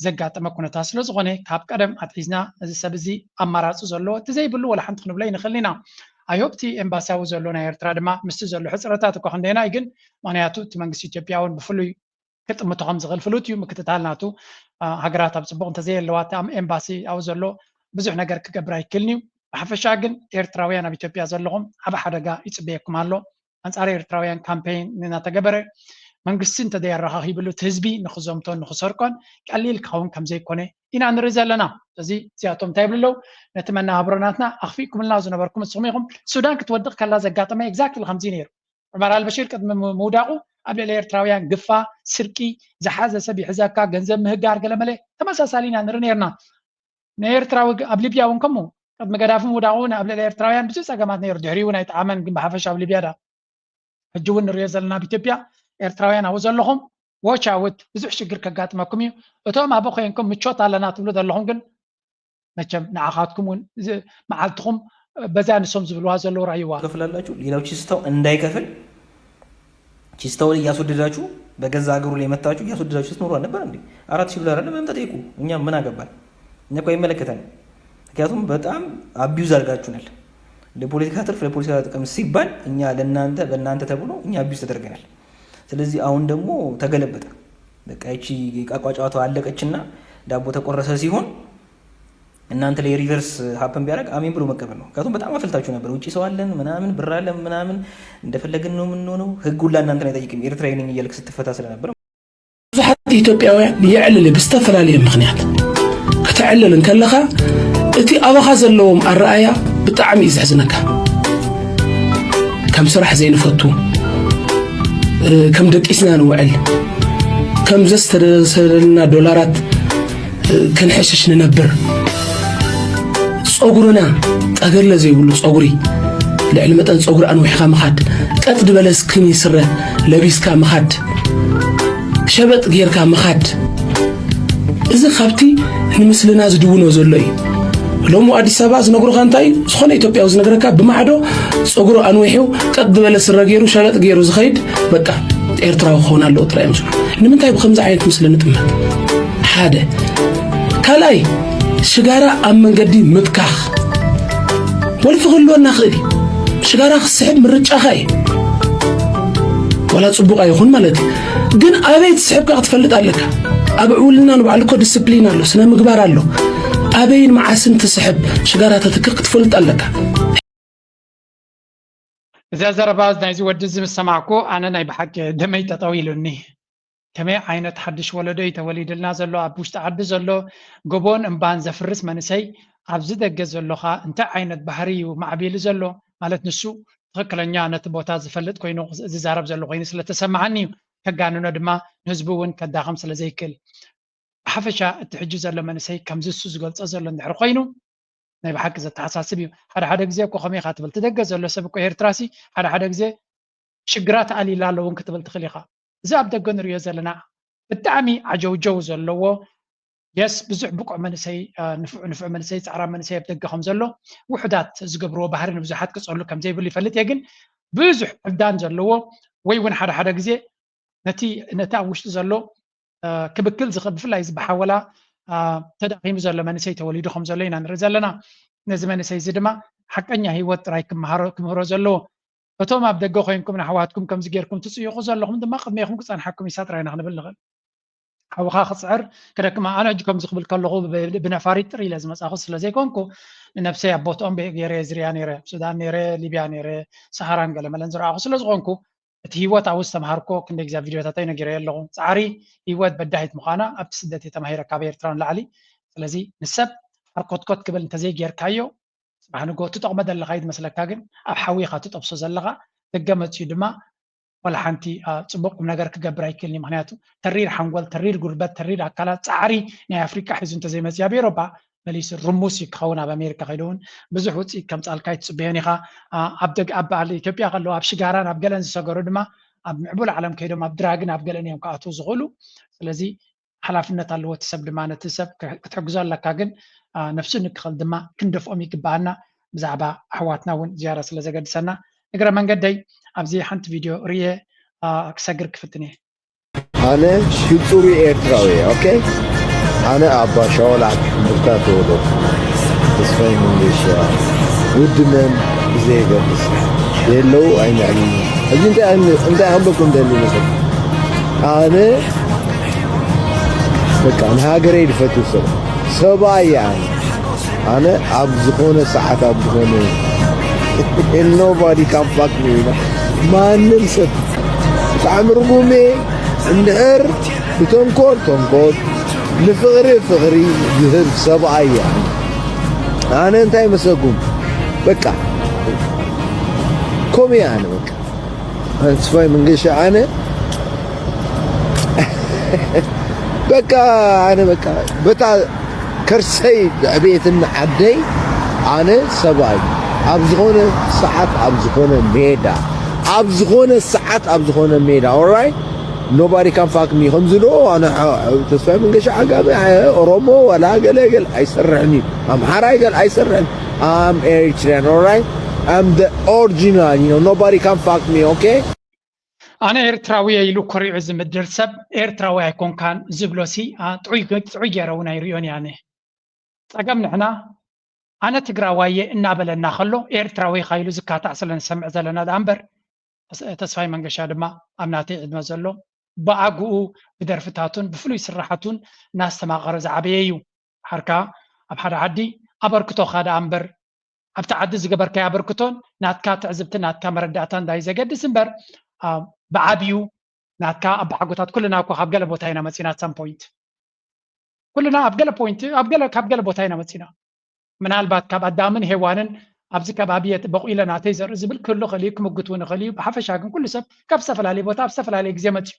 ዘጋጠመ ኩነታት ስለ ዝኾነ ካብ ቀደም ኣትሒዝና እዚ ሰብ እዚ ኣማራፂ ዘለዎ እቲ ዘይብሉ ወላ ሓንቲ ክንብሎ ኣይንኽእልን ኢና። I hope እቲ ኤምባሲ ኣብኡ ዘሎ ናይ ኤርትራ ድማ ምስቲ ዘሎ ሕፅረታት እኳ ክንደየናይ ግን ምኽንያቱ እቲ መንግስቲ ኢትዮጵያ እውን ብፍሉይ ክጥምቶ ከም ዝኽእል ፍሉጥ እዩ። ምክትታል ናቱ ሃገራት ኣብ ፅቡቕ እንተዘየለዋ እቲ ኤምባሲ ኣብኡ ዘሎ ብዙሕ ነገር ክገብር ኣይክእልን እዩ። ብሓፈሻ ግን ኤርትራውያን ኣብ ኢትዮጵያ ዘለኹም ዓቢ ሓደጋ ይፅበየኩም ኣሎ። ኣንጻር ኤርትራውያን ካምፔን እናተገበረ መንግስቲ እንተዘይኣረኻኺብሉ እቲ ህዝቢ ንኽዘምቶን ንኽሰርቆን ቀሊል ክኸውን ከም ዘይኮነ ኢና ንርኢ ዘለና። ስለዚ እዚኣቶም እንታይ ይብሉ ኣለዉ? ነቲ መነባብሮ ናትና ኣኽፊእኩምልና ዝነበርኩም ንስኹም ኢኹም። ሱዳን ክትወድቕ ከላ ዘጋጠመ exactly ከምዚ ነይሩ። ዑመር ኣልበሺር ቅድሚ ምውዳቑ ኣብ ልዕሊ ኤርትራውያን ግፋ፣ ስርቂ፣ ዝሓዘ ሰብ ይሕዘካ፣ ገንዘብ ምህጋር፣ ገለመለ ተመሳሳሊ ኢና ንርኢ ነርና። ንኤርትራዊ ኣብ ሊብያ እውን ከምኡ ቅድሚ ገዳፊ ምውዳቑ እውን ኣብ ልዕሊ ኤርትራውያን ብዙሕ ፀገማት ነይሩ። ድሕሪኡ እውን ኣይጠዓመን፣ ግን ብሓፈሻ ኣብ ሊብያ ዳ ሕጂ እውን ንሪኦ ዘለና ኣብ ኢትዮጵያ ኤርትራውያን ኣብኡ ዘለኹም watch out፣ ብዙሕ ሽግር ከጋጥመኩም እዩ። እቶም ኣብኡ ኮይንኩም ምቾት ኣለና ትብሉ ዘለኹም ግን መቸም ንዓኻትኩም እውን መዓልትኹም በዛ ንሶም ዝብልዋ ዘለዉ ራእይዋ ከፍላላችሁ ሌላው ቺስታው እንዳይከፍል ቺስታው ላይ እያስወደዳችሁ በገዛ ሀገሩ ላይ መታችሁ እያስወደዳችሁ ስትኖሩ አልነበር እንዴ? አራት ሺህ ዶላር አለ መምጣት ይቁ እኛ ምን አገባል? እኛ እኮ አይመለከተንም። ምክንያቱም በጣም abuse አድርጋችሁናል። ለፖለቲካ ትርፍ ለፖለቲካ ጥቅም ሲባል እኛ ለእናንተ በእናንተ ተብሎ እኛ abuse ተደርገናል። ስለዚህ አሁን ደግሞ ተገለበጠ። በቃ ይቺ ቃቋ ጨዋታ አለቀችና ዳቦ ተቆረሰ ሲሆን እናንተ ላይ reverse happen ቢያደርግ አሜን ብሎ መቀበል ነው። ምክንያቱም በጣም አፍልታችሁ ነበር። ውጭ ሰው አለን ምናምን ብር አለን ምናምን እንደፈለግን ነው የምንሆነው። ህግ ሁላ እናንተን አይጠይቅም። ኤርትራዊ ነኝ እያልክ ስትፈታ ስለነበር ብዙሓት ኢትዮጵያውያን የዕልል ብዝተፈላለየ ምክንያት። ከተዕልል እንከለኻ እቲ ኣባኻ ዘለዎም ኣረኣያ ብጣዕሚ እዩ ዘሕዝነካ። ከም ስራሕ ዘይንፈቱ፣ ከም ደቂስና ንውዕል፣ ከም ዘስተደሰደልና ዶላራት ክንሕሽሽ ንነብር። ፀጉርና ጠገለ ዘይብሉ ፀጉሪ፣ ልዕሊ መጠን ፀጉሪ ኣንዊሕካ ምኻድ፣ ቀጥ ዝበለ ስክኒ ስረ ለቢስካ ምኻድ፣ ሸበጥ ጌርካ ምኻድ። እዚ ካብቲ ንምስልና ዝድውኖ ዘሎ እዩ። ሎሚ ኣዲስ ኣበባ ዝነግሩኻ እንታይ እዩ? ዝኾነ ኢትዮጵያዊ ዝነግረካ ብማዕዶ ፀጉሩ ኣንዊሑ ቀጥ ዝበለ ስረ ገይሩ ሸበጥ ገይሩ ዝኸይድ በቃ ኤርትራዊ ክኸውን ኣለዎ ጥራይ እዮም ዝብሉ። ንምንታይ ብከምዚ ዓይነት ምስሊ ንጥመት? ሓደ ካልኣይ ሽጋራ ኣብ መንገዲ ምትካኽ ወልፊ ክህልወና ክእል እዩ። ሽጋራ ክስሕብ ምርጫኻ እዩ። ዋላ ፅቡቕ ኣይኹን ማለት እዩ። ግን ኣበይ ትስሕብካ ክትፈልጥ ኣለካ። ኣብ ዕውልና ንባዕሉ እኮ ዲስፕሊን ኣሎ፣ ስነ ምግባር ኣሎ። ኣበይን መዓስን ትስሕብ ሽጋራ ተትክኽ ክትፈልጥ ኣለካ። እዛ ዘረባ ናይዚ ወዲ እዚ ምስ ሰማዕኩ ኣነ ናይ ብሓቂ ደመይ ጠጠው ኢሉኒ። ከመይ ዓይነት ሓድሽ ወለዶ እዩ ተወሊድልና ዘሎ? ኣብ ውሽጢ ዓዲ ዘሎ ጎቦን እምባን ዘፍርስ መንእሰይ ኣብዚ ደገ ዘሎ ኸ እንታይ ዓይነት ባህሪ እዩ ማዕቢሉ ዘሎ? ማለት ንሱ ትኽክለኛ ነቲ ቦታ ዝፈልጥ ኮይኑ ዝዛረብ ዘሎ ኮይኑ ስለተሰማዓኒ እዩ። ከጋንኖ ድማ ንህዝቡ እውን ከዳኸም ስለዘይክእል። ብሓፈሻ እቲ ሕጂ ዘሎ መንእሰይ ከምዚ እሱ ዝገልፆ ዘሎ እንድሕር ኮይኑ ናይ ብሓቂ ዘተሓሳስብ እዩ። ሓደ ሓደ ግዜ እኮ ከመይ ኢኻ ትብል? እቲ ደገ ዘሎ ሰብ እኮ ኤርትራ ሲ ሓደ ሓደ ግዜ ሽግራት ኣሊላ ኣለውን ክትብል ትኽእል ኢኻ። እዚ ኣብ ደገ ንሪኦ ዘለና ብጣዕሚ ዓጀውጀው ዘለዎ የስ ብዙሕ ብቁዕ መንእሰይ ንፉዕ ንፉዕ መንእሰይ ፃዕራ መንእሰይ ኣብ ደገ ከም ዘሎ ውሑዳት ዝገብርዎ ባህሪ ንብዙሓት ክፀሉ ከም ዘይብሉ ይፈልጥ እየ። ግን ብዙሕ ዕብዳን ዘለዎ ወይ እውን ሓደ ሓደ ግዜ ነቲ ነቲ ኣብ ውሽጢ ዘሎ ክብክል ዝኽእል ብፍላይ እዚ ብሓወላ ተዳኺሙ ዘሎ መንእሰይ ተወሊዱ ከም ዘሎ ኢና ንርኢ ዘለና። ነዚ መንእሰይ እዚ ድማ ሓቀኛ ህይወት ጥራይ ክምህሮ ዘለዎ። እቶም ኣብ ደገ ኮይንኩም ንኣሕዋትኩም ከምዚ ጌርኩም ትጽይቑ ዘለኹም ድማ ቅድሜኹም ክጸንሓኩም እዩ ጥራይ ኢና ክንብል ንኽእል። ሓውኻ ክጽዕር ክደክማ ኣነ ሕጂ ከምዚ ክብል ከለኹ ብነፋሪት ጥር ኢለ ዝመጻኹ ስለ ዘይኮንኩ ንነብሰይ ኣብ ቦትኦም ገይረ ዝርያ ነይረ ኣብ ሱዳን ነይረ ሊብያ ነይረ ሰሃራን ገለመለን ዝረኣኹ ስለ ዝኾንኩ እቲ ህይወት ኣብኡ ዝተምሃርኮ ክንደይ ግዜ ቪድዮታተይ ነጊረዮ ኣለኹ። ፃዕሪ ህይወት በዳሂት ምዃና ኣብቲ ስደት እየ ተማሂረ ካብ ኤርትራ ንላዕሊ። ስለዚ ንሰብ ሓርኮትኮት ክብል እንተዘይጌርካዮ ፅባሕ ንጎ ትጠቕሞ ዘለኻ እዩ ዝመስለካ፣ ግን ኣብ ሓዊ ኢኻ ትጠብሶ ዘለኻ። ደገ መፅዩ ድማ ዋላ ሓንቲ ፅቡቅ ቁም ነገር ክገብር ኣይክእልን እዩ። ምክንያቱ ተሪር ሓንጎል፣ ተሪር ጉልበት፣ ተሪር ኣካላት ፃዕሪ ናይ ኣፍሪቃ ሒዙ እንተዘይመፅዩ ኣብ ኤሮፓ መሊሱ ርሙስ እዩ ክኸውን። ኣብ ኣሜሪካ ከይዱ እውን ብዙሕ ውፅኢት ከምፃልካ ኣይትፅበዮን ኢኻ። ኣብ ደግ ኣብ በዓል ኢትዮጵያ ከለዉ ኣብ ሽጋራን ኣብ ገለን ዝሰገሩ ድማ ኣብ ምዕቡል ዓለም ከይዶም ኣብ ድራግን ኣብ ገለን እዮም ክኣትዉ ዝኽእሉ። ስለዚ ሓላፍነት ኣለዎ እቲ ሰብ ድማ ነቲ ሰብ ክትሕግዞ ኣለካ። ግን ነፍሱ ንክኽእል ድማ ክንደፍኦም ይግባኣና። ብዛዕባ ኣሕዋትና እውን ዝያዳ ስለ ዘገድሰና እግረ መንገደይ ኣብዚ ሓንቲ ቪድዮ ርእየ ክሰግር ክፍትን እየ። ኣነ ሽጹሩ ኤርትራዊ እየ። ኦኬ ኣነ ኣባ ሻውል ዓዲ ሕምብርታ ተወለድኩ። ተስፋይ መንገሻ ውድመን ብዘየገድስ የለው ኣይንዕልም። ሕጂ እንታይ እንታይ ክብለኩም ደሊ መሰል ኣነ በቃ ንሃገረይ ዝፈቱ ሰብ ሰብኣይ እየ ኣነ ኣነ ኣብ ዝኾነ ሰዓት ኣብ ዝኾነ nobody can fuck me ማንም ሰብ ብጣዕሚ ርጉም እየ። እንድሕር ብተንኮል ተንኮል ንፍቕሪ ፍቕሪ ዝህብ ሰብኣይ እየ ኣነ። ኣነ እንታይ መሰልኩም በቃ ከምኡ እየ ኣነ በቃ ተስፋይ መንገሻ ኣነ በቃ ኣነ በቃ በታ ከርሰይ ዕቤትን ዓደይ ኣነ ሰብኣይ ኣብ ዝኾነ ሰዓት ኣብ ዝኾነ ሜዳ ኣብ ዝኾነ ሰዓት ኣብ ዝኾነ ሜዳ ኦራይ nobody can fuck me ከምዚ ዶ ኣነ ተስፋ መንገሻ ዓጋቢ ኦሮሞ ወላ ገለ ገለ ኣይሰርሕን እዩ ኣምሓራይ ገለ ኣይሰርሕን I'm Eritrean alright I'm the original you know nobody can fuck me okay ኣነ ኤርትራዊ ኢሉ ኮሪዑ ዝምድር ሰብ ኤርትራዊ ኣይኮንካን ዝብሎ ሲ ጥዑይ ገይረ እውን ኣይሪኦን እየ ኣነ። ጸገም ንሕና ኣነ ትግራዋየ እናበለና ከሎ ኤርትራዊ ኢኻ ኢሉ ዝካታዕ ስለ ንሰምዕ ዘለና ደኣ እምበር ተስፋይ መንገሻ ድማ ኣብ ናተይ ዕድመ ዘሎ ብኣግኡ ብደርፍታቱን ብፍሉይ ስራሓቱን እናስተማቐረ ዝዓበየ እዩ። ሓርካ ኣብ ሓደ ዓዲ ኣበርክቶኻ ደኣ እምበር ኣብቲ ዓዲ ዝገበርካዮ ኣበርክቶን ናትካ ትዕዝብትን ናትካ መረዳእታን ዳዩ ዘገድስ እምበር ብዓብዩ ናትካ ኣባሓጎታት ኩልና እኮ ካብ ገለ ቦታ ኢና መፂና at some point ኩልና ኣብ ገለ point ኣብ ገለ ካብ ገለ ቦታ ኢና መፂና ምናልባት ካብ ኣዳምን ሄዋንን ኣብዚ ከባቢ በቂለ ናተይ ዘርኢ ዝብል ክህሉ ክእል እዩ ክምጉት እውን ይኽእል እዩ ብሓፈሻ ግን ኩሉ ሰብ ካብ ዝተፈላለየ ቦታ ኣብ ዝተፈላለየ ግዜ መፅዩ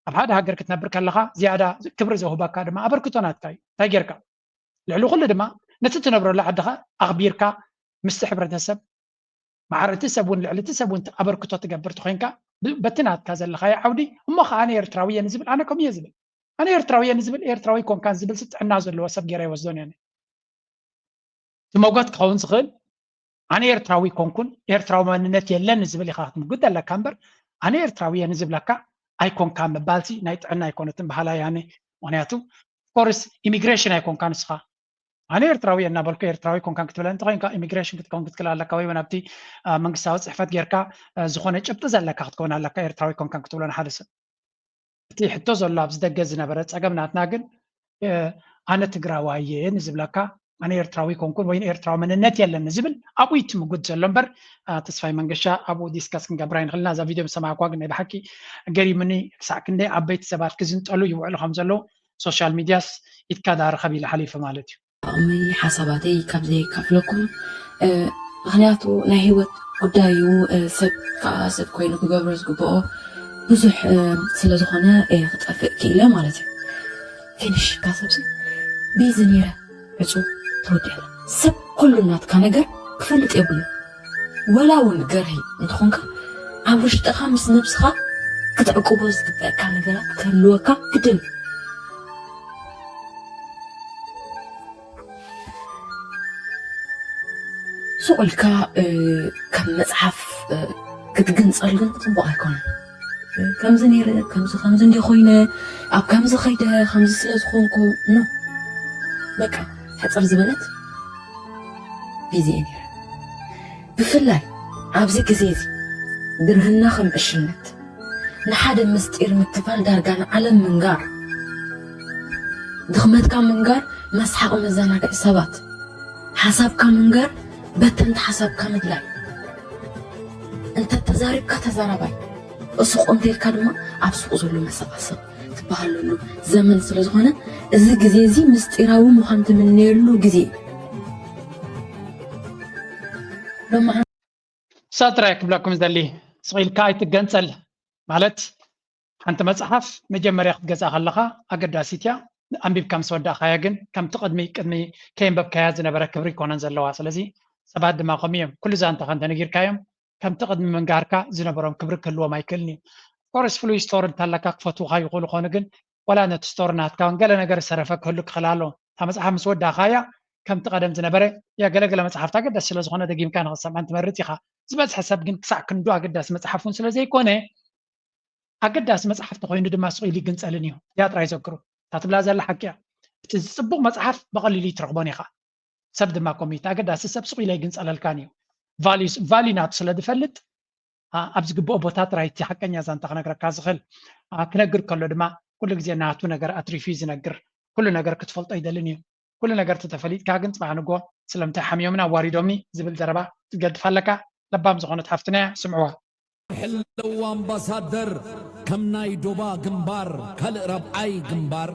ኣብ ሓደ ሃገር ክትነብር ከለኻ ዝያዳ ክብሪ ዘውህበካ ድማ ኣበርክቶ ናትካ እዩ እንታይ ጌርካ ልዕሊ ኩሉ ድማ ነቲ ትነብረሉ ዓድኻ ኣኽቢርካ ምስቲ ሕብረተሰብ ማዕረ እቲ ሰብ እውን ልዕሊ እቲ ሰብ እውን ኣበርክቶ ትገብር ተኮይንካ በቲ ናትካ ዘለኻዮ ዓውዲ እሞ ከዓ ኣነ ኤርትራዊ እየ ንዝብል ኣነ ከምኡ እየ ዝብል ኣነ ኤርትራዊ እየ ንዝብል ኤርትራዊ ኮንካን ዝብል ጥዕና ዘለዎ ሰብ ገይረ ይወስዶን እየ እቲ ሞጎት ክኸውን ዝኽእል ኣነ ኤርትራዊ ኮንኩን ኤርትራዊ መንነት የለን ንዝብል ኢኻ ክትምጉት ዘለካ እምበር ኣነ ኤርትራዊ እየ ንዝብለካ ኣይኮንካ ምባልሲ ናይ ጥዕና ኣይኮነትን በሃላይ ኣነ ምክንያቱ ኮርስ ኢሚግሬሽን ኣይኮንካ ንስኻ ኣነ ኤርትራዊ እየ እናበልኩ ኤርትራዊ ኮንካን ክትብለ እንተኮይንካ ኢሚግሬሽን ክትከውን ክትክእል ኣለካ ወይ ናብቲ መንግስታዊ ፅሕፈት ጌርካ ዝኾነ ጭብጢ ዘለካ ክትከውን ኣለካ ኤርትራዊ ኮንካን ክትብሎ ንሓደ ሰብ እቲ ሕቶ ዘሎ ኣብዚ ደገ ዝነበረ ጸገም ናትና ግን ኣነ ትግራዋይ እየ ንዝብለካ ኣነ ኤርትራዊ ኮንኩን ወይ ኤርትራዊ መንነት የለን ዝብል ኣብኡ ትምጉት ዘሎ እምበር ተስፋይ መንገሻ ኣብኡ ዲስከስ ክንገብር ኣይንኽልና እዛ ቪድዮ ምስ ሰማዕኳ ግን ናይ ብሓቂ ገሪምኒ ክሳዕ ክንደይ ዓበይቲ ሰባት ክዝንጠሉ ይውዕሉ ከም ዘለዉ ሶሻል ሚድያስ ኢድካ ዳርኸብ ኢለ ሓሊፈ ማለት እዩ ዓቕሚ ሓሳባተይ ካብ ዘየካፍለኩም ምክንያቱ ናይ ህይወት ጉዳይ እዩ ሰብ ከዓ ሰብ ኮይኑ ክገብሮ ዝግብኦ ብዙሕ ስለ ዝኾነ ክጠፍእ ክኢለ ማለት እዩ ፊኒሽ እካ ሰብሲ ቢዚ ነይረ ዕፁ ተወዲኣላ ሰብ ኩሉ ናትካ ነገር ክፈልጥ የብሉ ወላ እውን ገርሂ እንተኾንካ ኣብ ውሽጥኻ ምስ ነብስኻ ክትዕቅቦ ዝግበአካ ነገራት ክህልወካ ግድን ሱቕ ኢልካ ከም መፅሓፍ ክትግንፀል ግን ፅቡቕ ኣይኮነን ከምዚ ነይረ ከምዚ ከምዚ እንዲ ኮይነ ኣብ ከምዚ ከይደ ከምዚ ስለ ዝኾንኩ ኖ በቃ ሕፅር ዝበለት ግዜ ነይረ ብፍላይ ኣብዚ ግዜ እዚ ግርህና ከም ዕሽነት ንሓደ ምስጢር ምክፋል ዳርጋ ንዓለም ምንጋር ድኽመትካ ምንጋር መስሓቕ መዘናግዒ ሰባት ሓሳብካ ምንጋር በተንቲ ሓሳብካ ምድላይ እንተ ተዛሪብካ ተዛራባይ እሱቕ እንተልካ ድማ ኣብ ሱቕ ዘሎ መሰቓሰቕ ትበሃለሉ ዘመን ስለ ዝኾነ እዚ ግዜ እዚ ምስጢራዊ ምዃን ትምነየሉ ግዜ እዩ። ሎማዓንቲ ጥራይ ክብለኩም ዝደሊ ስቕ ኢልካ ኣይትገንፀል ማለት ሓንቲ መፅሓፍ መጀመርያ ክትገዝኣ ከለኻ ኣገዳሲት እያ። ኣንቢብካ ምስ ወዳእኻያ ግን ከምቲ ቅድሚ ቅድሚ ከየንበብካያ ዝነበረ ክብሪ ይኮነን ዘለዋ። ስለዚ ሰባት ድማ ከምኡ እዮም። ኩሉ ዛንታኻ እንተነጊርካዮም ከምቲ ቅድሚ ምንጋርካ ዝነበሮም ክብሪ ክህልዎም ኣይክእልን እዩ። ኦፍኮርስ ፍሉይ ስቶሪ እንተለካ ክፈትዉኻ ይኽእሉ ኮኑ ግን ዋላ ነቲ ስቶሪ ናትካ እውን ገለ ነገር ዝተረፈ ክህሉ ክኽእል ኣለዎ። እታ መፅሓፍ ምስ ወዳእኻያ ከምቲ ቀደም ዝነበረ እያ። ገለገለ መፅሓፍቲ ኣገዳሲ ስለዝኾነ ደጊምካ ንኽትሰምዐን ትመርፅ ኢኻ። ዝበዝሐ ሰብ ግን ክሳዕ ክንዱ ኣገዳሲ መፅሓፍ እውን ስለዘይኮነ ኣገዳሲ መፅሓፍ ተኾይኑ ድማ ስቕ ኢሉ ይግንፀልን እዩ። እዚኣ ጥራይ ዘክሩ። እታ ትብላ ዘላ ሓቂ እያ። እቲ ዝፅቡቕ መፅሓፍ ብቐሊሉ ኣይትረኽቦን ኢኻ። ሰብ ድማ ከምኡ እዩ። እቲ ኣገዳሲ ሰብ ስቕ ኢሉ ኣይግንፀለልካን እዩ። ቫልዩ ናቱ ስለ ዝፈልጥ ኣብ ዝግብኦ ቦታ ጥራይ እቲ ሓቀኛ ዛንታ ክነግረካ ዝኽእል። ክነግር ከሎ ድማ ኩሉ ግዜ ናቱ ነገር ኣትሪፉ እዩ ዝነግር። ኩሉ ነገር ክትፈልጦ ኣይደልን እዩ። ኩሉ ነገር ተተፈሊጥካ ግን ፅባሕ ንጎ ስለምንታይ ሓሚዮምን ኣዋሪዶምኒ ዝብል ዘረባ ትገድፍ ኣለካ። ለባም ዝኾነት ሓፍትና እያ ስምዕዋ። ሕለዋ ኣምባሳደር ከም ናይ ዶባ ግንባር ካልእ ራብዓይ ግንባር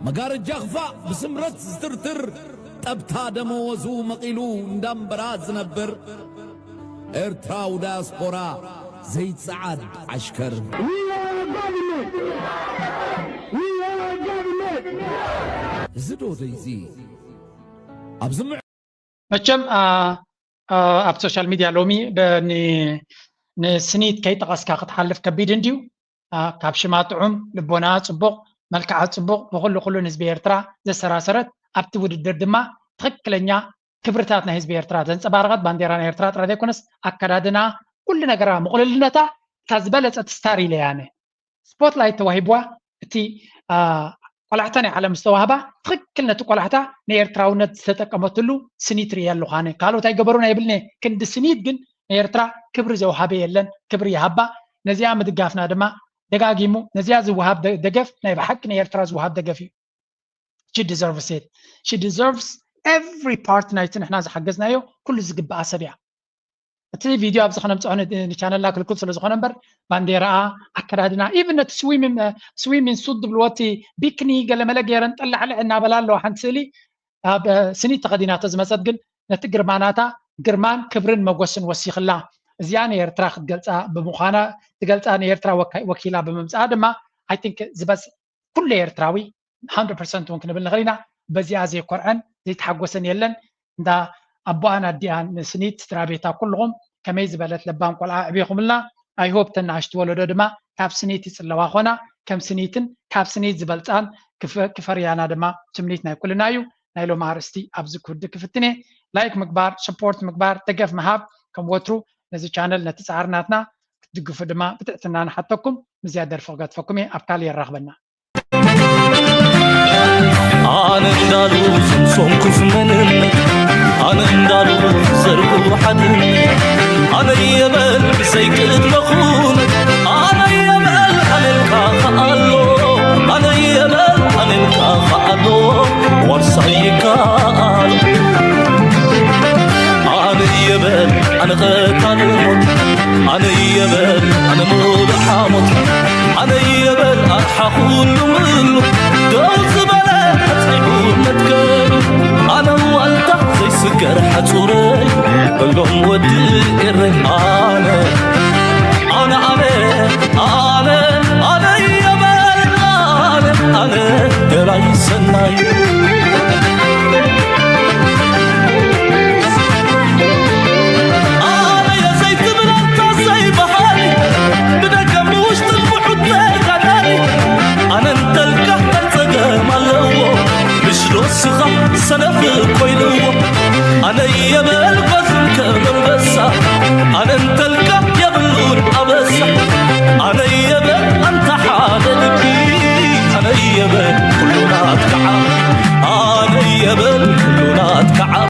መጋረጃ ክፋእ ብስምረት ዝትርትር ጠብታ ደመወዙ መቒሉ እንዳንበራ ዝነብር ኤርትራዊ ዳያስፖራ ዘይጸዓድ ዓሽከር። እዚ ዶ ዘይዚ ኣብዚ ምዕ- መቸም ኣብ ሶሻል ሚድያ ሎሚ ንስኒት ከይጠቐስካ ክትሓልፍ ከቢድ እንድዩ። ካብ ሽማ ጥዑም፣ ልቦና ፅቡቕ፣ መልክዓ ፅቡቕ፣ ብኩሉ ኩሉ ንህዝቢ ኤርትራ ዘሰራሰረት፣ ኣብቲ ውድድር ድማ ትኽክለኛ ክብርታት ናይ ህዝቢ ኤርትራ ዘንፀባረቐት፣ ባንዴራ ናይ ኤርትራ ጥራይ ዘይኮነስ ኣከዳድና፣ ኩሉ ነገራ፣ ምቕልልነታ እታ ዝበለፀት ስታር ኢለ እያ ኣነ። ስፖትላይት ተዋሂብዋ፣ እቲ ቆላሕታ ናይ ዓለም ዝተዋህባ፣ ትኽክል ነቲ ቆላሕታ ንኤርትራውነት ዝተጠቀመትሉ ስኒት ርእየ ኣለኹ ኣነ። ካልኦት ኣይገበሩን ኣይብልን እየ፣ ክንዲ ስኒት ግን ንኤርትራ ክብሪ ዘውሃበ የለን። ክብሪ ይሃባ። ነዚኣ ምድጋፍና ድማ ደጋጊሙ ነዚኣ ዝወሃብ ደገፍ ናይ ብሓቂ ንኤርትራ ዝወሃብ ደገፍ እዩ። She deserves it. She deserves every part ናይቲ ንሕና ዝሓገዝናዮ ኩሉ ዝግብኣ ሰብ እያ። እቲ ቪድዮ ኣብዚ ከነምፅዖ ንቻነልና ክልክል ስለ ዝኾነ እምበር፣ ባንዴራኣ፣ ኣከዳድና፣ ኢቭን ነቲ ስዊሚን ሱት ዝብልዎ፣ እቲ ቢክኒ ገለመለ ገይረን ጠላዕልዕ እናበላ ኣለዋ። ሓንቲ ስእሊ ኣብ ስኒት ተኸዲናቶ ዝመፀት ግን ነቲ ግርማናታ ግርማን ክብርን መጎስን ወሲኽላ። እዚኣ ንኤርትራ ክትገልፃ ብምዃና፣ ትገልፃ ንኤርትራ ወኪላ ብምምፅኣ ድማ I think ዝበዝ ኩሉ ኤርትራዊ፣ one hundred percent እውን ክንብል ንኽእል ኢና፣ በዚኣ ዘይኮርዐን ዘይተሓጎሰን የለን። እንዳ ኣቦኣን ኣዲኣን ንስኒት፣ ስድራ ቤታ፣ ኩልኹም ከመይ ዝበለት ለባም ቆልዓ ኣዕቢኹምልና። I hope ተናኣሽቲ ወለዶ ድማ ካብ ስኒት ይፅለዋ ኾና፣ ከም ስኒትን ካብ ስኒት ዝበልፃን ክፈርያና ድማ ትምኒት ናይ ኩልና እዩ። ናይ ሎም ኣርእስቲ ኣብዚ ክውድእ ክፍትን እየ። ላይክ ምግባር፣ ሰፖርት ምግባር፣ ደገፍ ምሃብ፣ ከም ወትሩ ነዚ ቻነል ነቲ ፃዕሪ ናትና ክትድግፉ ድማ ብትሕትና ንሓተኩም። ምስዚኣ ደርፊ ክገድፈኩም እየ። ኣብ ካልእ የራኽበና። ኣነ እንዳሉ ዝምሶንኩስ መንነት ኣነ እንዳሉ ዘርጉ ሓድነት ኣነ የበል ብዘይቅድመ ኩነት ኣነ የበል ኣነልካ ከኣሎ ኣነ የበል ኣነልካ ከኣሎ ዋርሳይ ይከኣል ኣነ የበል ኣነ ቀታሊ ሞት ኣነ የበል ኣነ ሙሉእ ሓሞት ኣነ የበል ኣርሓ ኩሉ ምሉ ደው ዝበለ ኣፅኒዑ መትከሉ ኣነ ዋልታ ዘይስገር ሓፁረይ በሎም ወዲ ኤረይ ኣነ ኣነ ኣነ ኣነ ኣነ የበል ኣነ ኣነ ገላይ ሰናይ ኣነ የዘይትብል ኣንታ ዘይበሃል ብደገ ብውሽጢ ብሑት ተጋዳሊ ኣነ እንተልካ እንታይ ጸገም ኣለዎ ምሽ ዶ ስኻ ሰነፍ ኮይንዎ ኣነ የበል